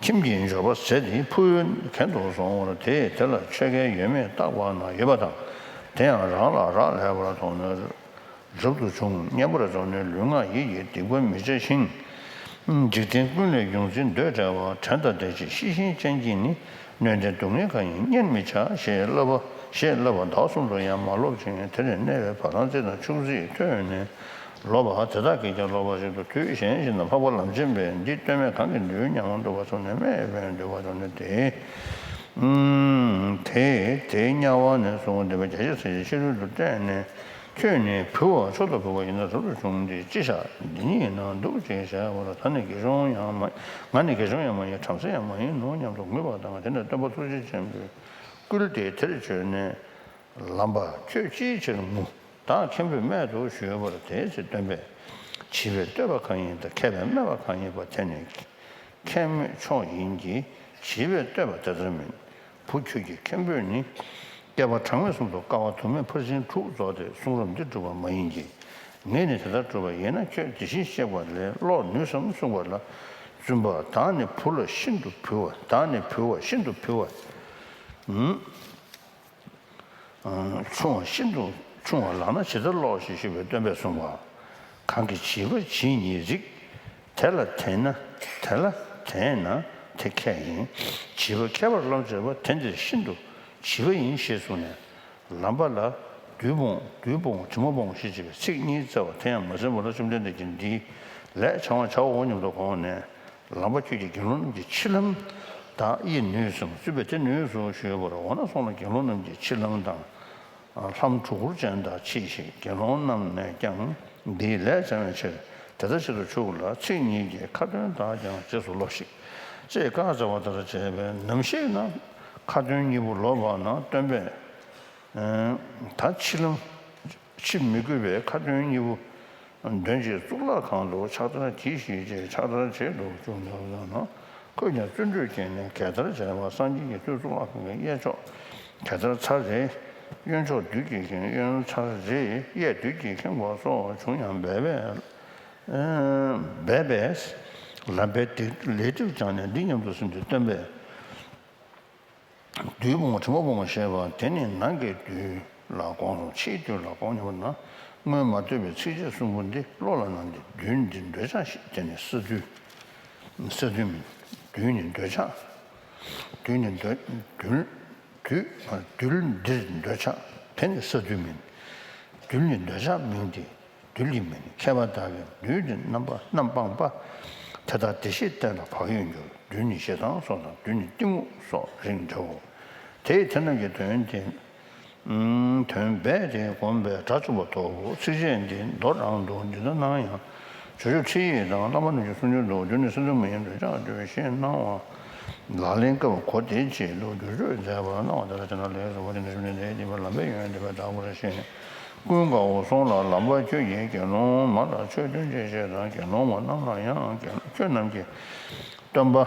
ཁྱིམ་གྱི་འབྱོར་པ་ཟད་དེ་ཕུ་བོའི་གན་དུ་སོང་བར་དེས་དེ་ལ་ཆོས་སྐལ་ཡོད་མེད་བརྟག་པ་ན་ཡོད་པ་དང་། དེ་ཡང་རང་ལ་རག་ལས་པར་མཐོང་ནས་རབ་ཏུ་བྱུང་། མཉན་པར་རྫོགས་ནས་ལུས་ངག་ཡིད་ཀྱི་སྡིག་པ་མི་བྱ་ཞིང་། འཇིག་རྟེན་ཀུན་ལས་ཡོངས་འཛིན་འདོད་བྲལ་བ། བྲན་དང་བདེ་སྐྱིད་ཤེས་བཞིན་ཅན་གྱིས་ནི། གནོད་ལྡན་སྡུག་བསྔལ་གང་ཡིན་བརྙས་མི་བྱ། ཞེས་བསླབ་པ་ཞེས་བསླབ་པ་ཟླ་གསུམ་དུ་ཡང་མ་སློབ་ཅིང་། དེར་གནས་པའི་བ་ལང་རྩི་དང་ཆུ་རྩི་ཐོས་ནས། ལོ་པ་དེ་དག་གིས་ཀྱང་ལོ་པ་བཞིན་དུ་དུས་གཞན་ཞིག་ན་འཕགས་པ་ལམ་སྦྱིན་པས་འདི་སྟོད་སྨད་གང་གི་མདུན་ཉམས་མང་འདུག་པ་མཐོང་ནས་སྨད་པས་འདུག་པ་མཐོང་ནས་དེ། དེ་དེའི་དམྱལ་བ་ནས་བཟུང་སྟེ་བརྒྱ་བྱིན་ཟེར་ཕྱི་རོལ་དུ་བསྐྲད་ནས་ཁྱོད་ནི་བུལ་བ་མཆོག་ཏུ་བུལ་བ་ཡིན་ན་རབ་ཏུ་བྱུང་སྟེ་ཅི་བྱ། འདི་ཉིད་ན་འདུག་ཅེས་བྱ་བར་ད་ནི་དགེ་སློང་ཡང་མ་ང་ནི་དགེ་སློང་ཡང་མ་ཡིན་བྲམ་ཟེ་ཡང་མ་ཡིན་ནོ་སྙམ་དུ་ངུས་པ་དང་དེ་ནས་སྟོན་པ་ཐུགས་རྗེ་ཆེན་པོས་བསྐུལ་ཏེ་དེར་བྱོན་ནས། ལམ་པ་ཁྱོད་ཅིའི་ཕྱིར་ངུ། བདག་མཁན་པོས་སྨད་དུ་ཞུས་པར་དེའི་ཚེ་སྟོན་པས་བྱིས་པའི་བསྟོད་པ་གང་ཡིན་དང་མཁས་པའི་སྨད་པ་གང་ཡིན་པ་དེ་ནི་མཁན་མོས་མཆོག་ཡིན་གྱི། བྱིས་པའི་བསྟོད་པ་དེ་ལྟར་མིན། བུ་ཁྱོད་ཀྱི་མཁན་པོས་ནི། བསྐལ་པ་གྲངས་མེད་གསུམ་དུ་དཀའ་བ་དུ་མས་ཕར་ཕྱིན་དྲུག་རྫོགས་ཏེ་གསུང་རབ་འདི་བསྒྲུབས་པ་མ་ཡིན་གྱི། ངས་ནི་དེ་ལྟར་བསྒྲུབས་པ་ཡིན་ན་ཁྱོད་དེ་བཞིན་གཤེགས་པ་ལས་ཀློག་ནུས་སམ་གསུངས་པ་ལ། བཙུན་པ་བདག་ནི་བུ་ལ་ཤིན་ཏུ་བུལ་བ། བདག་ནི་བུལ་བ་ཤིན་ཏུ་བུལ་བ། ཆུང་བ་ཤིན་ཏུ་ཆུང་བ་ལག་ན་ཇི་ལྟར་ཀློག་ཞེས་ཞུས་པས་སྟོན་པས་གསུངས་པ། གང་གི་བྱིས་པ་ཇི་སྙེད་རིགས། དེ་ལ་དེས་ན་དེ་ལ་དེས་ན་དེ་མཁས་ཡིན། བྱིས་པ་མཁས་པར་བསླབ་བྱ་བ་དེ་འདིར་ཤིན་ཏུ་བྱིས་པ་ཡིན་ཞེས་གསུངས་ནས། ལམ་པ་ལ་བདུད་དཔུང་བདུད་དཔུང་དྲི་མ་དཔུང་ཞེས་བྱ་བའི་ཚིག་གཉིས་བསྩལ་བ་དེ་ཡང་མ་ཟིན་པ་ལ་བཅོམ་ལྡན་འདས་ཀྱིས་འདིའི་ལས་བྱ་བ་བྱའོ་སྙམ་དུ་དགོངས་ནས། ལམ་པ་ཁྱོད་ཀྱིས་དགེ་སློང་རྣམས་ཀྱི་མཆིལ་ལྷམ་དག་དབྱེ་ནུས་སམ། བཙུན་པས་དེ་ནུས་སོ་ཞུས་པར་འོ་ན་སོང་ལ་དགེ་སློང་རྣམས་ཀྱི་མཆིལ་ལྷམ་དང་། ལྷམ་དྲུག་འཁོར་ཅན་དག་མཆིས་ཤིག། དགེ་སློང་རྣམས་ནས་ཀྱང་འདིའི་ལས་བྱ་བའི་ཕྱིར་དེ་ལྟར་བྱེད་དུ་ཆུག་ལ། ཚིག་གཉིས་ཀྱི་ཁ་ཏོན་དག་ཀྱང་རྗེས་སུ་སློབས་ཤིག། ཅེས་བཀའ་སྩལ་བ་ལྟར་བྱས་པས་ནམ་ཞིག་ན་ཁ་ཏོན་གཉིས་པོ་ལོབས་པ་ན་སྟོན་པས། ད་མཆིལ་ལྷམ། མཆིལ་མི་དགོས་པའི་ཁ་ཏོན་གཉིས་པོ་འདོན་ཅིང་གཙུག་ལག་ཁང་དུ་ཕྱག་དར་གྱིས་ཤིག་ཅེས་ཕྱག་དར་བྱེད་དུ་བཅུག་ནས་ཁོས་ཀྱང་བརྩོན་འགྲུས་བསྐྱེད་ནས་གད་དར་བྱས་པ། སངས་རྒྱས་ཀྱི་མཐུས་གཙུག་ལག་ཁང་གི་གཡས་ཕྱོགས་གད་དར་ཚར་རེ། གཡོན་ཕྱོགས་བདུད་ཀྱིས་ཁེངས། གཡོན་ཚར་རེ། གཡས་བདུད་ཀྱིས་ཁེངས་པ་སོགས་བྱུང་ཡང་སྦས་པས། སྦས་པས། ལམ་པས་དེ་ལས་སྒྲིབ་སྦྱངས་ནས་འདི་སྙམ་དུ་སེམས་ཏེ་སྟོན་པས། བདུད་དཔུང་དྲི་མ་དཔུང་ཞེས་པ་དེ་ནི་ནང་གི་བདུད་ལ་དགོངས་སོ། ཕྱིའི་བདུད་ལ་དགོངས་སྙམ་པ་ན། སྔོན་མ་ཐོས་པའི་ཚིགས་བཅད་གསུམ་པོ་འདི་བློ་ལ་ནང་གི་བདུད་འདི་འདོད་ཆགས་ཤིག། དེ་ནི་ས་བདུད། ས་བདུད་མིན། བདུད་ནི་འདོད་ཆགས། བདུད་ནི་འདོད། བདུད། བདུད། བདུད་འདིར་འདོད་ཆགས། དེ་ནི་ས་བདུད་མིན། བདུད་ནི་འདོད་ཆགས་མིང་སྟེ། བདུད་ཀྱི་མིང་ནི། མཁས་པ་དག་གིས་བདུད་ཀྱི་རྣམ་པ་རྣམ་སྤངས་པ། དེ་དག་བདེ་གཤེགས་བསྟན་ལ་བག་ཡོད་འགྱུར། བདུད་ནི་ཞེ་སྡང་སོགས་དང་། བདུད་ནི་གཏི་མུག་སོགས་རིགས་འདྲའོ། དེས་དེ་རྣམས་ཀྱི་དོན་དེ། དོན་སྦས་ཏེ་བསྒོམས་པས་དགྲ་བཅོམ་པ་ཐོབ། ཚིགས་བཅད་འདི་མདོ་རང་དུ་འདི་ལྟར་སྣང་ཡང་། ཇོ་བོ་ཁྲིད་ཡིག་དང་བླ་མ་རྣམས་ཀྱི་གསུང་རྒྱུན་དུ་བདུད་ནི་ས་བདུད་མ་ཡིན་འདོད་ཆགས་བདུད་ཞེས་སྣང་བ། ལག་ལེན་སྐབས་གོ་བདེ་ཆེད་དུ་བསྒྱུར་བཅོས་མཛད་པར་སྣང་བ་དེ་ལ་བྱས་ན་ལེགས་སོ། འོ་དེ་ནི་ཞུ་ནས་འདིའི་སྡིག་པ་ལམ་པའི་ཡོན་ཏན་པའི་བདག་པོར་ཤེས་ནས། ཀུན་དགའ་བོ་སོང་ལ་ལམ་པ་ཁྱོད་ཀྱིས་དགེ་སློང་མ་ལ་ཆོས་སྟོན་ཅིག་ཅེས་དང་། དགེ་སློང་མ་རྣམས་ལ་ཡང་ཁྱོད་རྣམས་ཀྱིས་སྟོན་པ་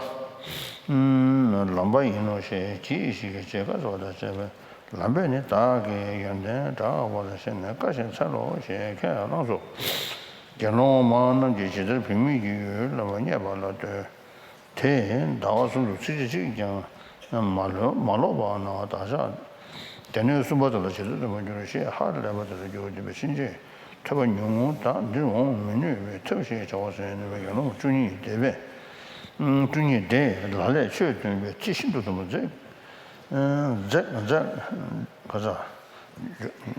ལམ་པ་ཡིན་ནོ་ཞེས་གྱིས་ཤིག་ཅེས་བཀའ་སྩལ་བ་དང་བཅས་པས། ལམ་པས་ནི་བདག་གི་ཡོན་ཏན་བསྒྲགས་པར་ཤེས་ནས་བཀའ་བཞིན་འཚལ་ལོ་ཞེས་ཁས་བླངས་སོ། དགེ་སློང་མ་རྣམས་ཀྱིས་ཇི་ལྟར་བུད་མེད་ཀྱི་ཡུལ་ལ་བརྙས་པ་ལ་ལྟོས། དེས་ཟླ་བ་གསུམ་དུ་ཚིགས་བཅད་གཅིག་ཀྱང་མ་ལོ་མ་ཀློག་པ་ན་བདག་ཅག་སྡེ་སྣོད་གསུམ་པ་དག་ལ་ཇི་ལྟར་འདོད་པར་འགྱུར་ཞེས་ཧ་ལས་པ་དེ་ལ་འགྱུར་བ་འདུན་པའི་ཕྱིན་ཆད་ཐོས་པ་ཉུང་ངུ་དག་འདིར་འོང་མི་ནུས་པའི་ཐབས་ཞེས་བྱ་བ་ཟེར་ནུས་པའི་དགེ་སློང་བཅུ་གཉིས་སྡེ་པས། བཅུ་གཉིས་སྡེས་ལ་ལས་ཆོས་སྟོན་པའི་ཁྲིད་ཤིན་ཏུ་མཐོན་པོ་མཛད། མཛད་མཛད་ག་ས།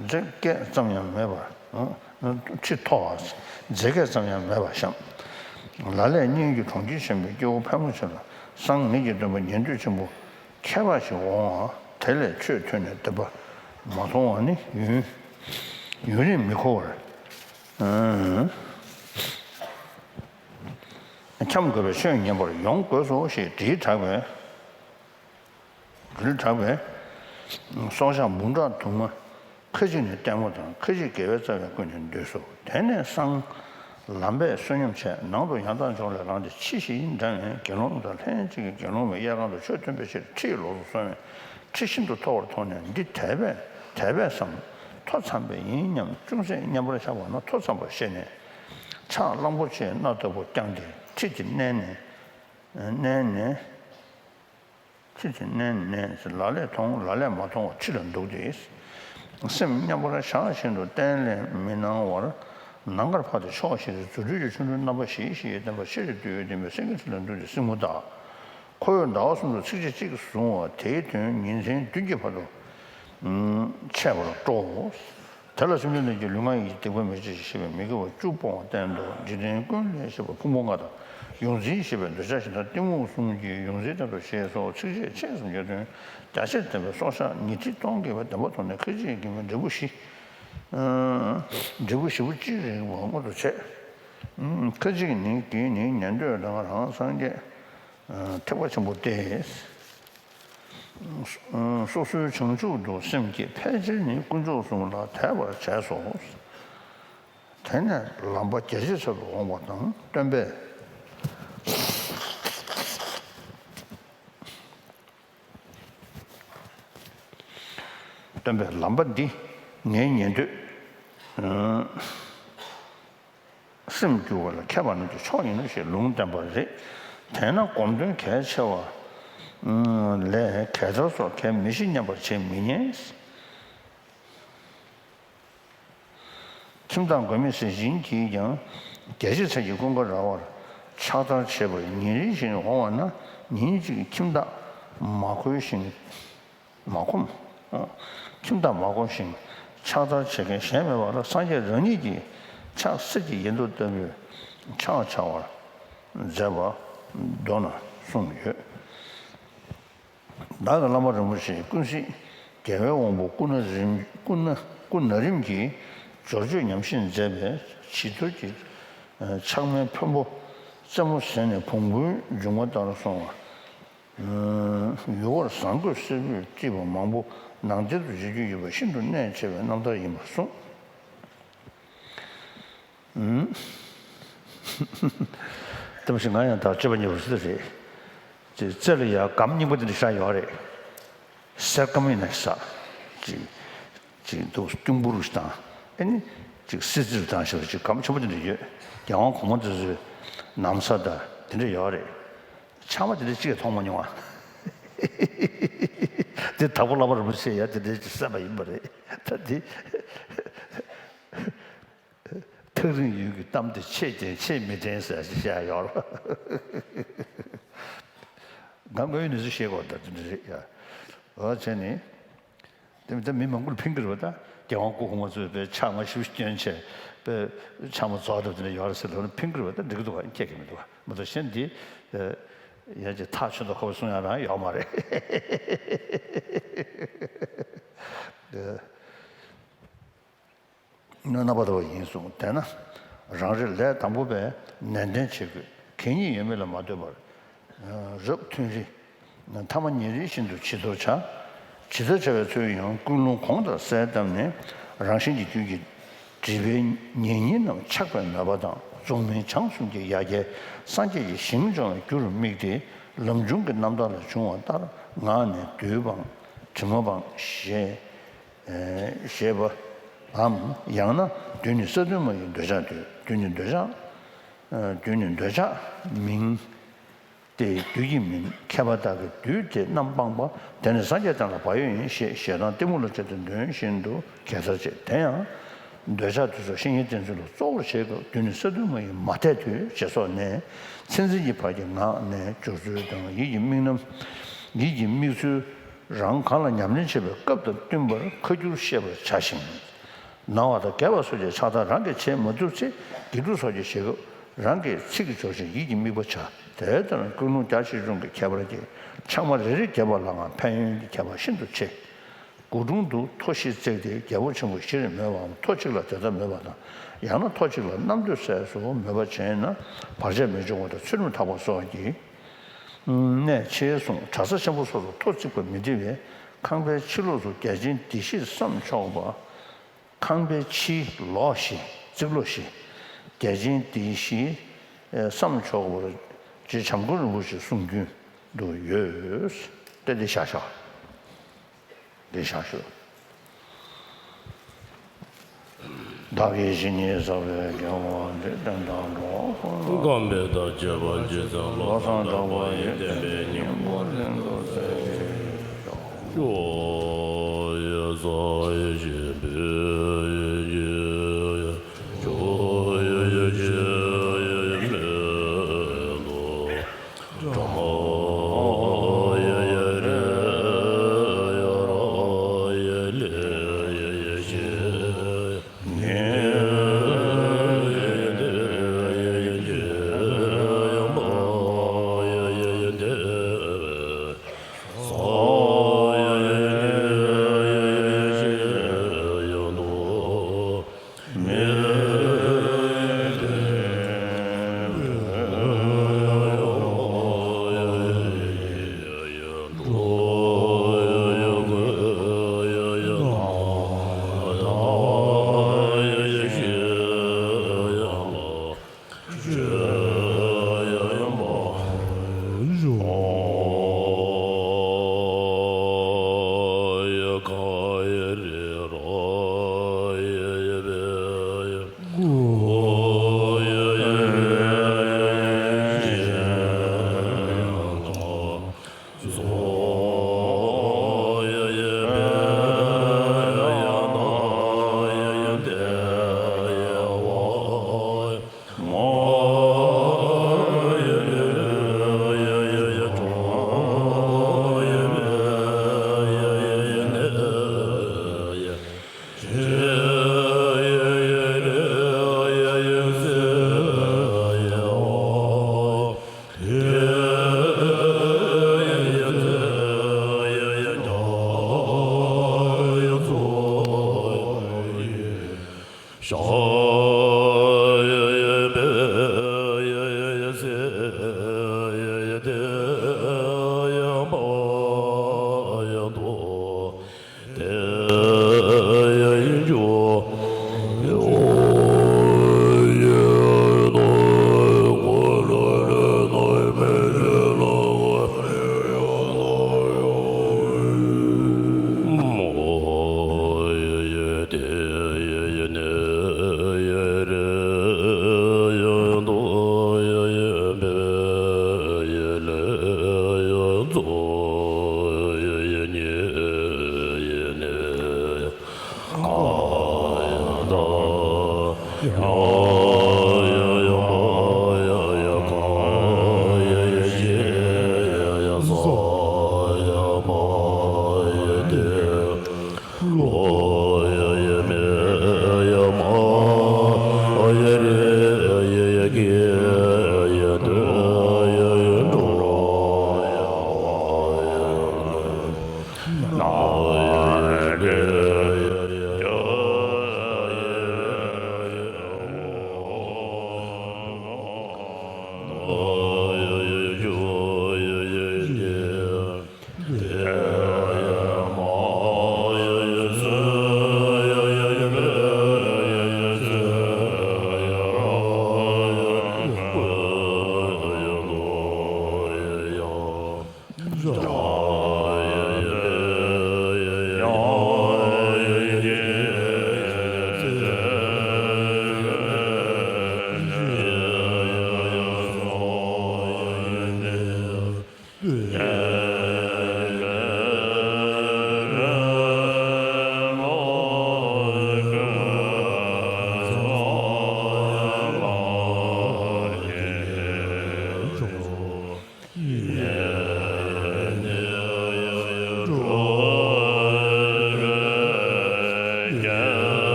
མཛད་སྐད་ཙམ་ཡང་མེད་པར། ཁྲིད་མཐོ་བ། མཛད་སྐད་ཙམ་ཡང་མེད་པར་བཤམས། ལ་ལས་སྙན་གྱི་གྲོང་ཁྱེར་ཆེན་པོའི་སྐྱེ་བོ་ཕལ་མོ་ཆེ་ལ་སང་ངེད་ཀྱི་སྟོན་པ་ཉན་ཐོས་ཆེན་པོ་མཁས་པ་ཞིག་འོང་བ་དེ་ལས་ཆོས་ཐོས་ནས་སྡིག་པ་མ་མཐོང་བ་ནི་ཡུན་ཡུན་རིང་མི་འཁོར་བར། འཁྱམས་དགོས་པས་ཆོས་ཉན་པར་ཡོང་དགོས་སོ་ཞེས་དྲིལ་དྲགས་པས། དྲིལ་དྲགས་པས། སྲོག་ཆགས་འབུམ་ཕྲག་དུ་མ་ཁ་ཅིག་ནི་ལྟད་མོ་དང་ཁ་ཅིག་དགེ་བའི་རྩ་བའི་ཀུན་ནས་འདུས་སོ། དེ་ནས་སང་ལམ་པས་བསོད་སྙོམས་ཆེད་ནང་དུ་ཡང་དག་འཇོག་ལས་ལངས་ཏེ་ཕྱི་བཞིན་འགྲོ་བའི་དགེ་སློང་དང་ལྷན་ཅིག་གི་དགེ་སློང་བའི་གཡས་ཁང་དུ་ཆོས་སྟོན་པའི་ཕྱིར་ཁྲིད་ལོགས་སུ་སོང་བས་ཁྲིད་ཤིན་ཏུ་མཐོ་བར་མཐོང་ནས། འདི་དད་པས་དད་པས་སམ། མཐོ་འཚམས་པས་ཡིན་སྙམ་ཅུང་ཟད་མཉམ་པར་བཞག་པ་ན་མཐོ་འཚམས་པར་ཤེས་ནས། ཕྱག་གླང་པོ་ཆེའི་སྣ་ལྟ་བུ་བརྐྱངས་ཏེ་ཁྲིད་དེ་མནན་ནས། མནན་ནས། ཁྲི་དེ་མནན་མནན། ལ་ལས་མཐོང་། ལ་ལས་མ་མཐོང་བར་ཁྲི་ལ་འདུག་སྟེ། སེམས་མཉམ་པར་བཞག་བཞིན་དུ་གཏན་ལས་མི་སྣང་བར། ནམ་མཁར་འཕགས་ཏེ་ཕྱོགས་བཞི་རུ། རྫུ་འཕྲུལ་གྱི་ཆོ་འཕྲུལ་རྣམ་པ་བཞི་བཞི་ཡིས། བསྟན་པ་ཤེས་རིག་བདུད་ཡིས་བསྟན་པའི། སེང་གེ་ཁྲི་ལ་འདུག་སྟེ་སྲིང་མོ་བདག་ཁོ་བོས་ཟླ་བ་གསུམ་དུ་ཚིགས་བཅད་གཅིག་བཟུང་བ་དེའི་དོན་ཉིན་མཚན་བདུན་གྱི་བར་དུ་འཆད་པར་སྤྲོའོ། དེ་ལ་སེམས་ཅན་རྣམས་ཀྱི་ལུས་ངག་ཡིད་ཀྱི་སྡིག་པ་མི་བྱེད་ཅིང་ཞེས་པའི་མི་དགེ་བ་བཅུ་སྤོང་བ་སྟན་ཏོ། འཇིག་རྟེན་ཀུན་ལས་སྐྱོབ་པ་ཕུང་པོ་ལྔ་དང་། ཡོངས་འཛིན་ཞེས་པས་འདོད་ཆགས་ཞེ་སྡང་གཏི་མུག་གསུམ་གྱི་ཡོངས་འཛིན་སྟན་ཏོ་ཞེས་སོགས་ཚིགས་བཅད་ཆེ་གེ་སུམ་བརྒྱ་དོན་རྒྱ་ཆེར་བསྟན་པའི་སྲོག་ཆགས་ཉི་ཁྲི་སྟོང་གི་བདེན་པ་མཐོང་ནས། ཁ་ཅིག་གིས་མི་འབྲས་བུ་བཞི། འབྲས་བུ་བཞི་པོ་ཅི་རིགས་པ་མངོན་དུ་བྱས། ཁ་ཅིག་ནི་གིས་ནི་ཉན་ཐོས་དང་རང་སངས་རྒྱས་ཐེག་པ་ཆེན་པོ་སྟེ། སོ་སོའི་བྱང་ཆུབ་ཏུ་སེམས་བསྐྱེད། ཕལ་ཆེར་ནི་དཀོན་མཆོག་གསུམ་ལ་དད་པར་བྱས་སོ། དེ་ནས་ལམ་པ་རྒྱ་ཆེ་ཚད་དུ་འོང་བ་དང་། སྟོན་པས། སྟོན་པས་ལམ་པ་འདི་ངའི་ཉན་ཐོས་སེམས་བསྒྱུར་བ་ལ་མཁས་པ་རྣམས་ཀྱི་མཆོག་ཡིན་ནོ་ཞེས་ལུང་བསྟན་པ་རེད། དེས་ན་སྒོམ་དོན་གལ་ཆེ་བ་ལས་གེ་སར་སོགས་གལ་མི་ཤེས་སྙམ་པར་བྱེད་མི་ཉན། ཁྱིམ་བདག་མགོན་མེད་ཟས་སྦྱིན་གྱིས་ཀྱང་རྒྱ་ཆེ་ཚད་ཀྱི་ཀུན་དགའ་ར་བར་ཕྱག་བདར་བྱེད་པར་ཉིན་རེ་བཞིན་འོང་བ་ན། ཉིན་གཅིག་ཁྱིམ་བདག་མ་གོམས་ཤིང་། མ་གོམས། ཁྱིམ་བདག་མ་གོམས་ཤིང་ཕྱག་བདར་བྱེད་མཁན་གཞན་མེད་པ་ལ། སངས་རྒྱས་རང་ཉིད་ཀྱིས་ཕྱག་གསེར་གྱི་ཡལ་འདབ་ལྟ་བུའི་ཕྱག་འཚལ་བར་མཛད་པ་མདོ་ན་གསུངས་ཡོད། བདག་གི་བླ་མ་རིན་པོ་ཆེ་ཀུན་གཟིགས་རྒྱལ་བའི་དབང་པོ་སྐུ་ན་རིམ། སྐུ་ན། སྐུ་ན་རིམ་གྱིས་སྦྱོར་བཅོས་ཉམས་བཞེས་མཛད་པའི་བྱི་དོར་གྱི་ཕྱགས་མའི་ཕོན་པོ་རྩེ་མོ་ཟེར་ནས་བོང་བུའི་མཇུག་མ་ལྟར་སོང་བ། ཡུ་གུར་བཟང་གོས་སེར་པོས་དཀྲིས་པ་མང་པོ་ནང་གཏེར་དུ་བརྗེ་རྒྱུ་ཡོད་པ་ཤིན་ཏུ་གནད་ཆེ་བའི་རྣམ་ཐར་ཡིན་པར་གསུངས། དེ་མ་གཞི་ང་ཡང་ད་སྤྱོད་པ་ཉེ་བར་ཟེར་རེད། ཅིག་རྩེ་ལ་ཡ་སྒམ་རྙིང་པ་དེ་འདྲ་བཞག་ཡོད་རེད། གསེར་སྒམ་ཡིན་ན་ས། ཅིག་ཅིག་འདུག་སྐྱུང་འབུར་ཞིག་དང་། ཨེ་ནི་ཅིག་སི་ཙི་རུ་དང་ཞེས་པ་ཅིག་སྒམ་ཆེན་པོ་དེ་འདྲ་ཡོད། རྒྱལ་དབང་གོང་མ་དེ་ཚོའི་ན་བཟའ་དང་དེ་འདྲ་ཡོད་རེད། ཕྱག་མ་དེ་འདྲ་གཅིག་ཡང་མཐོང་མ་མྱོང་ཨ། དེ་དྭགས་པོ་བླ་མ་རིན་པོ་ཆེ་ཡ་དེ་འདྲ་ཅིག་བསད་པ་ཡིན་པ་རེད། ད་དེ། ཐག་རིང་ཡུལ་གྱི་གཏམ་དེ་ཆེས་བདེན་ཆེས་མི་བདེན་ཟེར་ཞིག་བཤད་ཡོད་རེད། ང་དངོས་ཡོད་གནས་ཚུལ་བཤད་དགོས་ད་དེ་འདྲ་རེད་ཡ། འོ་བྱས་ནས། དེ་མི་ད་མི་མང་པོར་ཕན་གྱི་རེད་པ་ད། རྒྱལ་དབང་སྐུ་གོང་མ་གཙོས་པའི་ཕྱག་དམར་ཞིབ་སྐྱོན་བྱས་པའི་ཕྱག་མ་རྫོགས་སྒྲུབ་དེ་འདྲ་ཡོད་རེད་ཟེར་ལབ་ན་ཕན་གྱི་རེད་པ་ད། འགྲིག་གི་འདུག་ག་ཁྱད་ཀྱི་མི་འདུག་ག་མ་གཏོགས་གཞན་འདི། ཡ་ཅིག་ཐག་ཆོད་མདོག་ཁ་པོ་གསུང་ཡ་རང་ཡོད་མ་རེད། རྣམ་པར་དག་པ་ཡིན་གསུངས། དེས་ན་རང་རེ་ལས་དང་པོ་པས་ནན་ཏན་བྱེད་དགོས། གད་སྙིགས་ཡོད་མེད་ལ་མ་ལྟོས་པར་རབ་ཐུན་རེ། ཐ་མ་ཉིན་རེ་བཞིན་དུ་བྱི་དོར་བྱ། བྱི་དོར་བྱ་བའི་ཚུལ་ཡང་ཀུན་སློང་གོང་ལྟར་གསལ་བཏབ་ནས་རང་གཞན་གྱི་རྒྱུད་ཀྱི་སྒྲིབ་པའི་ཉེ་ཉེ་རྣམས་ཆགས་པའི་མོས་པ་དང་། རྫོགས་སྨིན་བྱང་གསུམ་གྱི་ཡ་གྱལ་སངས་རྒྱས་ཀྱི་ཞིང་སྦྱོང་བའི་རྒྱུར་དམིགས་ཏེ་ལམ་འབྱུང་གི་རྣམ་ཐར་ལ་འབྱུང་བ་ལྟར་ངག་ནས་བདུད་སྤངས་དྲི་མ་སྤངས་ཞེས། ཞེས་པའམ། ཡང་ན་བདུད་ནི་ས་བདུན་མ་ཡི་འདོད་ཆགས་བདུད། བདུད་ནི་འདོད་ཆགས། བདུད་ནི་འདོད་ཆགས་མིན་ཏེ་བདུད་ཀྱི་མིན། མཁས་པ་དག་གིས་བདུད་དེ་རྣམ་སྤངས་པ། དེ་ནི་སངས་རྒྱས་བསྟན་ལ་བག་ཡོད་ཡིན་ཞེས་ཞེ་སྡང་གཏི་མུག་ལ་སྤྱད་དེ་འདོན་བཞིན་དུ་གེ་སར་བྱེད། དེ་ཡང་འདོད་ཆགས་དེ་ཚོ་བཤེས་གཉེན་བསྟེན་ཚུལ་ལ་གཙོ་བོར་བྱེད་སྐབས་བདུད་ནི་ས་བདུན་མ་ཡི་མ་དད་དུ་ཞེས་སོགས་ནས་མཚན་འཛིན་གྱི་བར་གྱི་ངག་ནས་སྦྱོར་ཚུལ་དང་ཡིད་ཀྱི་དམིགས་རྣམ། ཡིད་ཀྱི་དམིགས་ཚུལ། རང་གང་ལ་ཉམས་ལེན་བྱེད་པའི་སྐབས་དང་བསྟུན་པར་ཁ་བསྒྱུར་ཤེས་པར་བྱ་ཞིང་། ནང་བ་དང་རྒྱས་པ་སོགས་ཀྱི་ཕྱག་རྟགས་རང་གིས་བྱེད་མ་ཐུབ་ཚེ་དགེ་ཕྲུག་སོགས་ཀྱིས་བྱེད་སྐབས་རང་གིས་ཚིག་གི་སྦྱོར་ཞིང་ཡིད་ཀྱི་དམིགས་པ་བྱ། དེ་ལྟར་ཀུན་སློང་རྒྱ་ཆེ་ཆུང་གི་ཁྱད་པར་གྱིས་ཕྱག་མ་རེ་རེ་བརྒྱབ་པ་ལའང་ཕན་ཡོན་གྱི་ཁྱད་པར་ཤིན་ཏུ་ཆེ། སྒོ་དྲུང་དུ་ཐོ་བཞི་བརྩེགས་ཏེ་རྒྱལ་པོ་ཆེན་པོ་བཞིར་མོས་པའམ་ཐོ་གཅིག་ལ་དེ་ལྟར་མོས་པ་དང་། ཡང་ན་ཐོ་གཅིག་ལ་རྣམ་ཐོས་སྲས་སུ་མོས་པ་བྱས་ན་བར་ཆད་མི་འབྱུང་བ་དང་ཚུལ་ཁྲིམས་དག་པ་སོགས་ཀྱི་གནད་ཆེ་གསུངས། གྲྭ་ས་ཆེན་པོ་སོགས་སུ་ཐོ་བརྩིགས་པ་མི་འགྲིག་པས་ཁང་པའི་ཕྱི་ལོགས་སུ་རྒྱ་ཆེན་སྡེ་བཞིར་བསམ་ཆོག་པ། ཁང་པའི་ཕྱི་ལོགས་བཞི། རྩིག་ལོགས་བཞི། རྒྱ་ཆེན་སྡེ་བཞི་བསམ་ཆོག་པར་རྗེ་བྱམས་མགོན་རིན་པོ་ཆེས་གསུང་རྒྱུན་དུ་ཡོད། ཏེ་འདི་བཞག་ཤོག་འདི་བཞག་ཤོག་བདག་གིས་ཇི་སྙེད་བསགས་པའི་དགེ་བ་འདི་བསྟན་དང་སྒྲོག་སྒོམ་པའི་ཐབས་བསྐྱེད་པ་རྗེས་བཙུན་བློ་བཟང་གྲགས་པ་ཡི་བསྟན་པའི་སྙིང་པོ་འཛིན་དུ་མཛད་ཅིང་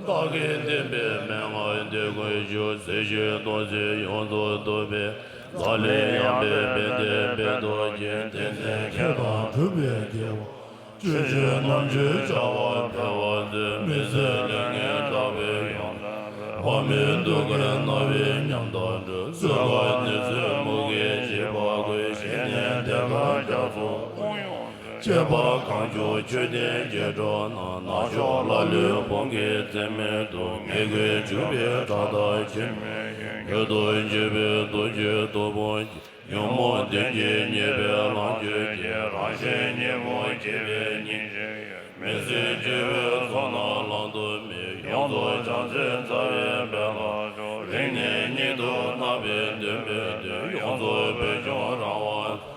བདག་གིས་བསྟན་པའི་མན་ངག་འདི་ཀུན་ཞུ། སྲིད་ཞིའི་དོན་ཆེན་ཡོངས་སུ་རྟོགས་པའི། ལག་ལེན་ཡངས་པའི་དཔལ་ལྡན་དཔལ་རྡོ་རྗེ། བསྟན་འཛིན་མཁས་དང་གྲུབ་པའི་རྒྱལ་པོ། ཆོས་ཀྱི་རྣམ་དཔྱོད་བྱ་བ་འཕེལ་བར་མཛོད། མི་ཟད་ལས་ངན་དག་པའི་ཡོན་ཏན། འཕགས་མའི་མདུན་དཀར་རྣ་བའི་ཉམས་དང་འགྲོགས། གསོལ་ཁ་ནི་ཚོད་མུ་གེའི་བྱེད་པ་ཀུན། ཞི་གནས་གདེངས་ཀ་རྒྱ་མཚོ་དབུགས་དབྱུང་། བཅས་པ་གང་བྱུང་ཆོས་ལྡན་རྒྱས་འགྲོ་ན། ནག་ཕྱོགས་ལ་ལུས་ཕུང་གི་རྩེ་མོ་དུ། མི་མགོའི་འཇུག་པའི་ཕྲག་དོག་ཆེན་མོ་ཡིས། མྱུར་དུ་འཇུག་པའི་རྡོ་རྗེའི་སྟོབས་པོ་ཆེ། ཉོན་མོངས་གདོན་བགེགས་ཉེས་པའི་ལོངས་སྤྱོད་ཀྱི། རང་གཞན་གཉིས་པོ་སྐྱེ་བའི་ཉེས་བྱས་ཡོད། མི་སྲིད་འཆི་བའི་མཚོ་རྣམས་ལམ་དུ་མེད། ཡོངས་རྫོགས་བྱང་སེམས་རྩ་བའི་དཔལ་ལ་སྤྱོད། རིང་ནས་ཉིད་དུ་བརྣག་པའི་འདུན་པའི་དོན། ཡོངས་རྫོགས་བོད་ལྗོངས་རང་དབང་།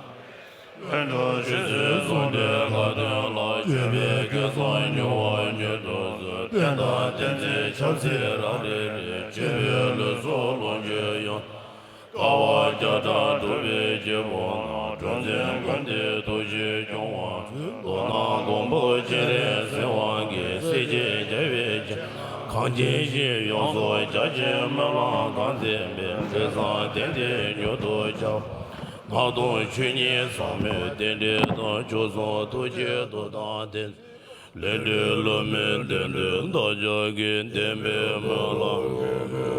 བློན་པོ་ཆོས་སྲིད་ཟུང་འབྲེལ་ཁ་ཏོན་ལ། སྤྱོད་པའི་སྐལ་བཟང་མྱུར་བ་མྱུར་དུ་གསོལ། བསྟན་དང་བསྟན་འཛིན་ཆབ་སྲིད་རང་རེ་རེ། སྤྱོད་པའི་ལུས་སྲོག་ལོངས་སྤྱོད་ཡོངས། དཀའ་བ་བརྒྱ་ཕྲག་སྒྲུབ་པའི་སྐྱེ་བོ་རྣམས། གྲུ་འཛིན་ཀུན་ཏུ་ཐུགས་རྗེས་སྐྱོང་བར་མཛོད། མདོར་ན་མགོན་པོ་སྤྱན་རས་གཟིགས་དབང་གིས། སྲིད་ཞིའི་རྒྱལ་བའི་ཁྱིམ་གངས་ཅན་ཞིང་ཡོངས་སུ་རྒྱ་ཆེའི་སྨོན་ལམ་གང་མཛད་པའི། དྲི་བཟང་དེ་འདྲའི་མྱུར་དུ་ཁྱབ། སྣང་སྟོང་ཆོས་ཉིད་ཟབ་མོའི་རྟེན་འབྲེལ་དང་། བཅུ་གསུམ་ཐུགས་ཀྱི་རྡོ་དང་ལྡན། ལས་འབྲས་བསླུ་མེད་བདེན་མཐའི་བདག་ཅག་གི། བདེན་པའི་སྨོན་ལམ།